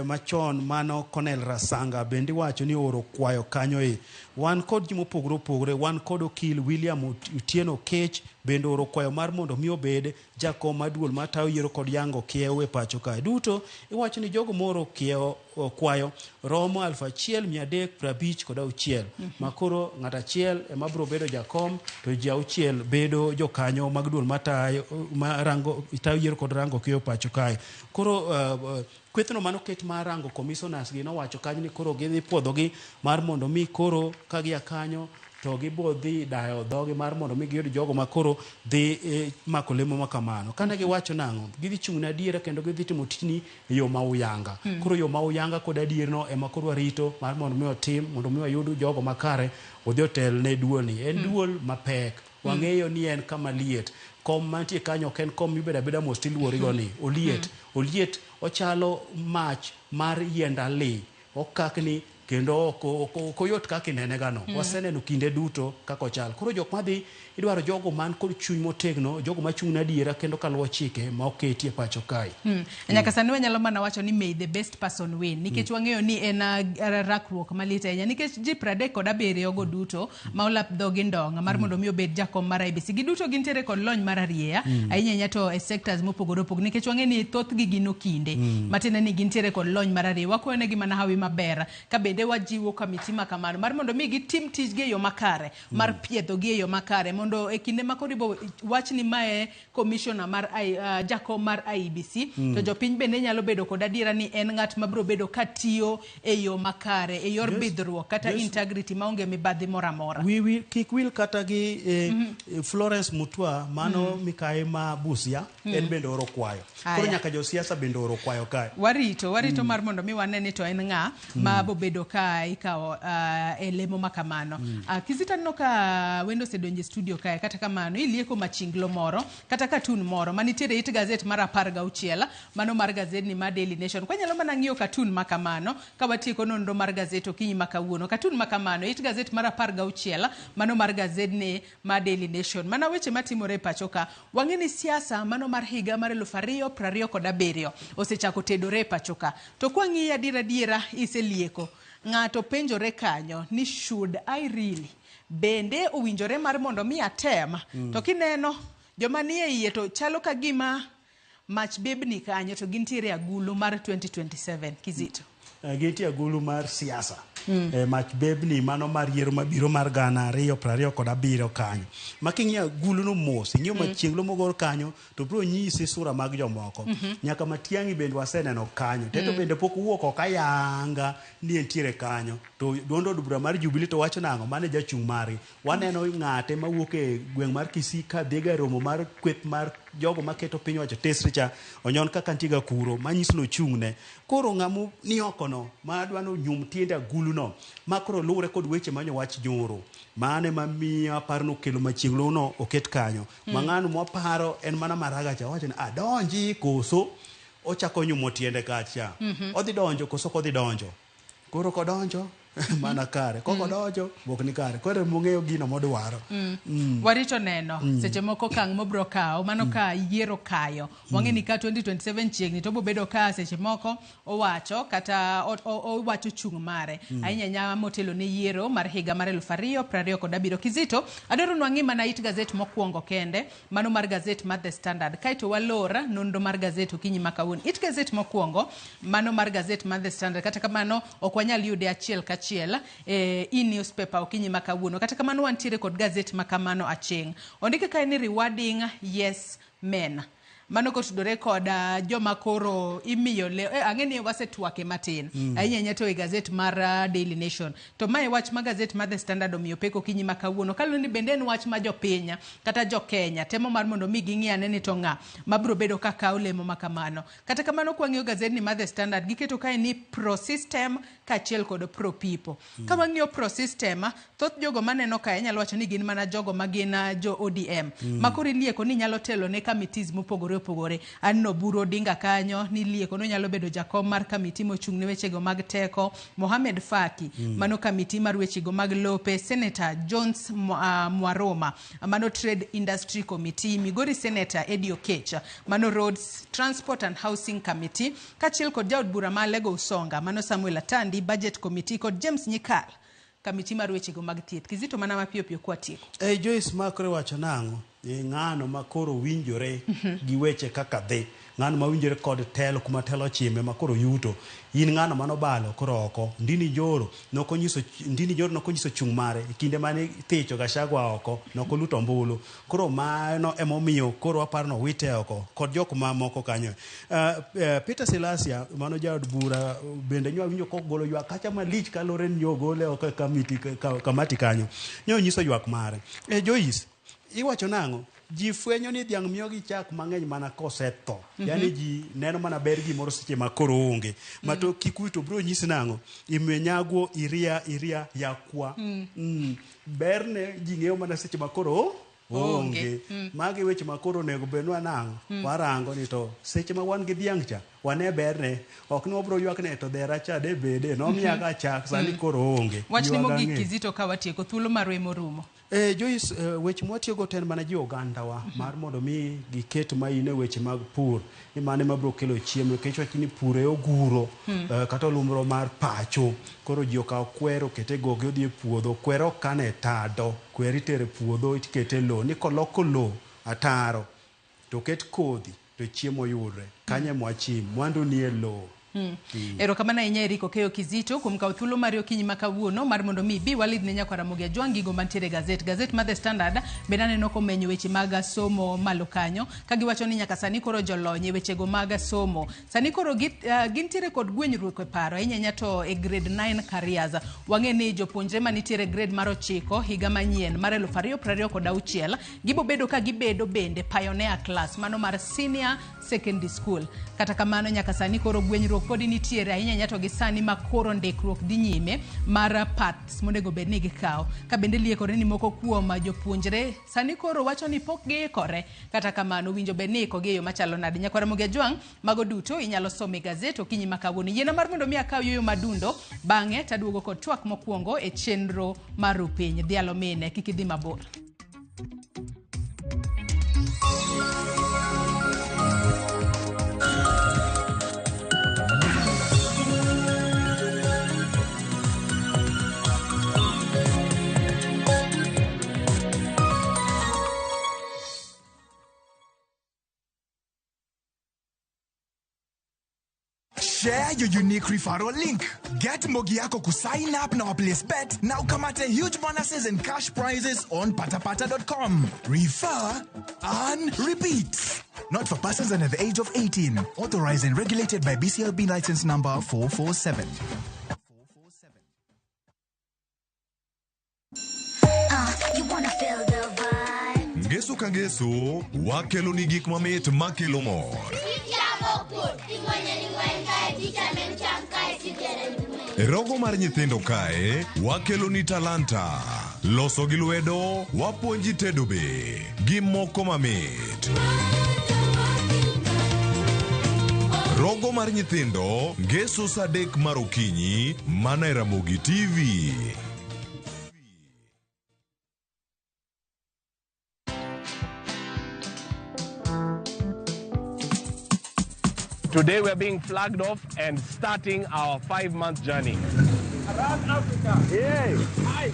machon mano Cornel Rasanga bende iwacho ni ooro kwayo kanyo. Wan kod ji mopogore opogore. Wan kod okil William Otieno Kech bende ooro kwayo mar mondo mi obed jakom mar duol matayo yiero kod yango kiew e pacho kae. Duto iwacho ni jogo mooro kiew kwayo romo 1356 ma koro ng'at achiel ema biro bedo jakom to ji 6 bedo jokanyo mag duol matayo ma rango tayo yiero kod rango kiew e pacho kae. Koro kwethno manoket mar rango commissioners gi nowacho kanyo ni koro gidhi puodhogi mar mondo mi koro ka gia kanyo to gibo dhi dayo dhogi mar mondo mi giyud jogo ma koro dhi mako lemo ma kamano. Kane giwacho nang'o, gidhi chung' ne adiera kendo gidhi timo tijni e yo ma uyanga. Koro yo ma uyanga kod adierno ema koro warito mar mondo mi otim mondo mi wayud jogo makare odhi otel ne duolni. En duol mapek. Wang'eyo ni en kama liet. Kom mantie kanyo ok en kom mibedo abeda mos tiluorigo ni. Oliet. Oliet ochalo mach mar yiend ali. Okakni kendo ok oyot kaka inene gano. Waseneno kinde duto kaka ochal. Koro jok madhi idwaro jogo man kod chuny motegno, jogo machung' ne adiera kendo kaluwo chike ma oketi e pacho kae. Nyaka sani wanyalo mana wacho ni may the best person win, nikech wang'eyo ni en rakruok malit ahinya, nikech ji 37 go duto ma olap dhogi ndong' mar mondo mi obed jakom mar IEBC. Giduto gintiere kod lony mar arieya, ahinya ahinya to e sectors mopogore opogore, nikech wang'eyo ni thothgi gin okinde, matiende ni gintiere kod lony mar arieya. Wakwayo negi mana hawi maber ka bende Bende wajiwo kamiti ma kamano mar mondo mi gitim tijgi e yo makare mar piedhogi e yo makare mondo e kinde ma koro ibo wach ni mae commissioner mar jakom mar IEBC to jopiny bende nyalo bedo kod adiera ni en ng'at mabiro bedo katiyo e yo makare e yor bidhruok kata integrity maonge mibadhi moro amora. Wi kik wil kata gi Florence Mutua mano mikayi ma Busia en bende oro kwayo. Koro nyaka josiasa bende oro kwayo kae. Warito mar mondo mi wane ni to en ng'a ma bobedo ka ikawo e lemo ma kamano. Kizito aneno ka wendo osedonjo e studio kae, kata kamano ilieko machinglo moro kata katun moro manitiere it gazet mar 16 mano mar gazedni mar Daily Nation. Kwanyalo mana ng'iyo katun ma kamano ka watieko nonro mar gazet okinyi ma kawuono. Katun ma kamano it gazet mar 16 mano mar gazedni mar Daily Nation. Mana weche matimore e pacho ka, wang'e ni siasa mano mar higa mar 2027 osechako tedore e pacho ka. To kwang'iyo adiera iselieko, ng'ato penjore kanyo ni should I really? Bende owinjore mar mondo mi atem? To kineno joma nie iye to chalo ka gima mach bebni kanyo to gintiere agulu mar 2027. Kizito. Gintie agulu mar siasa. Mach bebni mano mar yiero mabiro mar 2027 kanyo. Ma king'iyo agulu no mos, ing'iyo machienglo mogor kanyo to biro nyisi sura mag jomoko. Nyaka Matiang'i bende waseneno kanyo. Teto bende pok owuok oko ayanga ni entiere kanyo. To duond od bura mar Jubilee to wacho nang'o? Mano e jachung' margi. Waneno ng'ate mawuok e gweng' mar Kisii ka dhiga e romo mar kweth mar jogo maketo piny owacho tesre cha onyon kaka nitie ga kuro manyiso ni ochung'ne. Koro ng'ama ni oko no ma dwa ni onyum tiende agulu no ma koro luwre kod weche manyo wach nyoro. Mano ema miyo aparo ni okelo machiegni no oket kanyo. Ma ng'ano mwaparo en mana Maraga cha owacho ni adonji koso ochako nyumo tiende kacha. Odhi donjo koso ok odhi donjo. Koro kodonjo mana kare. Kok odonjo bok ni kare. Koro emong'eyo gino modwaro. Warito neno seche moko okang' mobro kawo mano ka yiero kayo. Wang'e ni ka 2027 chiegni to obobedo ka seche moko owacho kata owacho chung' mare ahinya ahinya motelo ne yiero mar higa mar 2027. Kizito, adwaro ni wang'i mana it gazet mokwongo kende, mano mar gazet mar The Standard, kaeto walor nonro mar gazet okinyi ma kawuono. It gazet mokwongo mano mar gazet mar The Standard, kata kamano ok wanyal yude achiel kachiel e newspaper okinyi ma kawuono. Kata kamano wantiere kod gazet ma kamano aching'. Ondike kae ni rewarding yes men. Mano kotudore kod joma koro imiyo le ang'e ni wasetwake matin ahinya ahinya to e gazet mar Daily Nation. To mae wach ma gazet mar The Standard omiyo pek okinyi ma kawuono. Kaluwore ni bende en wach ma jopiny kata jo Kenya temo mar mondo mi ging'i ane ni to ng'a mabiro bedo ka kawo lemo ma kamano. Kata kamano kwang'iyo gazedni mar The Standard giketo kae ni pro system kaachiel kod pro people. Ka wang'iyo pro system, thoth jogo maneno kae nyalo wacho ni gin mana jogo ma gin jo ODM. Ma koro ilieko ni nyalo telo ne committees mopogore opogore. Aneno Oburu Odinga kanyo ni ilieko ni onyalo bedo jakom mar kamiti mochung' ne wechego mag teko. Mohamed Faki, mano kamiti mar wechego mag lope. Senator Jones Mwaroma, mano Trade Industry Committee. Migori Senator Eddie Okech, mano Roads, Transport and Housing Committee. Kaachiel kod jaod bura ma Alego Usonga, mano Samuel Atandi, Budget Committee kod James Nyikal, kamiti mar wechego mag thieth. Kizito mana mapiyo piyo kwatieko. Joyce ma koro iwacho nang'o? Ng'ano ma koro winjore gi weche kaka dhi. Ng'ano ma winjore kod telo kuma telo ochime ma koro yuto. In ng'ano manobalo koro oko. Ndini Njoro nokonyiso Ndini Njoro nokonyiso chung' mare e kinde mane thicho Gachagua oko nokoluto ombulu. Koro mano emomiyo koro waparo ni owite oko kod jok mamoko kanyo. Peter Salasya mano jaod bura bende nyo awinjo kogolo ywak kacha malich kaluwore ni ogole oko e kamiti kamati kanyo. Nyo onyiso ywak mare. Joyce, iwacho nang'o? Ji fwenyo ni dhiang' miyogi chak mang'eny mana kosetho. Yani ji neno mana ber gimoro seche ma koro onge. Ma to Kikuyu to biro nyisi nang'o? Imenyago iria iria yakwa. Berne ji ng'eyo mana seche ma koro onge. Magi weche ma koro onego bed ni wanang'o? Warango ni to seche ma wan gi dhiang' cha, wane berne. Ok ni wabro ywak ne to dhera cha de bede, nomiya ga chak, sani koro onge. Wachni Ywag mogik ang'e. Kizito ka watieko thuolo marwa emorumo. Joyce, weche mwatiyogo te en mana ji ogandawa mar mondo mi giket maino e weche mag pur ni mano ema biro kelo chiemo nikech wach ni pur e oguro kata olumro mar pacho. Koro ji okaw kwer oket e goge odhi e puodho. Kwer ok kan e tado, kwer itero e puodho ikete e lowo ni koloko lowo ataro to oket kodhi to chiemo yudre. Kanyo ema wachim, mwandu nie lowo. Erokamano ahinya Eric Okeyo Kizito kuom kawo thuolo mari okinyi ma kawuono mar mondo mi ibi walidh ne nyakwar Ramogi Ajwang' gigo mantiere e gazet. Gazet mar The Standard bende aneno komenyo weche mag somo malo kanyo ka giwacho ni nyaka sani koro jolony e wechego mag somo sani koro gintiere kod gwenyruok e paro ahinya ahinya to e grade 9 careers. Wang'e ni jopuonjre manitiere e grade mar 9 higa manyien mar 2026 gibobedo ka gibedo bende pioneer class mano mar senior secondary school. Kata kamano nyaka sani koro gwenyruok podi nitiere ahinya ahinya to gi sani ma koro ndikruok dhi nyime mar paths monego bed ni gikawo. Ka bende liekore ni moko kuom jopuonjre sani koro wacho ni pok giikore. Kata kamano winjo bed ni ikogi e yo machalo nade. Nyakwar Ramogi Ajwang' mago duto inyalo somo e gazet okinyi ma kawuono. Yiena mar mondo mi akaw yueyo madundo bang'e taduogo kod twak mokwongo e chenro mar Rupiny. Dhialo mine kik idhi mabor. Share your unique referral link. Get Mbogi yako kusign up na waplace bet na ukamate huge bonuses and cash prizes on patapata.com. Refer and repeat. Not for persons under the age of 18. Authorized and regulated by BCLB license number 447. You wanna feel the vibe. Ngeso ka ngeso, wakelo ni gik mamit makelo mor. E rogo mar nyithindo kae, wakelo ni talanta. Loso gi lwedo, wapuonji tedo be, gi moko mamit. Rogo mar nyithindo, ngeso saa 3 mar okinyi, mana e Ramogi TV. Today we're being flagged off and starting our 5-month journey. Around Africa. Yay! Hi.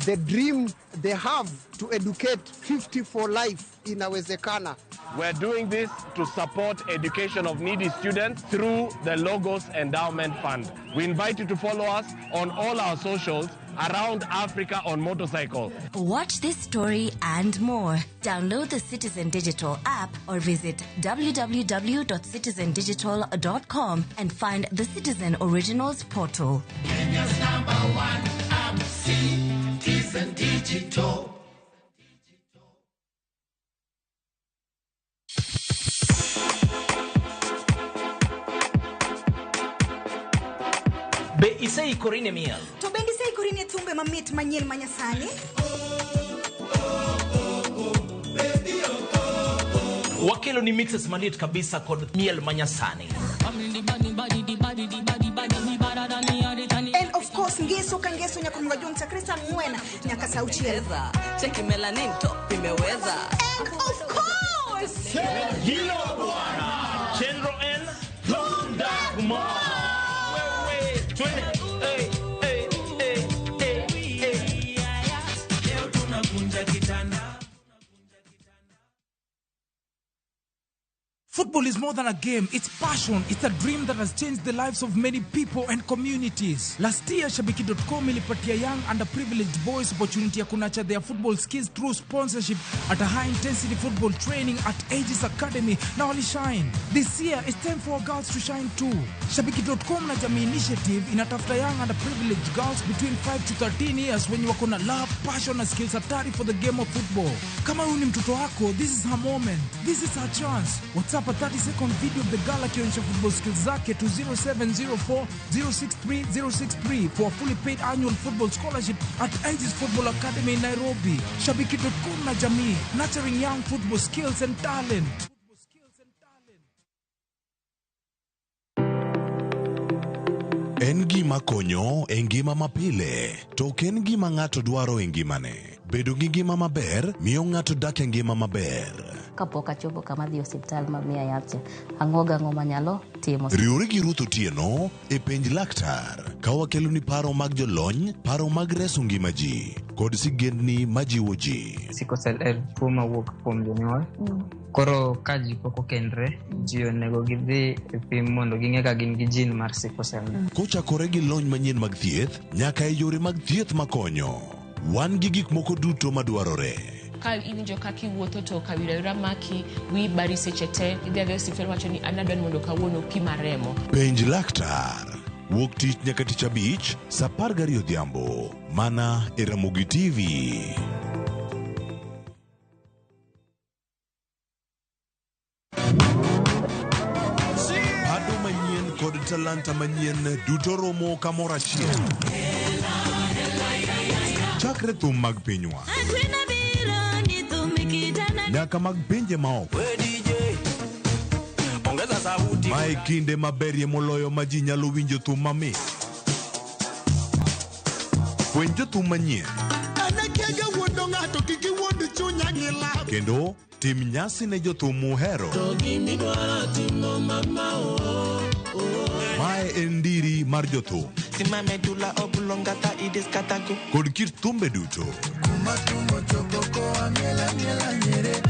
The dream they have to educate 50 for life inawezekana. We're doing this to support education of needy students through the Logos Endowment Fund. We invite you to follow us on all our socials around Africa on motorcycle. Watch this story and more. Download the Citizen Digital app or visit www.citizendigital.com and find the Citizen Originals portal. Kenya's number one app, Citizen Digital. Be iseikori ne miel? To bende iseikori ne thumbe mamit manyien manyasani? Wakelo ni mixes maliet kabisa kod miel manyasani. And of course ngeso ka ngeso nyaka mga jong chakre saa 4 nyaka saa 6. Cheki melanin top imeweza. And of course Hilo bwana Chenro N Honda Kumar. Football is more than a game, it's passion, it's a dream that has changed the lives of many people and communities. Last year, Shabiki.com ilipatia young underprivileged boys opportunity ya kunacha their football skills through sponsorship at a high-intensity football training at Aegis Academy. Now shine. This year, it's time for our girls to shine too. Shabiki.com na Jamii Initiative inatafuta young underprivileged girls between 5 to 13 years when you wako na love, passion na skills hatari for the game of football. Kama huyu ni mtoto wako, this is her moment. This is her chance. WhatsApp a 30-second video of the girl akionyesha football skills zake to 0704 063 063 for a fully paid annual football scholarship at Aegis Football Academy in Nairobi. Shabiki.com na Jamii, nurturing young football skills and talent. En gima konyo e ngima mapile, to ok en gima ng'ato dwaro e ngimane. Bedo gi ngima maber miyo ng'ato dak e ngima maber. Kapok achopo kama dhi osiptal ma miya yath cha, ang'o gang'o manyalo timo. Riwri gi Ruth Otieno e penj laktar ka wakeloni paro mag jolony, paro mag reso ngima ji kod sigendni majiwo ji. Sickle cell en tuo mawuok kuom jonyuol. Koro ka ji pok okendre, ji onego gidhi e pim mondo ging'e ka gin gi gene mar sickle cell. Kochakore gi lony manyien mag thieth nyaka e yore mag thieth makonyo. Wan gi gik moko duto madwarore. Ka iwinjo kaka iwuotho to kawira wira maki, wiyi bari seche te, idhi adhiya e osiptal iwacho ni an adwa ni mondo kawuono opima remo. Penj laktar. Wuok tich nyaka tich abich, saa 12 odhiambo. Mana e Ramogi TV. Pado manyien kod talanta manyien duto romo kamoro achiel. Chakre thum mag pinywa nyaka mag pinje maoko. Mae kinde maberie moloyo ma ji nyalo winjo thum mamit. Fweny jothum manyien Anakiaga wuondo ng'ato kik iwuond chunya gi lab. kendo tim nyasi ne jothum muhero. Mae en ndiri mar jothum kod kit thumbe duto.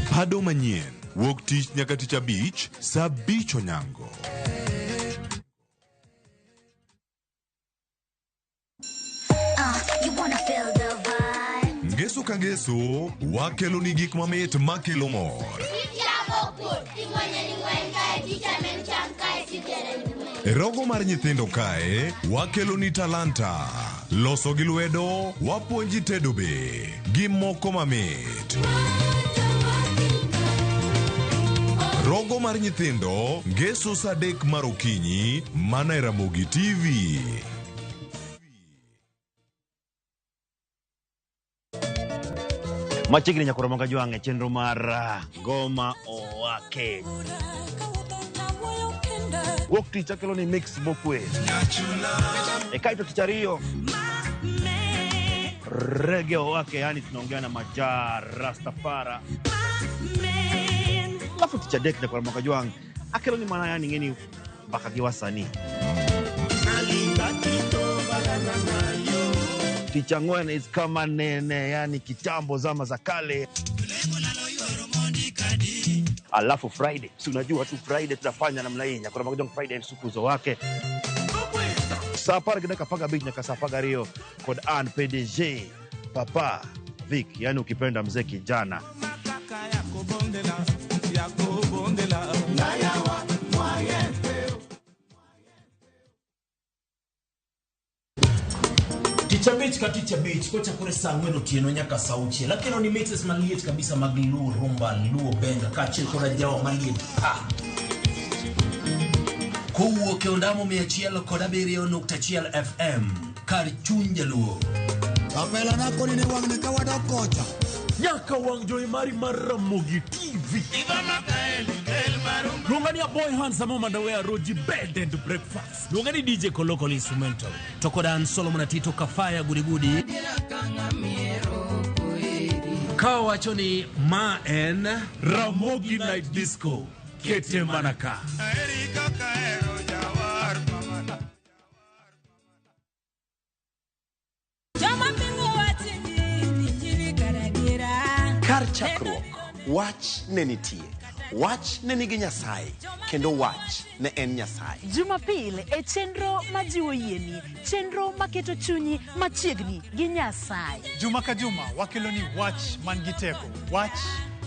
Pado manyien wuok tich nyaka tich abich saa 5 onyango. You wanna feel the vibe. Ngeso ka ngeso wakelo ni gik mamit makelo mor. E rogo mar nyithindo kae wakelo ni talanta. Loso gi lwedo wapuonji tedo be gi moko mamit. Rogo mar nyithindo ngeso saa 3 mar okinyi mana e Ramogi TV. Machiegni nyaka Ramogi Jwang' e chenro mar Ngoma Owake. Wuok tich akelo ni mix mokwe. E kaeto tich ariyo Reggae Owake, yani tunaongea na Majaa Rastafara. Alafu tich adek nyaka Ramogi Jwang' akelo ni mana yani ng'eni mbaka gi wasanii. Tich ang'wen is kama nene, yani kitambo zama za kale. Alafu Friday, si unajua tu Friday tunafanya namna hii, nyaka Ramogi Jwang' Friday sukuzo wake. Saa 10:15 nyaka saa 12 kod an PDG Papa Vic, yani ukipenda mzee kijana. Tich abich ka tich abich kochakore saa 4 otieno nyaka saa 6 akelo ni mixes maliet kabisa mag Luo rumba, Luo benga kaachiel kod ajawa maliet pa. Kowuok e ondamo 107.1 FM kar chuny jaluo. Kapela na koni ni wang'ni ka wadok kocha. Nyaka wang' jowi mari mar Ramogi TV. Luonga ni Aboy Handsome Omanda Roji Bed and Breakfast. Luonga ni DJ Koloko Instrumental. To kod an Solomon Atito Kafaya Gudigudi. Ka wacho ni ma en Ramogi Night Disco. Kete mana ka. Kar chakruok, wach ne nitie. Wach ne nigi Nyasaye, kendo wach ne en Nyasaye. Jumapil e chenro majiwo yieni, chenro maketo chunyi machiegni gi Nyasaye. Juma ka juma wakelo ni wach man gi teko, wach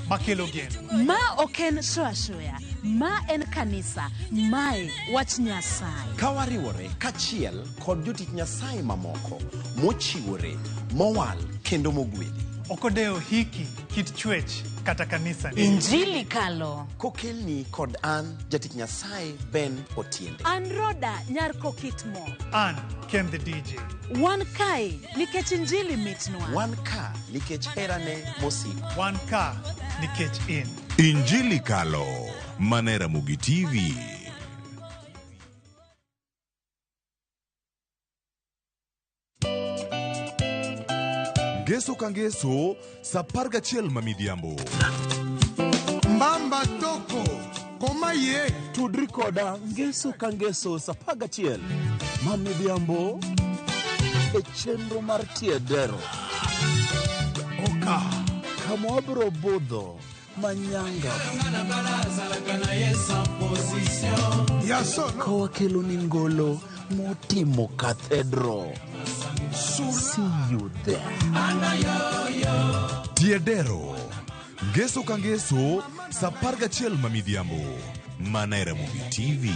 makelo geno. Ma ok en shoya shoya, ma en kanisa, mae wach Nyasaye. Ka wariwore kachiel kod jotich Nyasaye mamoko mochiwore, mowal kendo mogwedhi. Ok odewo hiki, kit chwech kata kanisa. Injili kalo. Kokelni kod an jatich Nyasaye Ben Otiende. An Roda nyar Kokitmo. An Ken the DJ. Wan kae nikech injili mitnwa. Wan ka nikech herane mosiko. Wan ka nikech in. Injili kalo mana e Ramogi TV. Ngeso ka ngeso saa 11 ma midhiambo. Mbamba toko koma ye. Tudri koda ngeso ka ngeso saa 11 ma midhiambo e chenro mar tie dero. Oka kama wabiro budho Manyanga. Ka wakelo ni ngolo motimo cathedral. See you there. Tiedero. Ngeso ka ngeso, sa 11 ma midhiambo. Mana e Ramogi TV.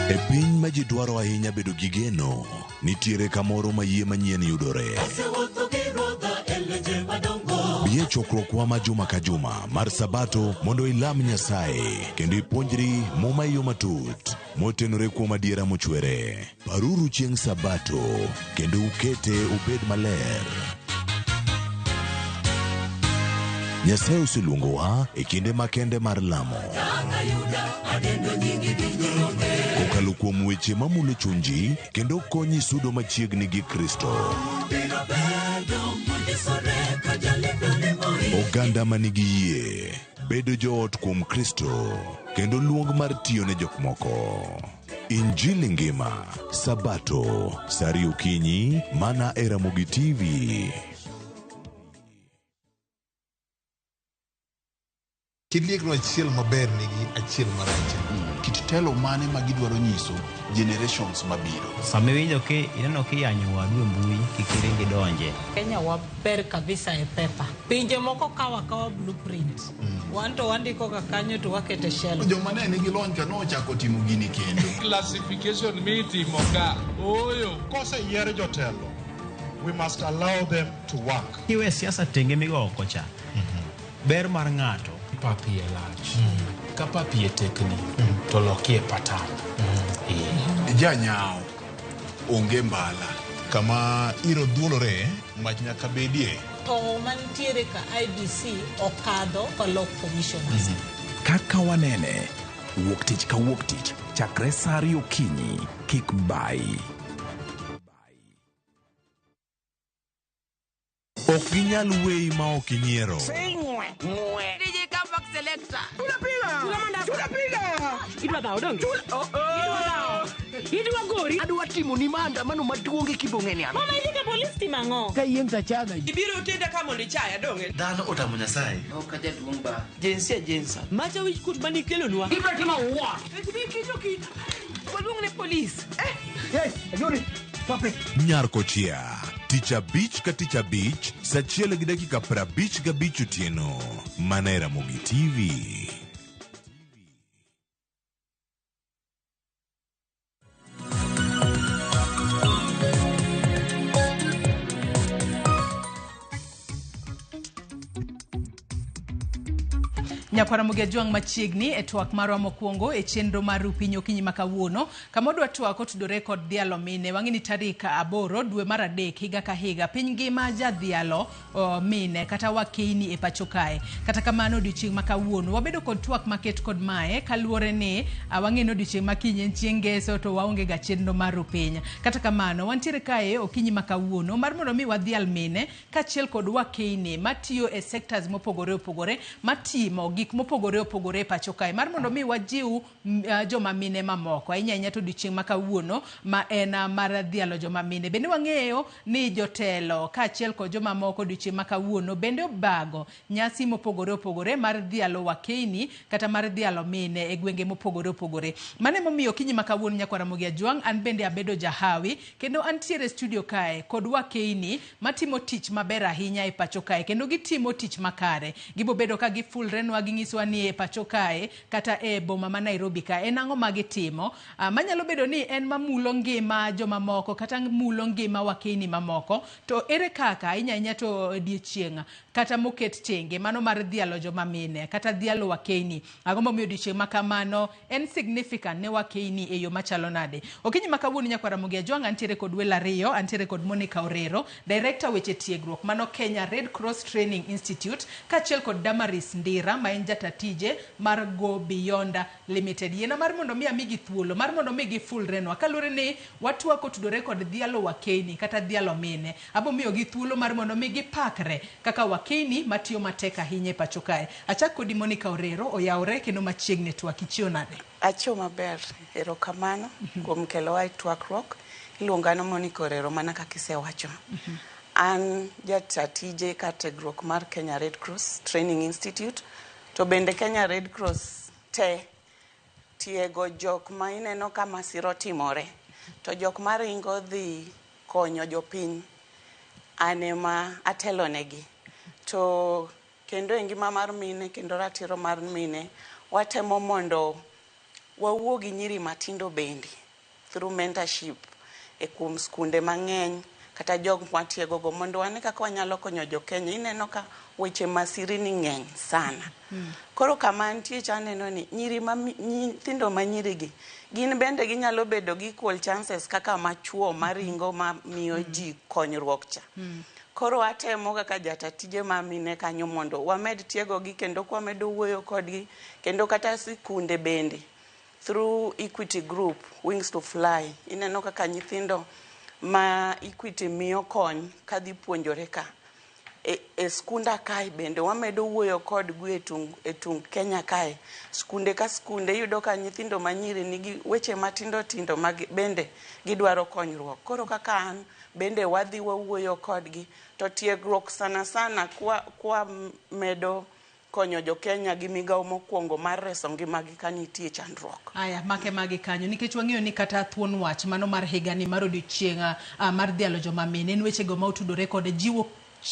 E piny ma ji dwaro ahinya bedo gi geno, nitiere kamoro ma yie manyien yudore. Bi e chokruokwa ma juma ka juma mar Sabato mondo ilam Nyasaye kendo ipuonjri Muma e yo matut motenore kuom adiera mochwere. Paruru chieng' Sabato kendo ukete obed maler. Nyasaye oseluongowa e kinde makende mar lamo. Kokalo kuom weche mamulo chunji kendo konyi sudo machiegni gi Kristo. Oganda ma nigi yie bedo joot kuom Kristo kendo luong mar tiyo ne jok moko. Injili ngima, Sabato, saa ariyo okinyi, mana e Ramogi TV. Kit liekno achiel maber nigi achiel marach. Kit telo mane ma gidwaro nyiso generations mabiro. Sama iwinjo ki ineno kiyanyo wadu e mbui kik iring idonje. Kenya waber kabisa e pepa. Pinje moko kawo akawa blueprint. Wan to wandiko ga kanyo to wakete shelf. Joma ne nigi lony cha nochako timo gini kendo. Classification mitimo ka ooyo. Koseyier jotelo, we must allow them to work. Kiwe siasa tenge migo oko cha. Ber mar ng'ato. Pap iye lach. Ka pap iye tekni, to lokie patan. Janyao onge mbala. Kama iro dhuolore, mach nyaka bedie. To mantiere ka IBC okadho kolok commissioners. Kaka wanene, wuok tich ka wuok tich chakre saa ariyo okinyi kik bayi. Ok ginyal weyi ma ok inyiero. DJ Comeback Selector. Idwa dhawo donge? Idwa dhawo. Idwa gori. Adwa timo ni maandamano maduong' e kibong'e ni. Mama idhi ka polis timo ang'o? Ka yieng' tachaga. Ibiro tenda ka mondo ichaya donge? Dhano otamo Nyasaye. Ok ajaduong' ba. Jinsia jinsa. Macha wich kut manikelonwa. Ibiro timo what? Waluong ne polis. Hey, Ajuri. Stop it. Nyar Kochia, tich abich ka tich abich, saa achiel gi dakika 55 otieno, mana e Ramogi TV. Nyakwara Mugia Jwang' machiegni e twak marwa mokwongo e chenro mar Rupiny okinyi ma kawuono kama odwa twak otudore kod dhialo mine. Wang'e ni tarik 8 dwe mar 3 higa ka higa piny ngima jadhialo mine kata wakeini e pacho kae. Kata kamano odiochieng' ma kawuono wabedo kod twak maket kod mae kaluwore ni wang'e ni odiochieng' ma kiny en chieng' ngeso to waonge ga chenro mar Rupiny. Kata kamano wantiere kae okinyi ma kawuono mar mondo mi wadhial mine kaachiel kod wakeini matiyo e sectors mopogore opogore matimo gik mopogore opogore e pacho kae mar mondo mi wajiw joma mine mamoko ahinya ahinya to odiochieng' ma kawuono ma en mar dhialo joma mine. Bende wang'eyo ni jotelo kaachiel kod joma moko odiochieng' ma kawuono bende obago nyasi mopogore opogore mar dhialo wakeini kata mar dhialo mine e gwenge mopogore opogore. Mano emomiyo okinyi ma kawuono nyakwara Ramogi Ajwang' an bende abedo jahawi kendo antiere studio kae kod wakeini matimo tich maber ahinya e pacho kae kendo gitimo tich makare. Gibobedo ka gifulrenwa ginyisowa ni e pacho kae kata e boma ma Nairobi ka en ang'o ma gitimo manyalo bedo ni en mamulo ngima jomamoko kata mulo ngima wakeini mamoko to ere kaka ahinya ahinya to odiochieng' kata moket tenge mano mar dhialo joma mine kata dhialo wakeini ang'o momiyo odiochieng' ma kamano en significant ne wakeini e yo machalo nade. Okinyi ma kawuono nyakwara Ramogi Ajwang' antiere kod welo ariyo, antiere kod Monica Orero, director weche tiegruok mano Kenya Red Cross Training Institute kaachiel kod Damaris Ndira ma en jata tije mar Go Beyond Limited. Yiena mar mondo mi amigi thuolo mar mondo mi gifulrenwa kaluwore ni watwak otudore kod dhialo wakeini kata dhialo mine. Abo miyogi thuolo mar mondo mi gipakre kaka wakeini matiyo matek ahinya e pacho kae. Achak kodi Monica Orero, oyawre kendo machiegni twak. Ichiew nade? Achiew maber, erokamano kuom kelowa e twakruok Iluonga ni Monica Orero mana kaka isewacho. An jata tije kar tiegruok mar Kenya Red Cross Training Institute. To bende Kenya Red Cross te tiego jok ma ineno ka masira otimore. To jok maringo dhi konyo jopiny an ema atelonegi. To kendo e ngima mar mine kendo ratiro mar mine watemo mondo wawuo gi nyiri matindo bende through mentorship e kuom skunde mang'eny kata jok mwatiegogo mondo wane kaka wanyalo konyo jokenya. Ineno ka weche masirini ng'eny sana. Koro kama antie cha aneno ni nyiri ma nyithindo ma nyirigi gin bende ginyalo bedo gi equal chances kaka machuo maringo mamiyo ji konyruok cha. Koro atemo kaka jata tije ma mine kanyo mondo wamed tiegogi kendo kwamedo wuoyo kodgi kendo kata sikunde bende through Equity Group Wings to Fly ineno kaka nyithindo ma Equity miyo kony kadhi puonjore ka e skunda kae bende wamedo wuoyo kodgi e tung Kenya kae skunde ka skunde iyudo ka nyithindo manyiri nigi weche matindo tindo ma bende gidwaro konyruok. Koro kaka an bende wadhi wawuoyo kodgi to tiegruok sana sana kwa medo konyo jokenya gi migawo mokwongo mar reso ngimagi ka nitie chandruok. Aya, make magi kanyo nikech wang'eyo ni kata thuon wach mano mar higani mar odiochieng' mar dhialo joma mine en wechego ma otudore kod jiwo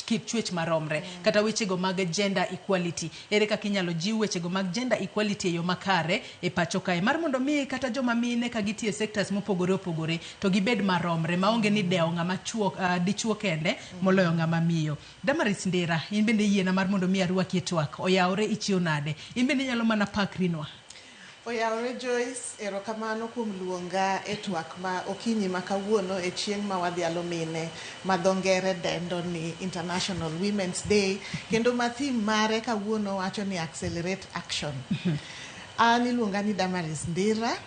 kit chwech maromre kata wechego mag gender equality. Ere kaka inyalo jiw wechego mag gender equality e yo makare e pacho kae mar mondo mi kata joma mine ka gitie e sectors mopogore opogore to gibed maromre maonge ni dewo ng'ama chuo, dichuo kende moloyo ng'ama miyo. Damaris Ndera, in bende yiena mar mondo mi arwaki e twak. Oyawore ichiew nade? In bende inyalo mana pakrinwa. Oyawore Joyce, erokamano kuom luonga e twak ma okinyi ma kawuono e chieng' ma wadhialo mine ma dho ngere dendo ni International Women's Day kendo ma theme mare kawuono wacho ni Accelerate Action. An iluonga ni Damaris Ndira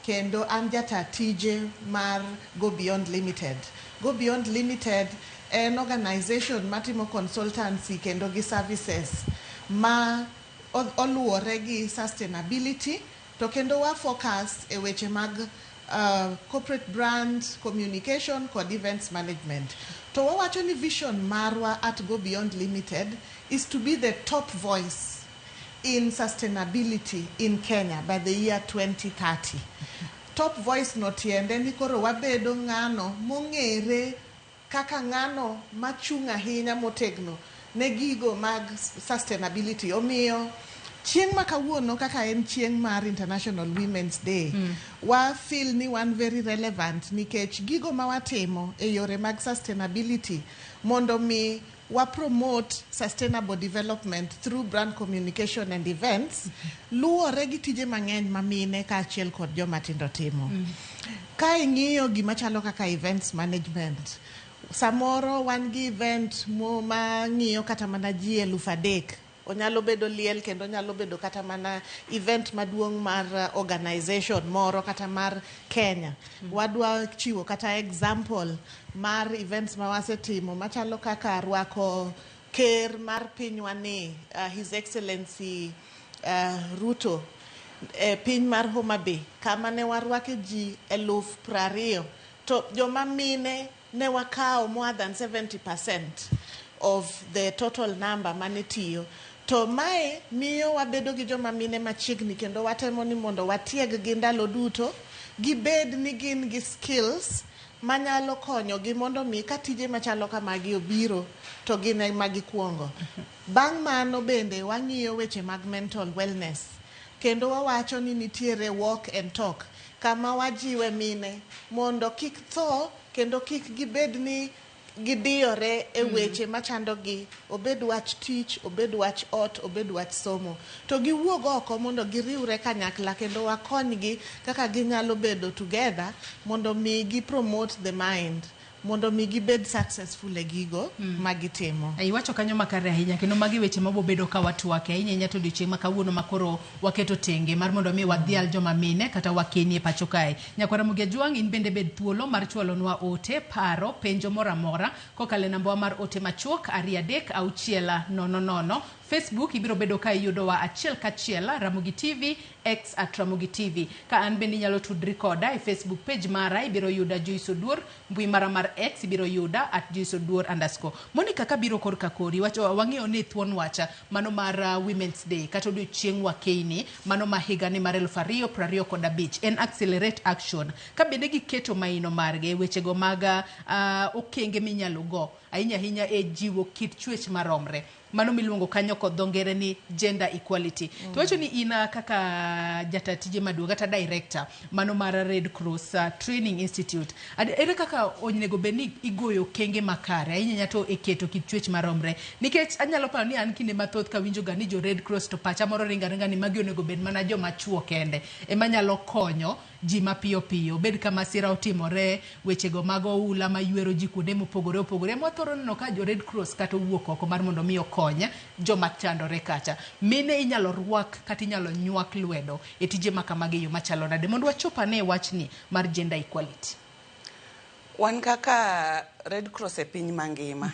kendo an jata tije mar Go Beyond Limited. Go Beyond Limited en organization matimo consultancy kendo gi services ma oluwore gi sustainability to kendo wa focus e weche mag corporate brand communication kod events management. To wawacho ni vision marwa at Go Beyond Limited is to be the top voice in sustainability in Kenya by the year 2030. Top voice no tiende ni koro wabedo ng'ano mong'ere kaka ng'ano machung' ahinya motegno ne gigo mag sustainability. Omiyo chieng' ma kawuono kaka en chieng' mar International Women's Day, wa feel ni wan very relevant nikech gigo ma watimo e yore mag sustainability mondo mi wa promote sustainable development through brand communication and events luwore gi tije mang'eny ma mine kaachiel kod joma tindo timo. Ka ing'iyo gima chalo kaka events management, samoro wan gi event mo ma ng'iyo kata mana ji 3000. Onyalo bedo liel kendo onyalo bedo kata mana event maduong' mar organization moro kata mar Kenya. Wadwa chiwo kata example mar events ma wasetimo machalo kaka rwako ker mar pinywa ni His Excellency Ruto e piny mar Homa Bay kama ne warwake ji 20,000 to joma mine ne wakawo more than 70% of the total number mane tiyo. To mae miyo wabedo gi joma mine machiegni kendo watemo ni mondo watieg gi ndalo duto gibed ni gin gi skills manyalo konyogi mondo mi ka tije machalo kamagi obiro to gin ema gikuongo. Bang' mano bende wang'iyo weche mag mental wellness kendo wawacho ni nitiere walk and talk kama wajiwe mine mondo kik tho kendo kik gibed ni gidiyore e weche machandogi, obed wach tich, obed wach ot, obed wach somo. To giwuog oko mondo giriwre kanyakla kendo wakonygi kaka ginyalo bedo together mondo mi gi promote the mind, mondo mi gibed successful e gigo ma gitimo. Iwacho kanyo makare ahinya kendo magi weche mabobedo ka watwake ahinya ahinya to odiochieng' ma kawuono ma koro waketo tenge mar mondo mi wadhial joma mine kata wakenie e pacho kae. Nyakwara Ramogi Ajwang' in bende bed thuolo mar chwalonwa ote, paro, penjo moro amora kokalo e nambawa mar ote machuok 236 00 Facebook ibiro bedo ka iyudowa achiel kachiel Ramogi TV, X at Ramogi TV. Ka an bende inyalo tudri koda e Facebook page mara ibiro yuda Joyce Oduor, mbui mara mar X ibiro yuda at Joyce Oduor underscore. Monica kabiro korka kori, wacho wang'eyo ni thuon wacha mano mar Women's Day kata odiochieng' wakeini mano ma higani mar 2025 en Accelerate Action. Ka bende giketo maino margi e wechego mag okenge minyalo go ahinya ahinya e jiwo kit chwech maromre mano miluongo kanyo kod dho ngere ni gender equality. To wacho ni in kaka jata tije maduong' kata director mano mar Red Cross Training Institute, ere kaka onego bed ni igoyo okenge makare ahinya ahinya to e keto kit chwech maromre? Nikech anyalo paro ni an kinde mathoth kawinjo ga ni jo Red Cross to pacha moro ringa ringa ni magi onego bed mana joma chuo kende ema nyalo konyo ji mapiyo piyo, bed ka masira otimore, wechego mag oula maywero ji kuonde mopogore opogore. Ema wathoro neno ka jo Red Cross kata owuok oko mar mondo mi okony joma chandore kacha. Mine inyalo rwak kata inyalo nywak lwedo e tije ma kamagi e yo machalo nade mondo wachop ane wachni mar gender equality? Wan kaka Red Cross e piny mangima,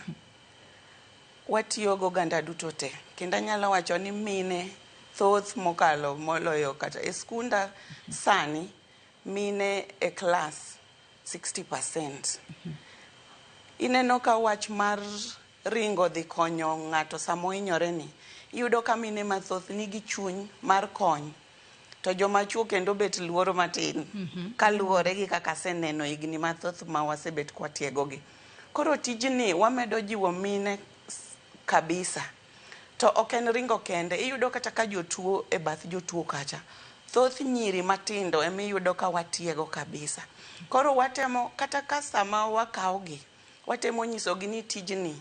watiyo gi oganda duto te. Kendo anyalo wacho ni mine thoth mokalo moloyo kata e skunda sani mine e klas 60%. Ineno ka wach mar ringo dhi konyo ng'ato sama ohinyore ni, iyudo ka mine mathoth nigi chuny mar kony. To joma chuo kendo bet luoro matin kaluwore gi kaka aseneno higni mathoth ma wasebet kwatiegogi. Koro tijni wamedo jiwo mine kabisa. To ok en ringo kende, iyudo kata ka jotuo e bath jotuo kacha, thoth nyiri matindo emiyudo ka watiego kabisa. Koro watemo kata ka sama wakawogi, watemo nyisogi ni tijni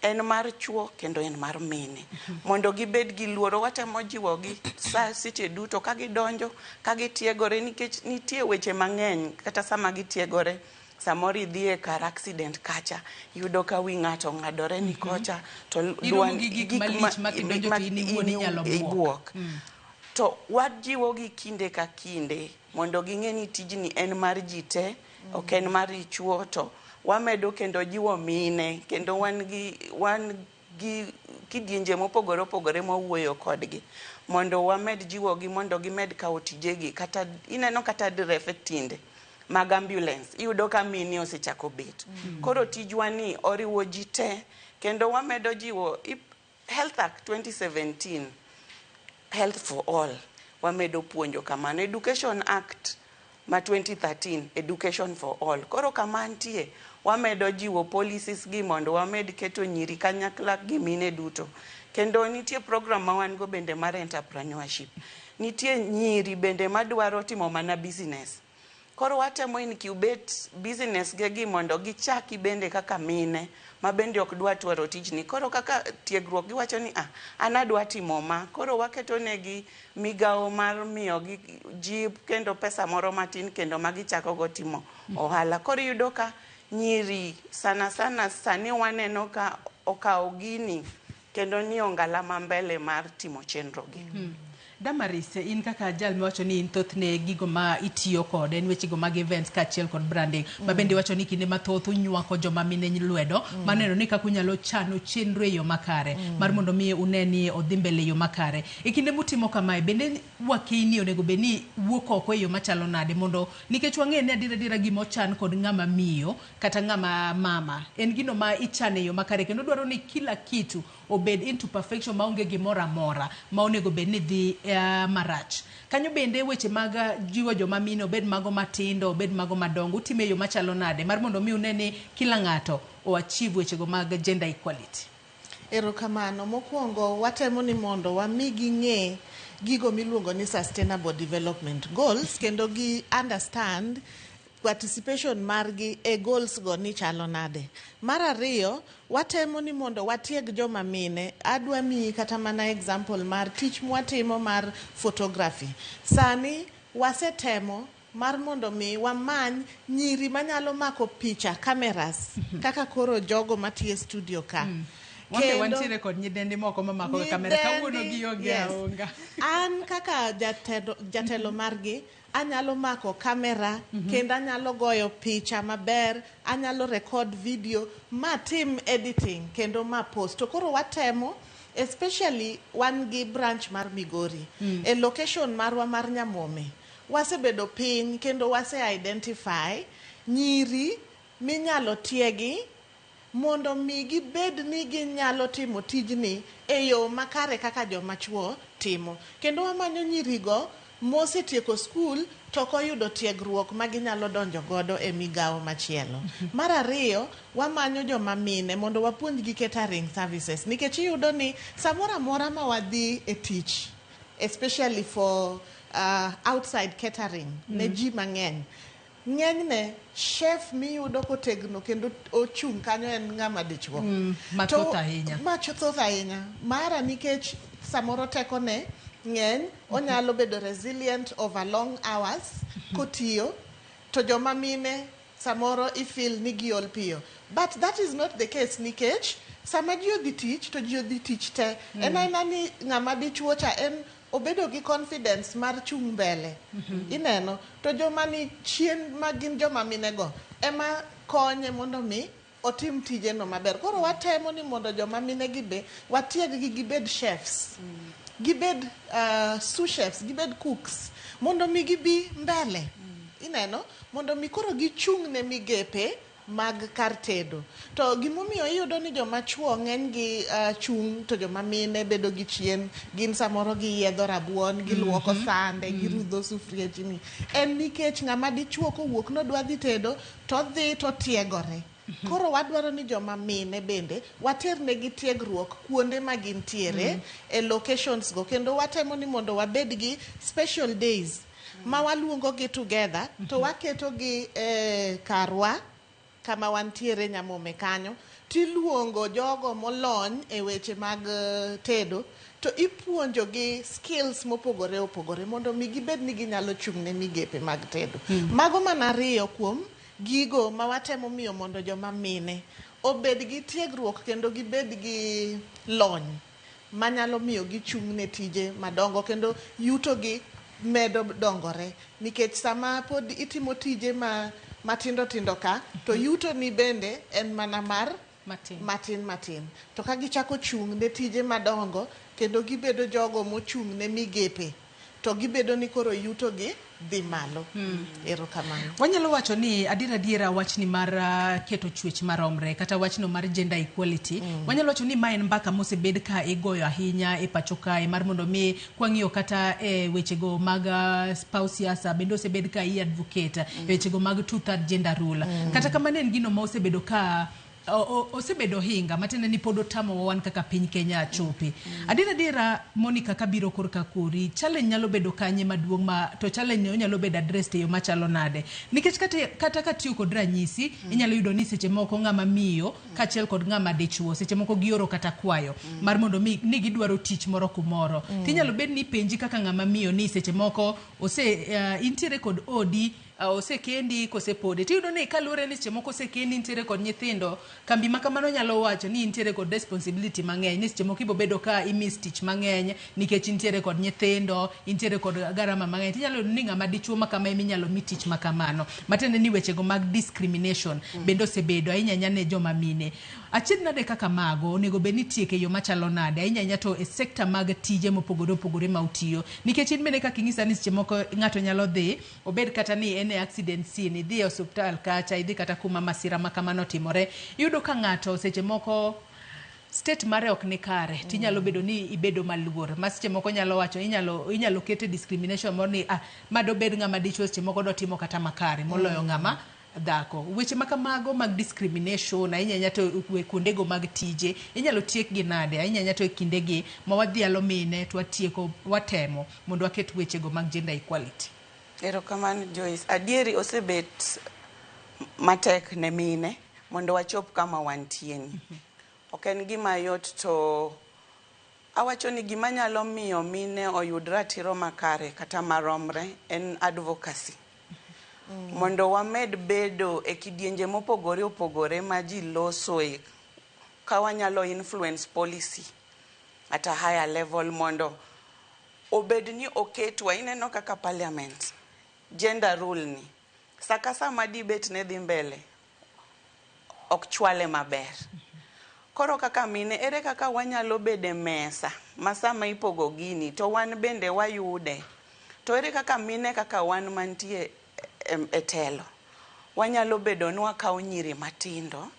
en mar chuo kendo en mar mine. Mondo gibed gi luoro, watemo jiwogi sa seche duto ka gidonjo, ka gitiegore nikech nitie weche mang'eny kata sama gitiegore. Samoro idhi e kar accident kacha, iyudo ka wi ng'ato ong'adore ni kocha, to Iromo gi gik malich ma kidonjo to in iwuon inyalo buok. To wajiwogi kinde ka kinde mondo ging'e ni tijni en mar ji te, ok en mar dichuo. To wamedo kendo jiwo mine, kendo wan gi kidienje mopogore opogore mwawuoyo kodgi mondo wamed jiwogi mondo gimed kawo tijegi. Kata ineno kata derefe tinde mag ambulance, iyudo ka mine osechako bet. Koro tijwa ni oriwo ji te, kendo wamedo jiwo Health Act 2017, Health for All, wamedo puonjo kamano. Education Act ma 2013, Education for All. Koro kama nitie, wamedo jiwo policies gi mondo wamed keto nyiri kanyakla gi mine duto. Kendo nitie program ma wan go bende mar entrepreneurship. Nitie nyiri bende madwaro timo mana business. Koro watemo incubate business ge gi mondo gichaki bende kaka mine ma bende ok dwa twero tijni. Koro kaka tiegruok giwacho ni an adwa timo ma. Koro waketo negi migawo mar miyogi jip kendo pesa moro matin kendo ma gichako go timo ohala. Koro iyudo ka nyiri sana sana sani waneno ka okawo gini kendo ni ongala ma mbele mar timo chenro gi. Damaris, in kaka jal miwacho ni in thothne gigo ma itiyo kode en wechego mag events kaachiel kod branding ma bende iwacho ni kinde mathoth unywako joma mine lwedo maneno ni kaka unyalo chano chenro e yo makare mar mondo mi une ni odhi mbele e yo makare. E kinde mutimo kamae bende wakeini onego bed ni wuok oko e yo machalo nade mondo nikech wang'eyo ni adiera adiera gima ochan kod ng'ama miyo kata ng'ama mama en gino ma ichano e yo makare kendo dwaro ni kila kitu obed into perfection maonge gimoro amora ma onego bed ni dhi marach. Kanyo bende weche mag jiwo joma mine obed mago matindo obed mago madongo utime e yo machalo nade mar mondo mi une ni kila ng'ato o achieve wechego mag gender equality? Erokamano. Mokwongo watemo ni mondo wami ging'e gigo miluongo ni Sustainable Development Goals kendo gi understand participation margi e goals go ni chalo nade. Mar ariyo, watemo ni mondo watieg joma mine. Adwa miyi kata mana example mar tich mwatimo mar photography. Sani wasetemo mar mondo mi wamany nyiri manyalo mako picha, cameras, kaka koro jogo matiyo e studio ka. Wambe wantiere kod nyidendi moko mamako kamera kawuono gionge aonga. An kaka jatelo margi anyalo mako kamera kendo anyalo goyo picha maber, anyalo record video, ma tim editing kendo ma post. To koro watemo Especially wan gi branch mar Migori. E location marwa mar Nyamome, wasebedo piny kendo wase identify nyiri minyalo tiegi mondo mi gibed ni ginyalo timo tijni e yo makare kaka joma chuo timo. Kendo wamanyo nyirigo mosetieko skul to ok oyudo tiegruok ma ginyalo donjo godo e migawo machielo. Mar ariyo, wamanyo joma mine mondo wapuonjgi catering services nikech iyudo ni samoro amora ma wadhi e tich, especially for outside catering ne ji mang'eny, ng'enyne chef miyudo kotegno kendo ochung' kanyo en ng'ama dichuo. Mathoth ahinya. Mathoth ahinya. Mara nikech samoro tekone ng'eny, onyalo bedo resilient over long hours kotiyo, to joma mine samoro ifeel ni giol piyo. But that is not the case nikech sama ji odhi tich to ji odhi tich te. En aena ni ng'ama dichuo cha en obedo gi confidence mar chung' mbele. Ineno, to joma ni chien ma gin joma mine go ema konye mondo mi otim tijeno maber. Koro watemo ni mondo joma mine gi be watieg gi gibed chefs. Gibed sous chefs, gibed cooks mondo mi gibi mbele. Ineno, mondo mi koro gichung' ne migepe mag kar tedo. To gimomiyo iyudo ni joma chuo ng'eny gi chung' to joma mine bedo gi chien, gin samoro giyiedho rabuon, giluoko sande, girudho sufriechni. En nikech ng'ama dichuo kowuok nodwa dhi tedo, to odhi to otiegore. Koro wadwaro ni joma mine bende waternegi tiegruok kuonde ma gintiere e locations go, kendo watemo ni mondo wabed gi special days ma waluongo gi together to waketo gi e karwa kama wantiere Nyamome kanyo, tiluongo jogo molony e weche mag tedo to ipuonjo gi skills mopogore opogore mondo mi gibed ni ginyalo chung' ne migepe mag tedo. Mago mana ariyo kuom gigo ma watemo miyo mondo joma mine obed gi tiegruok kendo gibed gi lony manyalo miyo gichung' ne tije madongo kendo yuto gi medo dongore nikech sama pod itimo tije ma matindo tindo ka to yuto ni bende en mana mar matin matin matin. To ka gichako chung' ne tije madongo kendo gibedo jogo mochung' ne migepe to gibedo ni koro yuto gi dhi malo. Erokamano. Wanyalo wacho ni adier adiera wachni mar keto chwech maromre kata wachno mar gender equality. Wanyalo wacho ni ma en mbaka mosebed ka igoyo ahinya e pacho kae mar mondo mi kwang'iyo kata e wechego mag paw siasa bende osebed ka i advocate e wechego mag two-third gender rule. Kata kamano en gino ma osebedo ka osebedo hinga matiende ni pod otamowa wan kaka piny Kenya chope. Adier adiera Monica kabiro korka kori, challenge nyalo bedo kanye maduong' ma to challenge ni onyalo bedo addressed e yo machalo nade? Nikech kata katiyo kod ranyisi, inyalo yudo ni seche moko ng'ama miyo kaachiel kod ng'ama dichuo seche moko gioro kata kwayo mar mondo mi ni gidwaro tich moro kumoro. Tinyalo bed ni ipenji kaka ng'ama miyo ni seche moko ose intiere kod odi, osekendi kose podi. Tiyudo ni kaluwore ni seche moko osekendi intiere kod nyithindo, kambi ma kamano nyalo wacho ni intiere kod responsibility mang'eny, ni seche moko ibobedo ka imiss tich mang'eny nikech intiere kod nyithindo, intiere kod garama mang'eny. Tinyalo yudo ni ng'ama dichuo ma kama eminyalo mi tich ma kamano. Matiende ni wechego mag discrimination bende osebedo ahinya ahinya ne joma mine. Achiedh nade kaka mago onego bed ni itieko e yo machalo nade ahinya ahinya to e sekta mag tije mopogore opogore ma utiyo. Nikech in bende kaka inyisa ni seche moko ng'ato nyalo dhi obed kata ni en e accident scene, idhi e osuptal kacha, idhi kata kuma masira ma kamano otimore, iyudo ka ng'ato seche moko state mare ok ni kare, tinyalo bedo ni ibedo maluor ma seche moko nyalo wacho inyalo kete discrimination moro ni ma dobed ng'ama dichuo seche moko dotimo kata makare moloyo ng'ama dhako. Weche ma kamago mag discrimination ahinya ahinya to kuondego mag tije inyalo tiek gi nade ahinya ahinya to e kindegi ma wadhialo mine to watieko watemo mondo waket wechego mag gender equality. Erokamano Joyce. Adieri osebet matek ne mine mondo wachop kama wantie ni. Ok en gima yot to awacho ni gima nyalo miyo mine oyud ratiro makare kata maromre en advocacy. Mondo wamed bedo e kidienje mopogore opogore ma ji losoe ka wanyalo influence policy at a higher level mondo obed ni oketwa. Ineno kaka parliament gender rule ni sa ka sa ma debate ne dhi mbele ok chwale maber. Koro kaka mine, ere kaka wanyalo bedo e mesa ma sama ipogo gini to wan bende wayude? To ere kaka mine kaka wan mantie e telo, wanyalo bedo ni wakawo nyiri matindo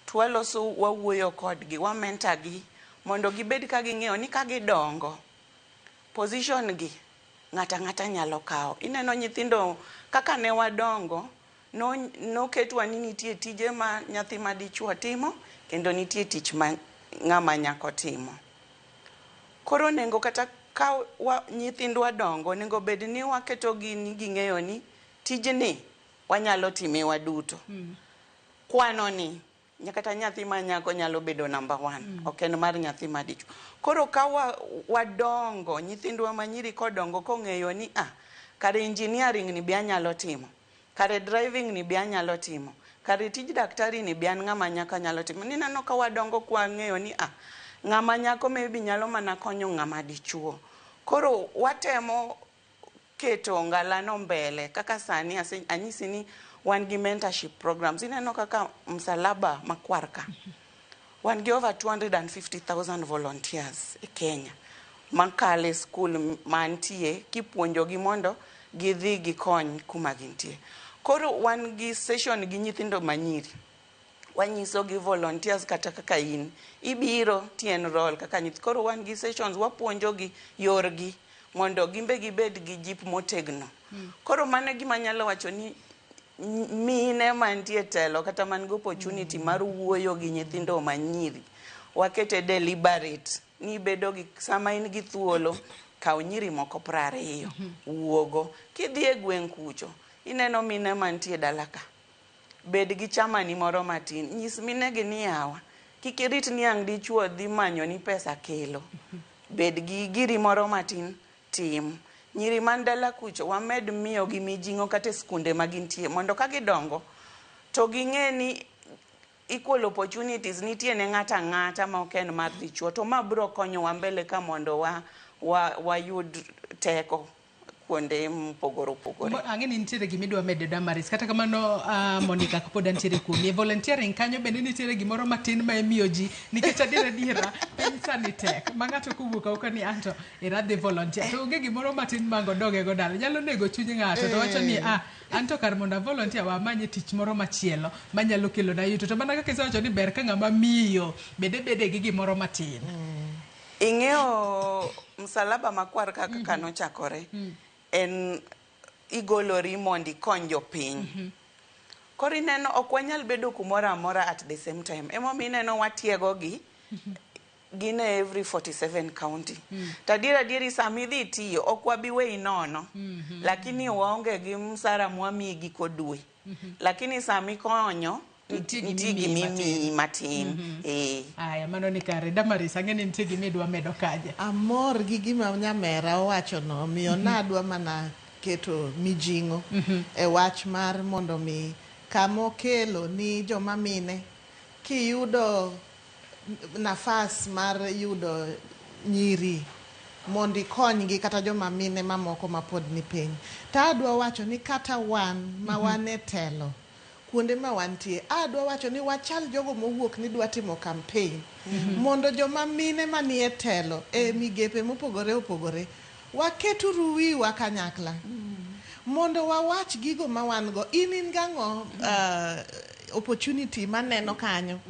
to waloso, wawuoyo kodgi, wa mentor gi mondo gibed ka ging'eyo ni ka gidongo, position gi ng'ato ang'ata nyalo kawo. Ineno nyithindo kaka ne wadongo, noketwa ni nitie tije ma nyathi ma dichuo timo kendo nitie tich ma ng'ama nyako timo. Koro onego kata ka nyithindwa dongo, onego bed ni waketogi ni ging'eyo ni tijni wanyalo time waduto. Kwano ni kata nyathi ma nyako nyalo bedo number 1, ok en mar nyathi ma dichuo. Koro ka wadongo, nyithindwa ma nyiri kodongo kong'eyo ni kare engineering ni be anyalo timo, kare driving ni be anyalo timo, kare tij daktari ni be an ng'ama nyako nyalo timo. Nineno ka wadongo kwang'eyo ni ng'ama nyako maybe nyalo mana konyo ng'ama dichuo. Koro watemo keto ngalano mbele kaka sani anyisi ni wan gi mentorship programs. Ineno kaka Msalaba Makwar ka, wan gi over 250,000 volunteers e Kenya makale skul mantie kipuonjogi mondo gidhi gikony kuma gintie. Koro wan gi session gi nyithindo manyiri, wanyiso gi volunteers kata kaka in ibiro ti enroll kaka nyithi. Koro wan gi sessions, wapuonjogi yorgi mondo gimbe gibed gi jip motegno. Koro mano e gima anyalo wacho ni mine mantie telo kata man gi opportunity mar wuoyo gi nyithindo manyiri, wakete deliberate ni bedo gi sama in gi thuolo, kaw nyiri moko 20 wuogo. Kidhi e gweng' kucho, ineno mine mantie dala ka, bed gi chamani moro matin, nyis minegi ni yawa, kik irit ni ang' dichuo dhi manyo ni pesa kelo, bed gi giri moro matin, tim. Nyiri man dala kucho wamed miyo gi mijing'o kata e skunde ma gintie mondo ka gidongo to ging'e ni equal opportunities nitie ne ng'ato ang'ata ma ok en mar dichuo, to ma biro konyowa mbele ka mondo wayud teko kuonde mopogore opogore. Ang'e ni nitiere gima idwa medo Damaris, kata kamano Monica kapod antiere kuomi. E volunteering kanyo bende nitiere gimoro matin ma imiyo ji, nikech adiera piny sani tek ma ng'ato kowuok oko ni anto era dhi volunteer to onge gimoro matin ma godoge go dala, nyalo nego chuny ng'ato to wacho ni anto kar mondo a volunteer wa amanye tich moro machielo manyalo kelona yuto. To mana kaka isewacho ni ber ka ng'ama miyo bende bede gi gimoro matin. Ing'eyo Msalaba Makwar kaka nochakore, en igolori mondo ikony jopiny. Koro ineno ok wanyal bedo kumoro amora at the same time. Emomiyo ineno watiegogi gin e every 47 county. To adier sama idhi tiyo ok wabi weyi nono. Lakini waonge gi msara mwamiyi giko dwe. Lakini sama ikonyo nitie nitie gima imiyi matin. Aya, mano ni kare. Damaris, ang'e ni nitie gima idwa medo kaja. Amor gi gima nyamera owachono, omiyo nadwa mana keto mijing'o e wach mar mondo mi kamokelo ni joma mine kiyudo nafas mar yudo nyiri mondo ikonygi kata joma mine mamoko mapod ni piny. To adwa wacho ni kata wan ma wan e telo kuonde ma wantie, adwa wacho ni wachal jogo mowuok ni dwa timo campaign mondo joma mine manie telo e migepe mopogore opogore waketuru wiwa kanyakla mondo wawach gigo ma wan go. In gang'o opportunity maneno kanyo.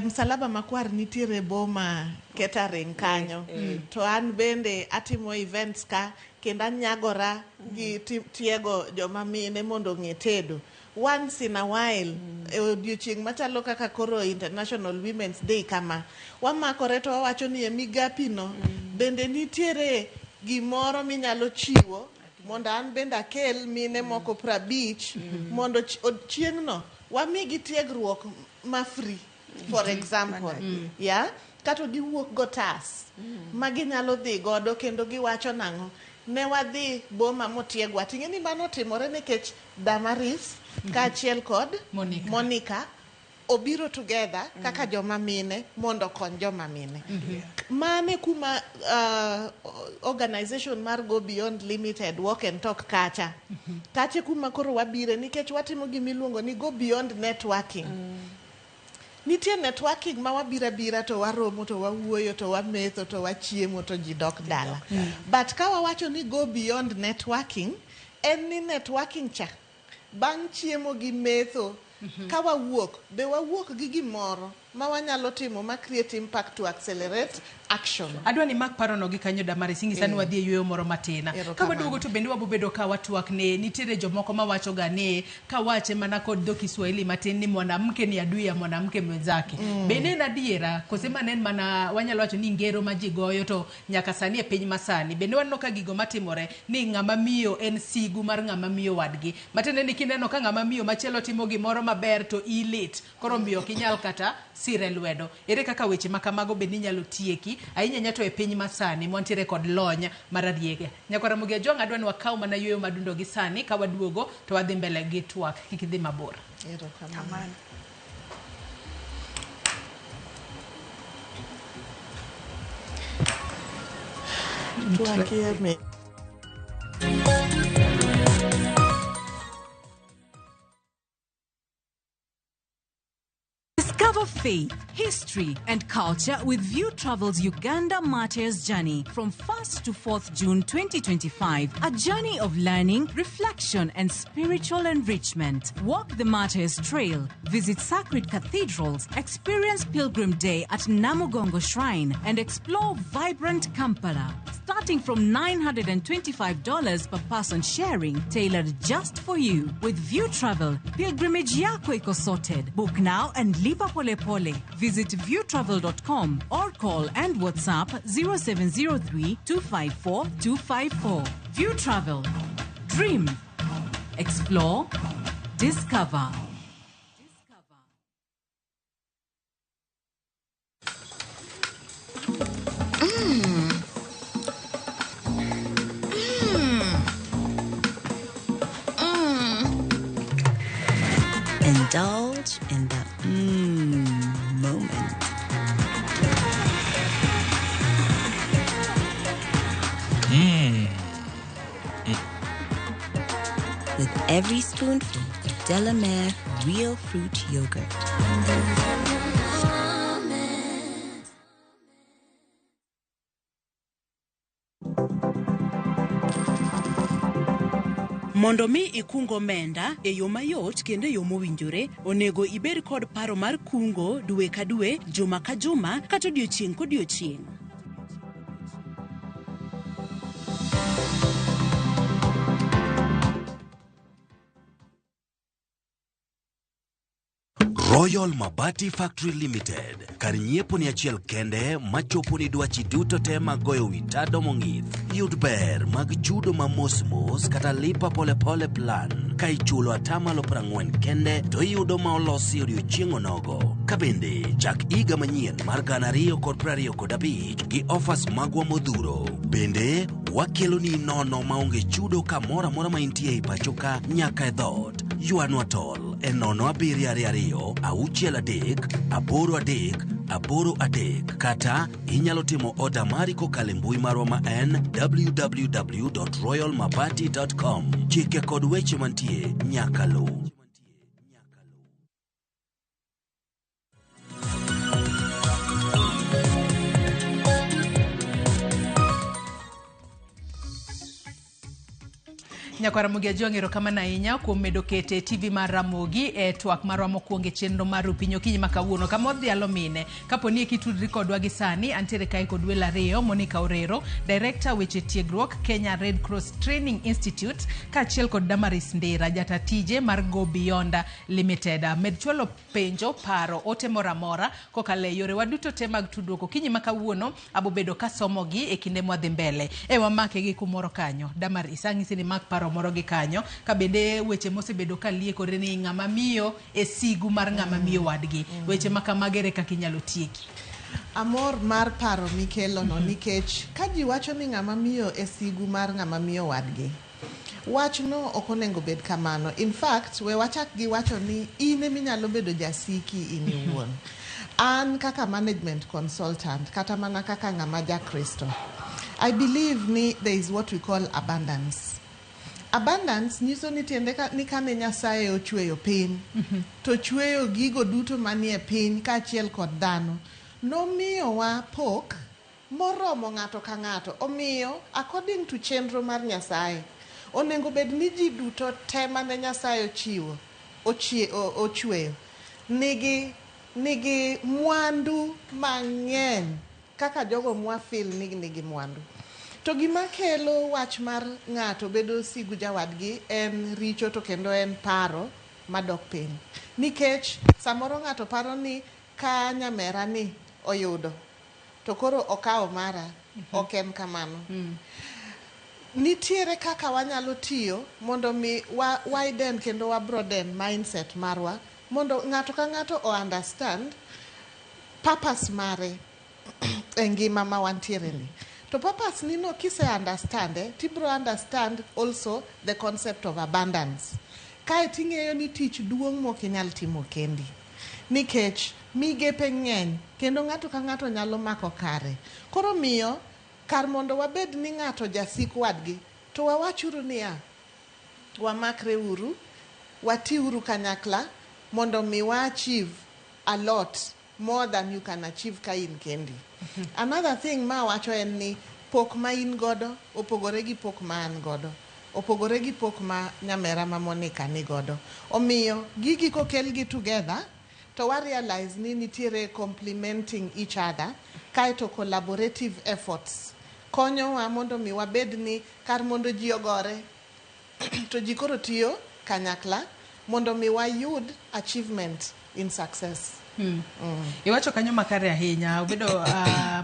Msalaba Makwar nitiere boma catering kanyo, to an bende atimo events ka kendo anyagora gi tiego joma mine mondo ong'e tedo. Once in a while, e odiochieng' machalo kaka koro International Women's Day kama, wamakore to wawacho ni e migapi no bende nitiere gimoro minyalo chiwo mondo an bende akel mine moko 50 mondo chieng'no wamigi tiegruok ma free, for example, yeah? Kato giwuok go tas ma ginyalo dhi godo kendo giwacho nang'o ne wadhi boma motiegwa. Ting'e ni mano otimore nikech Damaris kaachiel kod Monica. Monica obiro together kaka joma mine mondo okony joma mine. Mane kuma organization mar Go Beyond Limited Walk and Talk kacha. Kacha kuma koro wabire nikech watimo gima iluongo ni Go Beyond Networking. Nitie networking ma wabiro abira to waromo to wawuoyo to wametho to wachiemo to ji dok dala. But ka wawacho ni go beyond networking, en ni networking cha bang' chiemo gi metho ka wawuok be wawuok gi gimoro ma wanyalo timo ma create impact to accelerate action. Adwa ni mak parono gi kanyo Damaris, ing'isa ni wadhi e yueyo moro matin. Ka Erokamano. waduogo to bende wabobedo ka watwak ne nitiere jomoko mawacho ga ni kawache mana kod dho Kiswahili matin ni mwanamke ni adui ya mwanamke mwenzake. Bende en adiera kose mano en mana wanyalo wacho ni ngero ma ji goyo to nyaka sani e piny masani bende waneno ka gigo matimore ni ng'ama miyo en sigu mar ng'ama miyo wadgi. Matiende ni kineno ka ng'ama miyo machielo timo gimoro maber to iyi lit koro miyo ok inyal kata sire lwedo. Ere kaka weche ma kamago bende inyalo tieki ahinya ahinya to e piny masani mwantiere kod lony marariege. Nyakwar Ramogi Ajwang' adwa ni wakaw mana yueyo madundo gi sani ka waduogo to wadhi mbele gi twak kik idhi mabor. Erokamano. Twakie me. Discover faith, history, and culture with View Travel's Uganda Martyrs Journey from 1st to 4th June 2025. A journey of learning, reflection, and spiritual enrichment. Walk the Martyrs Trail, visit sacred cathedrals, experience Pilgrim Day at Namugongo Shrine, and explore vibrant Kampala. Starting from $925 per person sharing, tailored just for you. With View Travel, pilgrimage yako iko sorted. Book now and lipa pole pole. Visit viewtravel.com or call and WhatsApp 0703 254 254. View Travel. Dream. Explore. Discover. Indulge in the moment. With every spoonful of Delamere Real Fruit Yogurt. Mondo mi ikung omenda e yo mayot kendo e yo mowinjore, onego ibed kod paro mar kungo dwe ka dwe, juma ka juma, kata odiochieng' kodiochieng'. Royal Mabati Factory Limited, kar nyiepo ni achiel kende machopo ni dwachi duto te mag goyo wi tado mong'ith. Yud ber mag chudo ma mos mos kata lipa pole pole plan. Ka ichulo atamalo 40 kende to iyudo ma olosi odiochieng' onogo. Ka bende chak higa manyien mar 2025 gi offers magwa modhuro. Bende wakeloni nono maonge chudo kamoro amora ma intie ei pacho ka nyaka e dhoot. Ywanwa tol e 0 7 2 6 3 8 3 8 3 kata inyalo timo oda mari kokalo e mbui marwa ma en www.royalmabati.com. Chike kod weche mantie nyaka luw. Nyakwar Ramogi Ajwang' erokamano ahinya kuom medo kete TV mar Ramogi e twak marwa mokwongo e chenro mar Rupiny okinyi ma kawuono kama odhialo mine. Kapo ni kitudri kodwa gi sani, antiere kae kod welo ariyo, Monica Orero, Director weche tiegruok Kenya Red Cross Training Institute, kaachiel kod Damaris Ndira, jata tije mar Go Beyond Limited. Med chwalo penjo, paro, ote moro amora kokalo e yorewa duto te mag tudruok okinyi ma kawuono abobedo kasomogi e kinde mwadhi mbele. E wamake gi kumoro kanyo. Damaris, ang'isi ni mak paro moro gi kanyo ka bende weche mosebedo ka liekore ni ng'ama miyo e sigu mar ng'ama miyo wadgi. Weche ma kamago ere kaka inyalo tieki? Amor mar paro mikelono nikech ka ji wacho ni ng'ama miyo e sigu mar ng'ama miyo wadgi, wachno ok onego bed kamano. In fact, we wachak gi wacho ni in eminyalo bedo jasiki in iwuon. An kaka management consultant, kata mana kaka ng'ama ja Kristo, I believe ni there is what we call abundance. Abundance nyiso ni tiende ka, ni kane Nyasaye ochweyo piny, to chweyo gigo duto manie piny kaachiel kod dhano, nomiyowa pok moromo ng'ato ka ng'ato. Omiyo, according to chenro mar Nyasaye, onego bed ni ji duto te mane Nyasaye ochiwo, ochweyo, nigi mwandu mang'eny kaka jogo mwa feel ni nigi mwandu. To gima kelo wach mar ng'ato bedo sigu jawadgi en richo to kendo en paro madok piny. Nikech samoro ng'ato paro ni ka nyamera ni oyudo, to koro okawo mara, ok en kamano. Nitiere kaka wanyalo tiyo mondo mi wa widen kendo wa broaden mindset marwa mondo ng'ato ka ng'ato o understand purpose mare e ngima ma wantiere ni. To purpose ni no kise understand tibro understand also the concept of abundance. Kae ting'eyo ni tich duong' mok inyal timo kendi. Nikech migepe ng'eny kendo ng'ato ka ng'ato nyalo mako kare. Koro miyo kar mondo wabed ni ng'ato jasik wadgi, to wawachuru niya, wamakre uru, watiuru kanyakla mondo mi wa achieve a lot more than you can achieve ka in kendi. Another thing ma wacho en ni pok ma in godo opogore gi pok ma an godo. Opogore gi pok ma nyamera ma Monica ni godo. Omiyo gigi kokelgi together to wa realize ni nitiere complementing each other kaeto collaborative efforts konyowa mondo mi wabed ni kar mondo ji ogore to ji koro tiyo kanyakla mondo mi wayud achievement in success. Iwacho kanyo makare ahinya obedo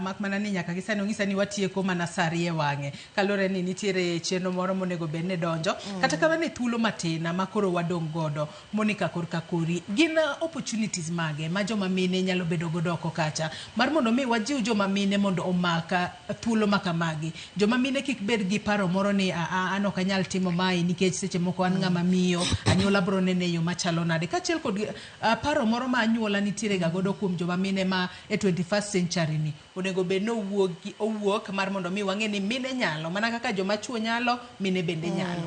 mak mana ni nyaka gisani onyisa ni watieko mana sa ariyo e wang'e kaluwore ni nitiere chenro moro monego bed ni donjo. Kata kamano e thuolo matin ma koro wadong' godo Monica korka kori gin opportunities mage ma joma mine nyalo bedo godo oko kacha mar mondo mi wajiw joma mine mondo omak thuolo ma kamagi. Joma mine kik bed gi paro moro ni an ok anyal timo mae nikech seche moko an ng'ama miyo anyuola bro nene e yo machalo nade kaachiel kod paro moro ma anyuola nitiere ga godo kuom joma mine ma e 21st century ni onego bed ni owuok mar mondo mi wang'e ni mine nyalo mana kaka joma chuo nyalo mine bende nyalo.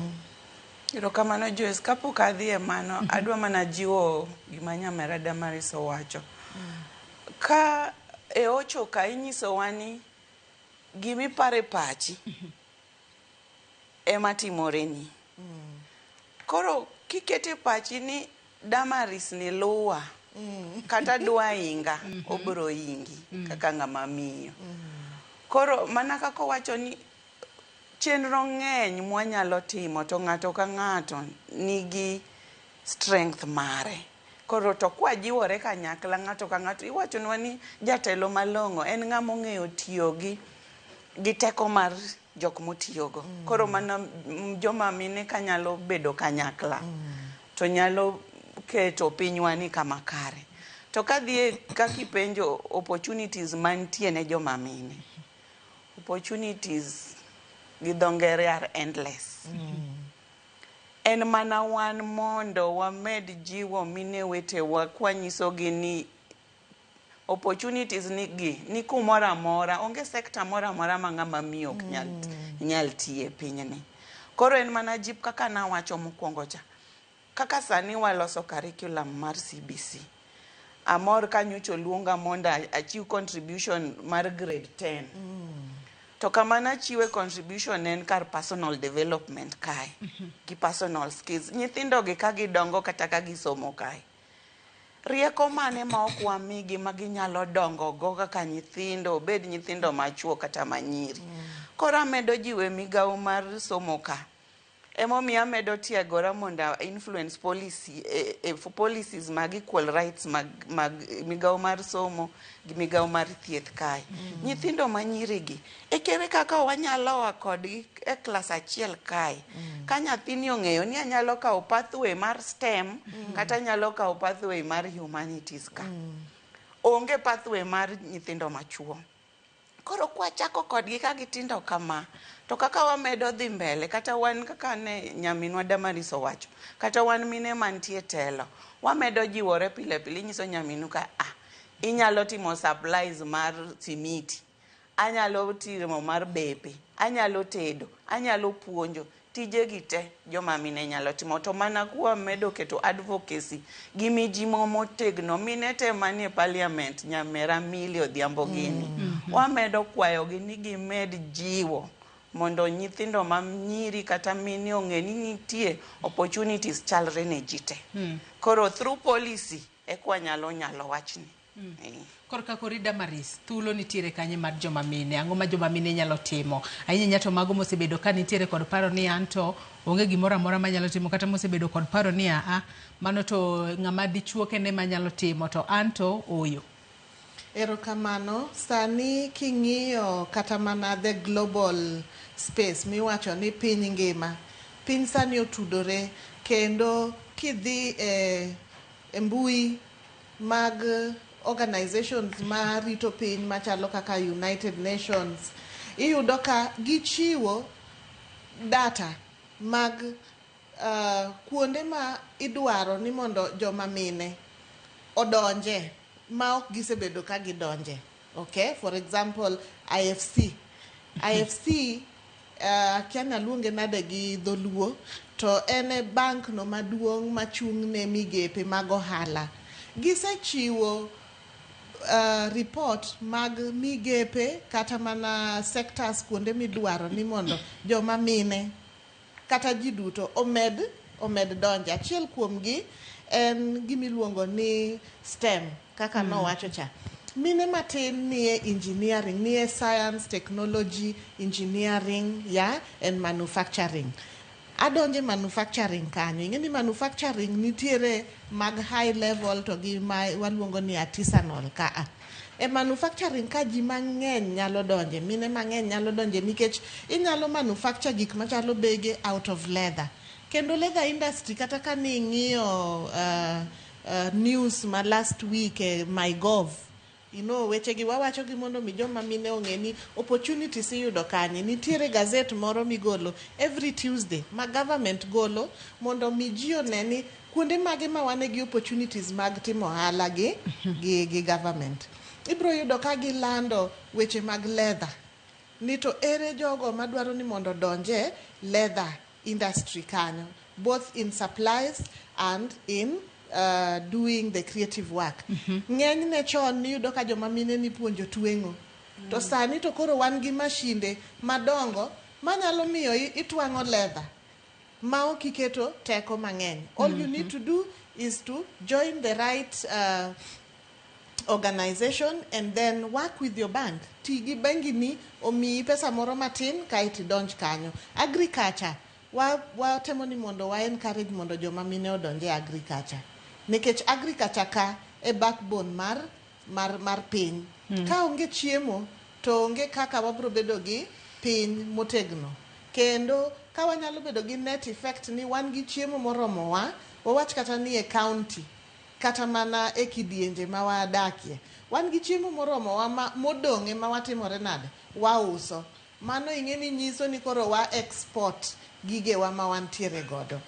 Erokamano Joyce, kapok adhi e mano, adwa mana jiwo gima nyamera Damaris owacho. Ka e ocho ka inyisowa ni gimiparo e pachi ema timoreni. Koro kikete pachi ni Damaris ni luwa kata dwa inga, obro ingi kaka ng'ama miyo. Koro mana kaka owacho ni chenro ng'eny mwanyalo timo to ng'ato ka ng'ato nigi strength mare. Koro to kwajiwore kanyakla ng'ato ka ng'ato iwachonwa ni jatelo malong'o en ng'ama ong'eyo tiyo gi teko mar jok motiyogo. Koro mana joma mine kanyalo bedo kanyakla to nyalo keto pinywa ni kama kare. To kadhi kaka ipenjo opportunities mantie ne joma mine. Opportunities gi dho ngere are endless. En mana wan mondo wamed jiwo mine wetewa kwanyisogi ni opportunities ni gi ni kumoro amora onge sector moro amora ma ng'ama miyo ok nyal tiye e pinyni. Koro en mana jip kaka nawacho mokwongo cha. Kaka sani waloso curriculum mar CBC. Amor ka nyocha oluonga mondo achiw contribution mar grade 10. To kama nachiwe contribution en kar personal development kae gi personal skills. Nyithindo gi ka gidongo kata ka gisomo kae. Rieko mane ma ok wamigi ma ginyalo dongo go kaka nyithindo, obed nyithindo machuo kata manyiri. Koro amedo jiwe migawo mar somo ka. Emomiyo amedo tiegora mondo a influence policy, policies mag equal rights mag migawo mar somo gi migawo mar thieth kae. Nyithindo manyiri gi, e kere kaka wanyalo a kodgi e klas achiel kae. Ka nyathini ong'eyo ni anyalo kawo pathway mar STEM, kata anyalo kawo pathway mar humanities ka. Onge pathway mar nyithindo machuo. Koro kwachako kodgi ka gitindo kama, to kaka wamedo dhi mbele, kata wan kaka ne nyaminwa Damaris owacho, kata wan mine mantie telo, wamedo jiwore pile pile, inyiso nyaminu ka, inyalo timo supplies mar simiti, anyalo timo mar bepe, anyalo tedo, anyalo puonjo, Tijegi te joma mine nyalo timo to mana kwamedo keto advocacy gi mijing'o motegno mine te manie parliament nyamera Millie Odhiambo gini wamedo kwayogi ni gimed jiwo mondo nyithindo ma nyiri kata mine ong'e ni nitie opportunities chalre ne ji te. Koro through policy eka wanyalo nyalo wachni. Korka kori Damaris, thuolo nitiere kanye mar joma mine? Ang'o ma joma mine nyalo timo? Ahinya ahinya to mago mosebedo ka nitiere kod paro ni anto onge gimoro amora manyalo timo kata mosebedo kod paro ni aa mano to ng'ama dichuo kende manyalo timo to anto ooyo. Erokamano. Sani king'iyo kata mana the global space miwacho ni piny ngima, piny sani otudore kendo kidhi e mbui mag organizations marito piny machalo kaka United Nations, iyudo ka gichiwo data mag kuonde ma idwaro ni mondo joma mine odonje ma ok gisebedo ka gidonje. Okay? For example, IFC. IFC akia ni aluonge nade gi dholuo to en e bank no maduong' machung' ne migepe mag ohala. Gisechiwo report mag migepe kata mana sectors kuonde midwaro ni mondo joma mine kata ji duto omed donje. Achiel kuomgi en gimiluongo ni STEM kaka nowacho cha. Mine matin nie engineering, nie science, technology, engineering, yeah, and manufacturing. Adonje manufacturing kanyo. Ing'e ni manufacturing nitiere mag high level to gi ma waluongo ni artisanal kaa. E manufacturing ka ji mang'eny nyalo donje, mine mang'eny nyalo donje nikech inyalo manufacture gik machalo bege out of leather. Kendo leather industry kata ka ning'iyo news ma last week e MyGov, weche gi wawacho gi mondo mi joma mine ong'e ni opportunities iyudo kanye. Nitiere gazet moro migolo every Tuesday ma government golo mondo mi ji one ni kuonde mage ma wane gi opportunities mag timo ohala gi government. Ibiro yudo ka gilando weche mag leather. Ni to ere jogo madwaro ni mondo odonje leather industry kanyo, both in supplies and in doing the creative work. Ng'enyne chon niyudo ka joma mine nipuonjo tweng'o. To sani to koro wan gi mashinde madongo manyalo miyo itwang'o leather ma ok iketo teko mang'eny. All you need to do is to join the right organization and then work with your bank. Ti gi bengi ni omiyi pesa moro matin kaeto idonj kanyo. Agriculture, watemo ni mondo wa encourage mondo joma mine odonj e agriculture. Nikech agriculture ka e backbone mar piny. Ka onge chiemo to onge kaka wabro bedo gi piny motegno. Kendo ka wanyalo bedo gi net effect ni wan gi chiemo moromowa, wawach kata ni e county, kata mana e kidienje ma wadakie. Wan gi chiemo moromowa ma modong' ema watimore nade? Wauso. Mano ing'e ni nyiso ni koro wa export gigewa ma wantiere godo.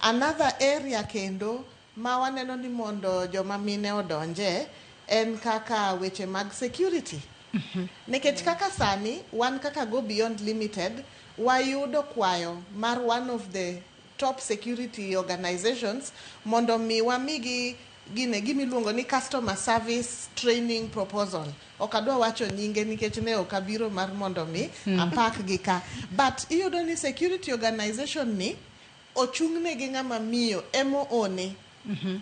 Another area kendo ma waneno ni mondo joma mine odonje en kaka weche mag security. Nikech kaka sani wan kaka Go Beyond Limited wayudo kwayo mar one of the top security organizations mondo mi wamigi gine gimiluongo ni customer service training proposal. Ok adwa wacho nyinge nikech ne ok abiro mar mondo mi apak gi ka. But iyudo ni security organization ni ochung'ne gi ng'ama miyo emo one.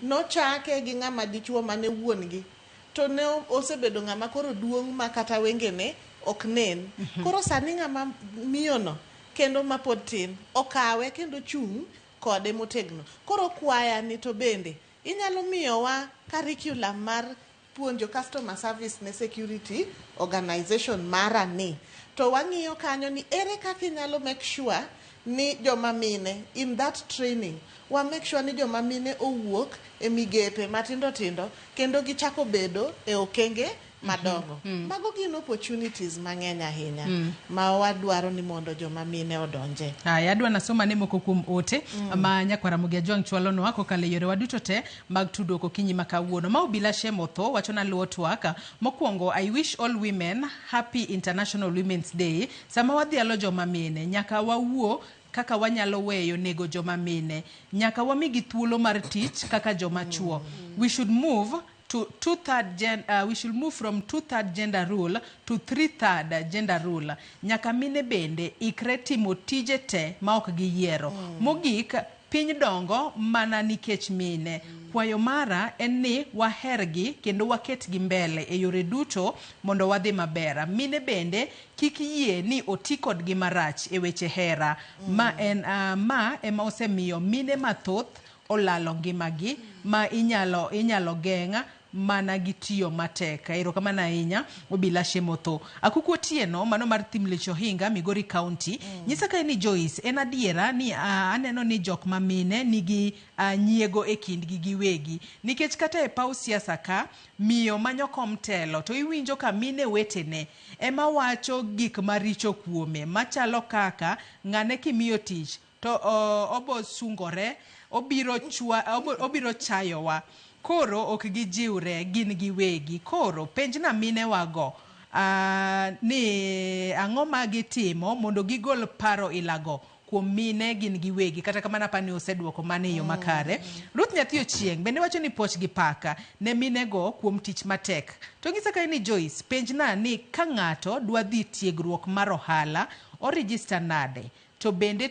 Nochake gi ng'ama dichuo mane wuon gi. To ne osebedo ng'ama koro duong' ma kata wengene ok nen. Koro sani ng'ama miyo no kendo mapod tin okawe kendo chung' kode motegno. Koro kwaya ni to bende inyalo miyowa curriculum mar puonjo customer service ne security organization mara ni. To wang'iyo kanyo ni ere kaka inyalo make sure ni joma mine in that training wa make sure ni joma mine owuok e migepe matindo tindo kendo gichako bedo e okenge madongo. Mago gin opportunities mang'eny ahinya ma wadwaro ni mondo joma mine odonje. Aya, adwa nasoma ne moko kuom ote ma nyakwara Ramogi Ajwang' chwalonwa kokalo e yorewa duto te mag tudruok okinyi ma kawuono. Ma Obila Shem Otho wacho na luwo twak. Mokwongo, I wish all women happy International Women's Day. Sama wadhialo joma mine, nyaka wawuo kaka wanyalo weyo nego joma mine. Nyaka wamigi thuolo mar tich kaka joma chuo. We should move to two-third gen, we should move from two-third gender rule to three-third gender rule. Nyaka mine bende ikre timo tije te ma ok giyiero. Mogik, piny dongo mana nikech mine. Kwayo mara en ni wahergi kendo waketgi mbele e yore duto mondo wadhi maber. Mine bende kik yie ni oti kodgi marach e weche hera. Ma en ma ema osemiyo mine mathoth olalo ngimagi ma inyalo inyalo geng'a mana gi tiyo matek. Erokamano ahinya Obila Shemotho. Akuku Otieno mano mar Thimlich Ohinga Migori County. Nyisa kae ni Joyce, en adiera ni aneno ni jok ma mine nigi nyiego e kindgi giwegi. Nikech kata e paw siasa ka, miyo manyo kom telo to iwinjo ka mine wetene ema wacho gik maricho kuome machalo kaka ng'ane kimiyo tich to obo sungore, obiro chwa, obiro chayowa. Koro ok gijiwre gin giwegi. Koro penjna mine wago ni ang'o ma gitimo mondo gigol paro ilago kuom mine gin giwegi. Kata kamano apani oseduoko mano e yo makare. Ruth Nyathi Ochieng' bende wacho ni puoch gi paka ne minego kuom tich matek. To ng'isa kae ni Joyce, penjna ni ka ng'ato dwa dhi tiegruok mar ohala, o register nade? To bende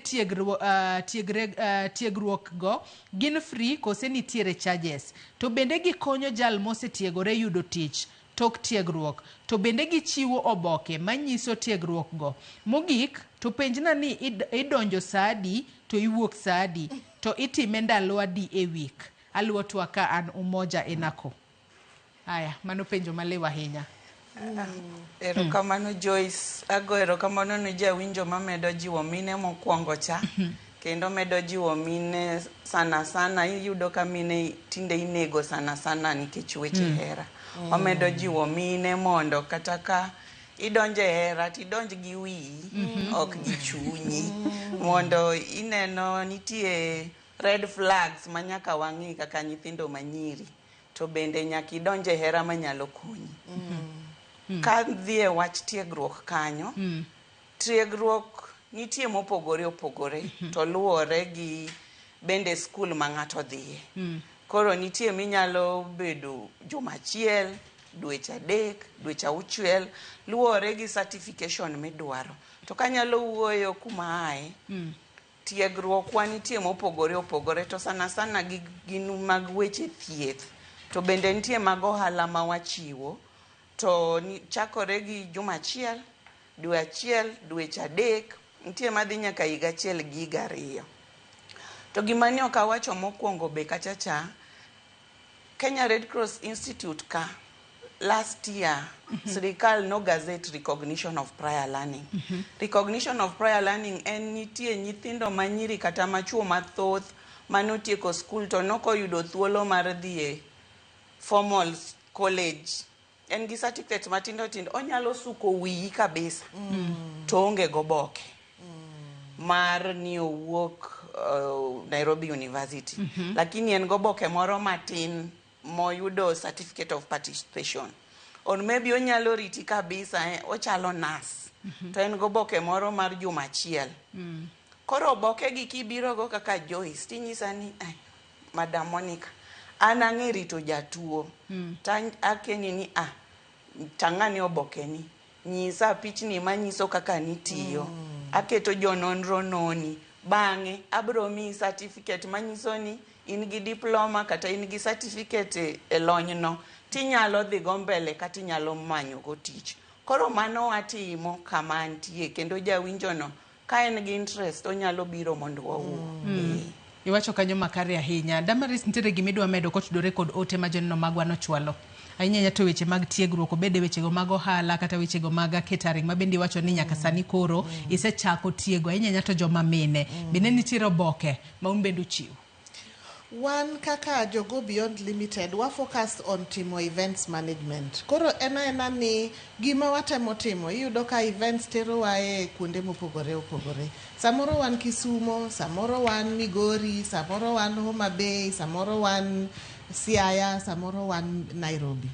tiegruok go gin free kose nitiere charges? To bende gikonyo jal mosetiegore yudo tich tok tiegruok? To bende gichiwo oboke manyiso tiegruok go? Mogik, to penjna ni idonjo saa adi to iwuok saa adi? To itime ndalo adi e wik? Aluwo twak ka an Umoja Enako. Aya, mano penjo maliw ahinya. Erokamano Joyce. Ago erokamano ne jawinjo mamedo jiwo mine mokwongo cha. Kendo medo jiwo mine sana sana iyudo ka mine tinde inego sana sana nikech weche hera. Wamedo jiwo mine mondo kata ka idonjo e hera tidonj gi wiyi ok gi chunyi. Mondo ineno nitie red flags ma nyaka wang'i kaka nyithindo manyiri. To bende nyaka idonj e hera manyalo konyi. Ka dhi e wach tiegruok kanyo, tiegruok nitie mopogore opogore to luwore gi bende skul ma ng'ato dhiye. Koro nitie minyalo bedo juma achiel, dweche 3, dweche 6, luwore gi certification midwaro. To kanyalo wuoyo kuma aye, tiegruok wa nitie mopogore opogore to sana sana gin mag weche thieth. To bende nitie mag ohala ma wachiwo to chakore gi juma achiel, dwe achiel, dweche 3, nitie madhi nyaka higa achiel gi higa 2. To gima ne ok awacho mokwongo be kacha cha, Kenya Red Cross Institute ka last year sirikal no gazette recognition of prior learning. Recognition of prior learning en nitie nyithindo manyiri kata machuo mathoth manotieko skul to nokoyudo thuolo mar dhi e formal college. En gi certificate matindo tindo, onyalo suko wiyi kabisa to onge goboke mar ni owuok Nairobi University. Lakini en goboke moro matin moyudo certificate of participation. Or maybe onyalo riti kabisa, ochalo nurse. To en goboke moro mar juma achiel. Koro oboke gi kibiro go kaka Joyce, tinyisa ni, eh, Madam Monica, an ang'e rito jatuo. To akeni ni, ah, tang'ane oboke ni. Nyisa pichni manyiso kaka nitiyo. Aketo jononro noni. Bang'e, abro miyi certificate manyiso ni in gi diploma kata in gi certificate e lony no. Tinyalo dhi go mbele kata inyalo manyo go tich. Koro mano watimo kama antie kendo jawinjo no ka en gi interest onyalo biro mondo wawuo. Iwacho kanyo makare ahinya. Damaris, nitiere gimidwa medo kotudore kod ote ma joneno magwa nochwalo? Ahinya ahinya to weche mag tiegruok, obed e wechego mag ohala kata wechego mag catering ma bende iwacho ni nyaka sani koro isechako tiego ahinya ahinya to joma mine. Bende nitiere oboke ma un bende uchiwo? Wan kaka Jogo Beyond Limited wa focus on timo events management. Koro en aena ni gima watemo timo, iyudo ka events terowa e kuonde mopogore opogore. Samoro wan Kisumo, samoro wan Migori, samoro wan Homa Bay, samoro wan Siaya, samoro wan Nairobi.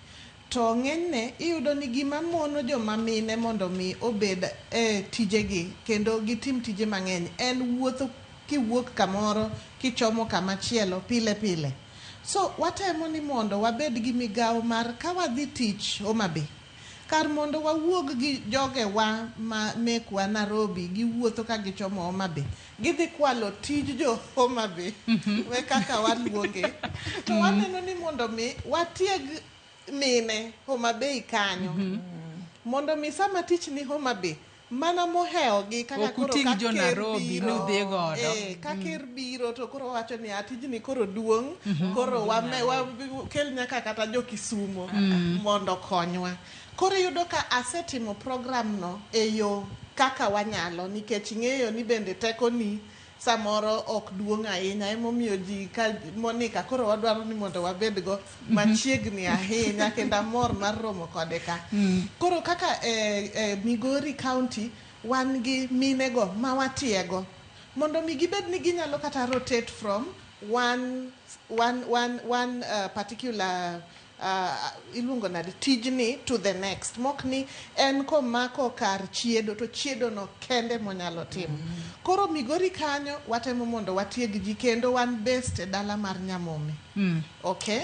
To ng'enyne iyudo ni gima mono joma mine mondo mi obed e tijegi kendo gitim tije mang'eny en wuotho kiwuok kamoro kichomo kama chielo pile pile. So watemo ni mondo wabed gi migawo mar ka wadhi tich Homa Bay, kar mondo wawuog gi jogewa ma mekwa Nairobi giwuotho ka gichomo Homa Bay, gidhi kwalo tij jo Homa Bay, we kaka waluonge. To waneno ni mondo mi watieg mine Homa Bay kanyo. Mondo mi sama tich ni Homa Bay, mana mohewo gi kaka Ok koro uting' ka jo ker Nairobi biro, nudhi godo. Ka ker biro to koro wacho ni tijni koro duong', koro kel nyaka kata jo Kisumo mondo konywa. Koro iyudo ka asetimo program no e yo kaka wanyalo, nikech ing'eyo ni bende tekoni samoro ok duong' ahinya, emomiyo ji ka Monica koro wadwaro ni mondo wabed go machiegni ahinya kendo amor mar romo kode ka. Koro kaka e Migori County wan gi minego ma watiego mondo mi gibed ni ginyalo kata rotate from one particular iluongo nade tijni to the next, mok ni en komako kar chiedo to chiedo no kende monyalo timo. Koro Migori kanyo watemo mondo watieg ji kendo wan based e dala mar Nyamome. Okay.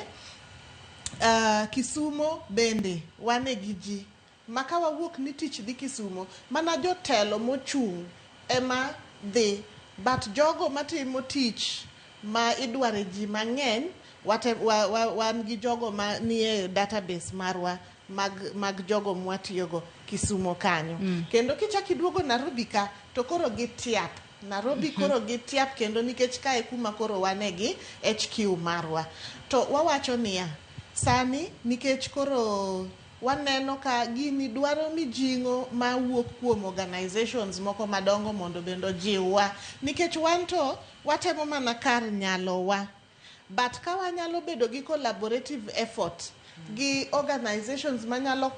Kisumo bende wane gi ji ma ka wawuok ni tich dhi Kisumo, mana jotelo mochung' ema dhi, but jogo matimo tich ma idware ji mang'eny wan gi jogo ma nie database marwa mag jogo mwatiyogo Kisumo kanyo. Kendo kichak iduogo Nairobi ka to koro gitiap Nairobi, koro gitiap kendo nikech kae kuma koro wane gi HQ marwa. To wawacho niya, sani nikech koro waneno ka gini dwaro mijing'o mawuok kuom organizations moko madongo mondo bende ojiwwa, nikech wan to watemo mana kar nyalowa, but ka wanyalo bedo gi collaborative effort gi organizations manyalo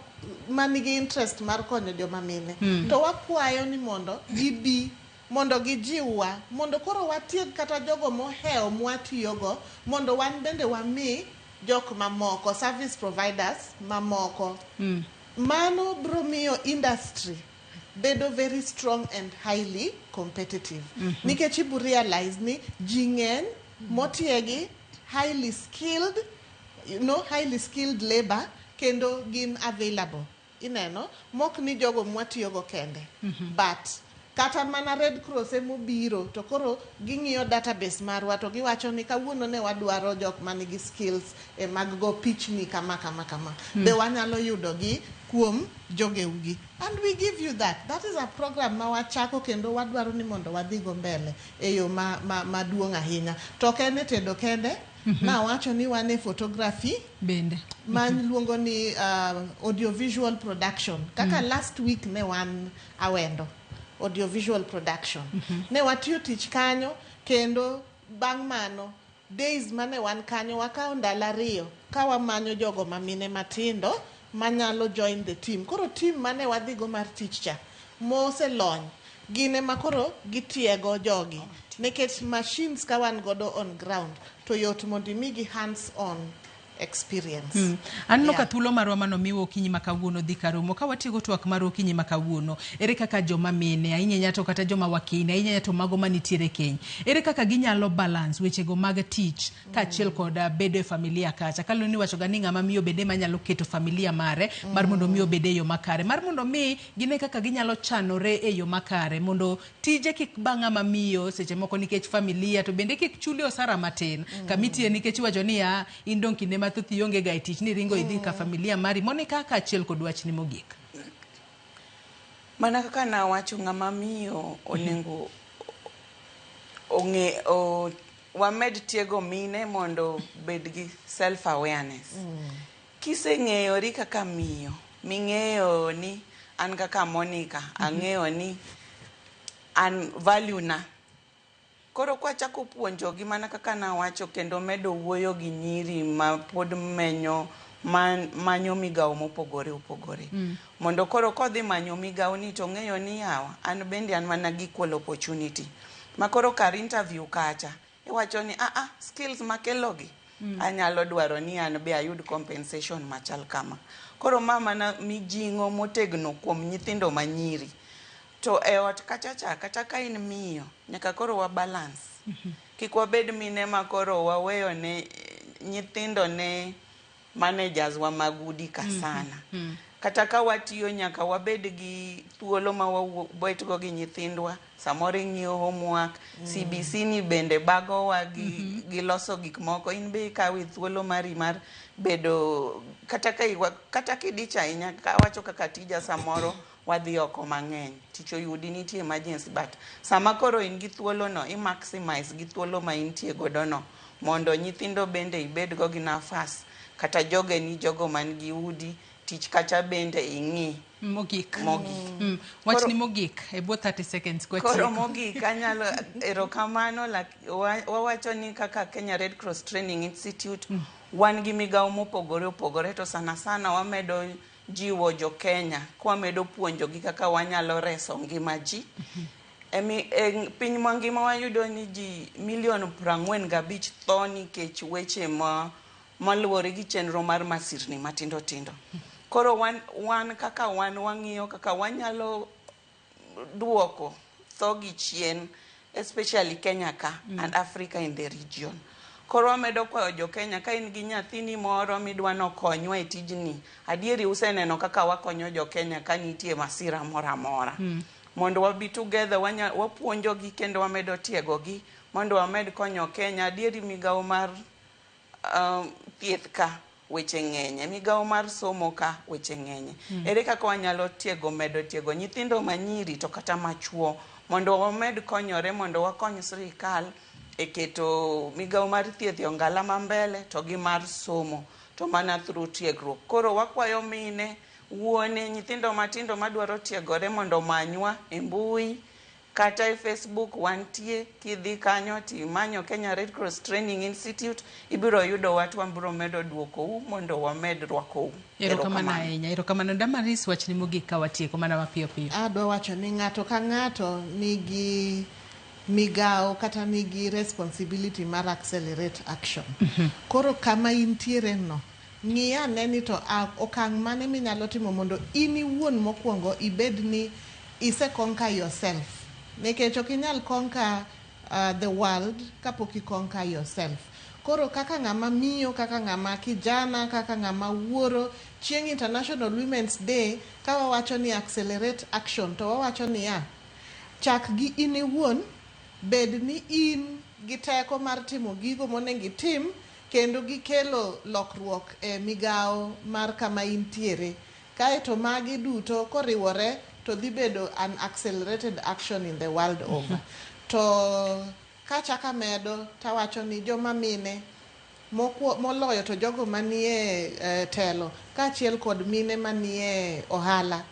manigi interest mar konyo joma mine, to wakwayo ni mondo gibi mondo gijiwwa mondo koro watieg kata jogo mohewo mwatiyogo mondo wan bende wami jok mamoko, service providers mamoko. Mano bro miyo industry bedo very strong and highly competitive, nikech ibu realize ni ji ng'eny motiegi, highly skilled, highly skilled labor, kendo gin available. Ineno mok ni jogo mwatiyogo kende, but kata mana Red Cross emobiro to koro ging'iyo database marwa to giwacho ni kawuono ne wadwaro jok manigi skills e mag go pichni kama kama kama, be wanyalo yudogi kuom jogeugi? And we give you that. That is a program ma wachako kendo wadwaro ni mondo wadhigo mbele e yo maduong' ahinya. To ok en e tedo kende, nawacho ni wan e photography bende ma luongo ni audiovisual production. Kaka last week ne wan Awendo audiovisual production, ne watiyo tich kanyo, kendo bang' mano days mane wan kanyo wakawo ndalo 2 ka wamanyo jogo mamine matindo manyalo join the team. Koro team mane wadhigo mar tich cha moselony gin ema koro gitiego jogi, nikech machines ka wan godo on ground to yot mondo imigi hands on experience. Aneno ka thuolo marwa manomiwa okinyi ma kawuono dhi karumo. Ka watieko twak mar okinyi ma kawuono, ere kaka joma mine, ahinya ahinya to kata joma wakine, ahinya ahinya to mago manitiere e keny, ere kaka ginyalo balance wechego mag tich kaachiel kod bedo e familia kacha? Kaluwore ni iwacho ga ni ng'ama miyo bende ema nyalo keto familia mare mar mondo mi obed e yo makare, mar mondo mi gine kaka ginyalo chanore e yo makare mondo tije kik ba ng'ama miyo seche moko nikech familia, to bende kik chuli osara matin kamitiye, nikech iwacho niya in dong' kinde mathoth ionge ga e tich ni ringo idhi ka familia mari. Monica, kaachiel kod wachni mogik. Mana kaka nawacho, ng'ama miyo onego ong'e wamed tiego mine mondo bed gi self awareness. Kiseng'eyori kaka miyo, ming'eyo ni an kaka Monica, ang'eyo ni an value na. Koro kwachako puonjogi mana kaka nawacho kendo medo wuoyo gi nyiri ma pod menyo manyo migawo mopogore opogore. Mondo koro kodhi manyo migawo ni to ng'eyo ni yawa, an bende an mana gi equal opportunity. Ma koro kar interview kacha, iwacho ni skills makelogi. Anyalo dwaro ni an be ayud compensation machal kama. Koro ma mana mijing'o motegno kuom nyithindo manyiri. To e ot kacha cha, kata ka in miyo, nyaka koro wa balance. Kik wabed mine ma koro waweyo ne nyithindo ne managers wa mag udi ka sana. Kata ka watiyo nyaka wabed gi thuolo ma wabet go gi nyithindwa, samoro ing'iyo homework, CBC ni bende bagowa gi loso gik moko, in be ikawe thuolo mari mar bedo kata ka iwa, kata kidich ahinya, awacho kaka tija samoro wadhi oko mang'eny, tich oyudi nitie emergency, but sama koro in gi thuolo no, i maximize gi thuolo ma intie godo no, mondo nyithindo bende ibed go gi nafas, kata jogeni jogo man gi udi, tich kacha bende ing'i. Mogik. Mogik. Wachni mogik e bwo 30 seconds Koro kwatieko. Mogik anyalo erokamano wawacho ni kaka Kenya Red Cross Training Institute wan gi migawo mopogore opogore, to sana sana wamedo jiwo jo Kenya kwamedo puonjogi kaka wanyalo reso ngima ji. E piny mangima wayudo ni ji milion 45 tho nikech weche ma maluwore gi chenro mar masirni matindo tindo. Koro wan kaka wan wang'iyo kaka wanyalo duoko tho gi chien, especially Kenya ka and Africa in the region. Koro wamedo kwayo jo Kenya, ka in gi nyathini moro midwa nokonywa e tijni, adieri useneno kaka wakonyo jo Kenya ka nitie masira moro amora. Mondo wabi together, wapuonjogi kendo wamedo tiegogi mondo wamed konyo Kenya. Adieri migawo mar thieth ka weche ng'enye, migawo mar somo ka weche ng'enye. Ere kaka wanyalo tiego, medo tiego nyithindo manyiri to kata machuo mondo wamed konyore, mondo wakony sirikal e keto migawo mar thieth e ongala ma mbele to gi mar somo, to mana through tiegruok. Koro wakwayo mine, wuone, nyithindo matindo madwaro tiegore mondo omanywa e mbui kata e Facebook wantie. Kidhi kanyo timanyo Kenya Red Cross Training Institute, ibiro yudo wach, wabiro medo duokou mondo wamed rwakou. Erokamano ahinya. Erokamano Damaris, wachni mogik ka watieko mana mapiyo piyo. Adwa wacho ni ng'ato ka ng'ato nigi migawo kata nigi responsibility mar accelerate action. Koro kama intiere no, ng'i ane ni to okang' mane minyalo timo mondo in iwuon mokwongo ibed ni ise conquer yourself. Nikech ok inyal conquer the world kapok i conquer yourself. Koro kaka ng'ama miyo, kaka ng'ama kijana, kaka ng'ama wuoro, chieng' International Women's Day, ka wawacho ni accelerate action, to wawacho niya, chak gi in iwuon, bed ni in gi teko mar timo gigo monego itim, kendo gikelo lokruok e migawo mar kama intiere. Kaeto magi duto koriwore to dhi bedo an accelerated action in the world over. To kachako amedo tawacho ni joma mine moloyo to jogo manie telo kaachiel kod mine manie ohala,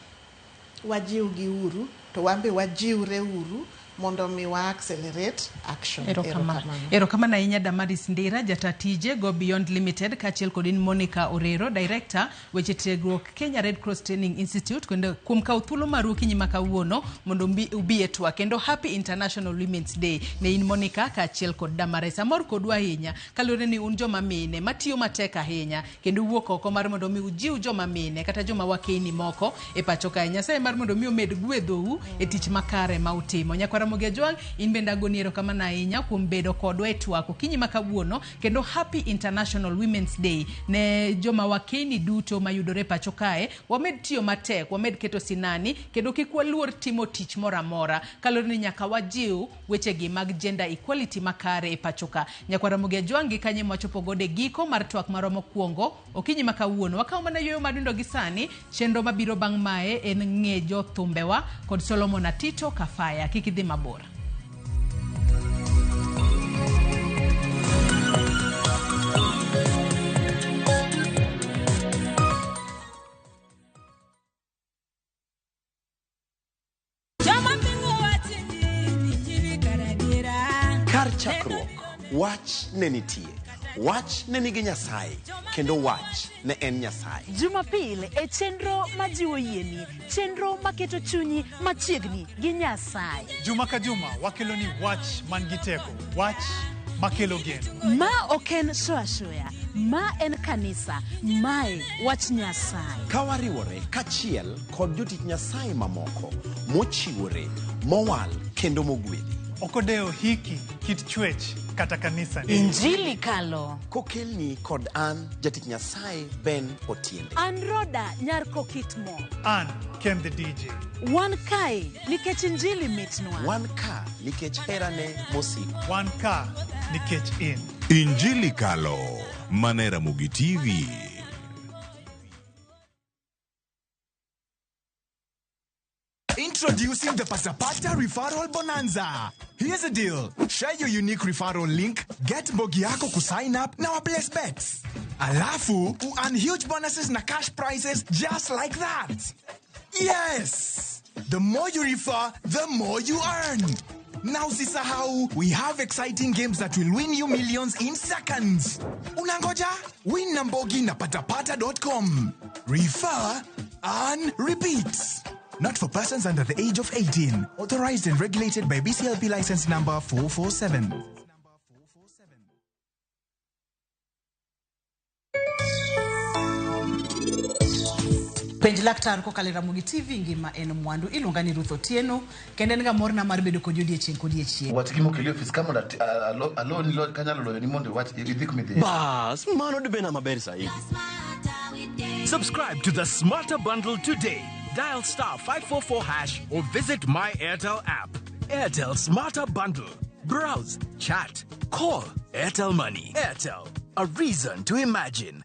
wajiwgi uru to wan be wajiwre uru mondo mi wa accelerate action. Erokamano. Erokamano ahinya Damaris Ndira, jata tije Go Beyond Limited, kaachiel kod in Monica Orero, Director weche tiegruok Kenya Red Cross Training Institute, kendo kuom kawo thuolo maru okinyi ma kawuono mondo ubi e twak. Kendo Happy International Women's Day ne in Monica kaachiel kod Damaris. Amor kodu ahinya kaluwore ni un joma mine matiyo matek ahinya kendo wuok oko mar mondo mi ujiw joma mine kata joma wakeni moko e pacho kae. Nyasaye mar mondo mi omed gwedhou e tich makare ma utimo. Nyakwara Ramogi Ajwang', in bende agoni erokamano ahinya kuom bedo kodwa e twak okinyi ma kawuono, kendo Happy International Women's Day ne joma wakeni duto mayudore pacho kae. Wamed tiyo matek, wamed keto sinani, kendo kik waluor timo tich moro amora, kaluwore ni nyaka wajiw wechegi mag gender equality makare e pacho ka. Nyakwara Ramogi Ajwang', gi kanye mwachopo godo e giko mar twak marwa mokwongo okinyi ma kawuono. Wakawo mana yueyo madundo gi sani, chenro mabiro bang' mae en ng'e jothumbewa kod Solomon Atito Kafaya. Kik idhi mabor. Kar chakruok, wach ne nitie. Wach ne nigi Nyasaye, kendo wach ne en Nyasaye. Jumapil e chenro majiwo yieni, chenro maketo chunyi machiegni gi Nyasaye. Juma ka juma wakelo ni wach man gi teko, wach Makelo geno. Ma ok en show ashoya, ma en kanisa, mae wach Nyasaye. Ka wariwore kachiel kod jotich Nyasaye mamoko mochiwore, mowal kendo mogwedhi. Ok odewo hiki, kit chwech kata kanisa. Injili kalo. Kokelni kod an jatich Nyasaye Ben Otiende. An Roda nyar Kokitmo. An Ken the DJ. Wan kae nikech injili mitnwa. Wan ka nikech herane mosiko. Wan ka nikech in. Injili Kalo, mane Ramogi TV. Introducing the Pasapata Referral Bonanza. Here's the deal. Share your unique referral link, get mbogi yako kusign up na waplace bets. Alafu, earn huge bonuses na cash prizes just like that. Yes! The more you refer, the more you earn. Now usisahau, we have exciting games that will win you millions in seconds. Unangoja? Win na mbogi na patapata.com. Refer, earn, repeat. Not for persons under the age of 18. Authorized and regulated by BCLP license number 447. Penj laktar kokalo e Ramogi TV ngima en mwandu. Iluonga ni Ruth Otieno kendo en ga morna mar bedo kodi odiechieng' kodiechieng'. Wach gimokeli e ofis ka mondo aloni kanyalo loyoni mondo iwach idhi kumidhiye. Bas, mano dibena maber saidi. Subscribe to the Smarter Bundle today. Dial star 544 hash or visit my Airtel app. Airtel Smarter Bundle. Browse, chat, call. Airtel Money. Airtel, a reason to imagine.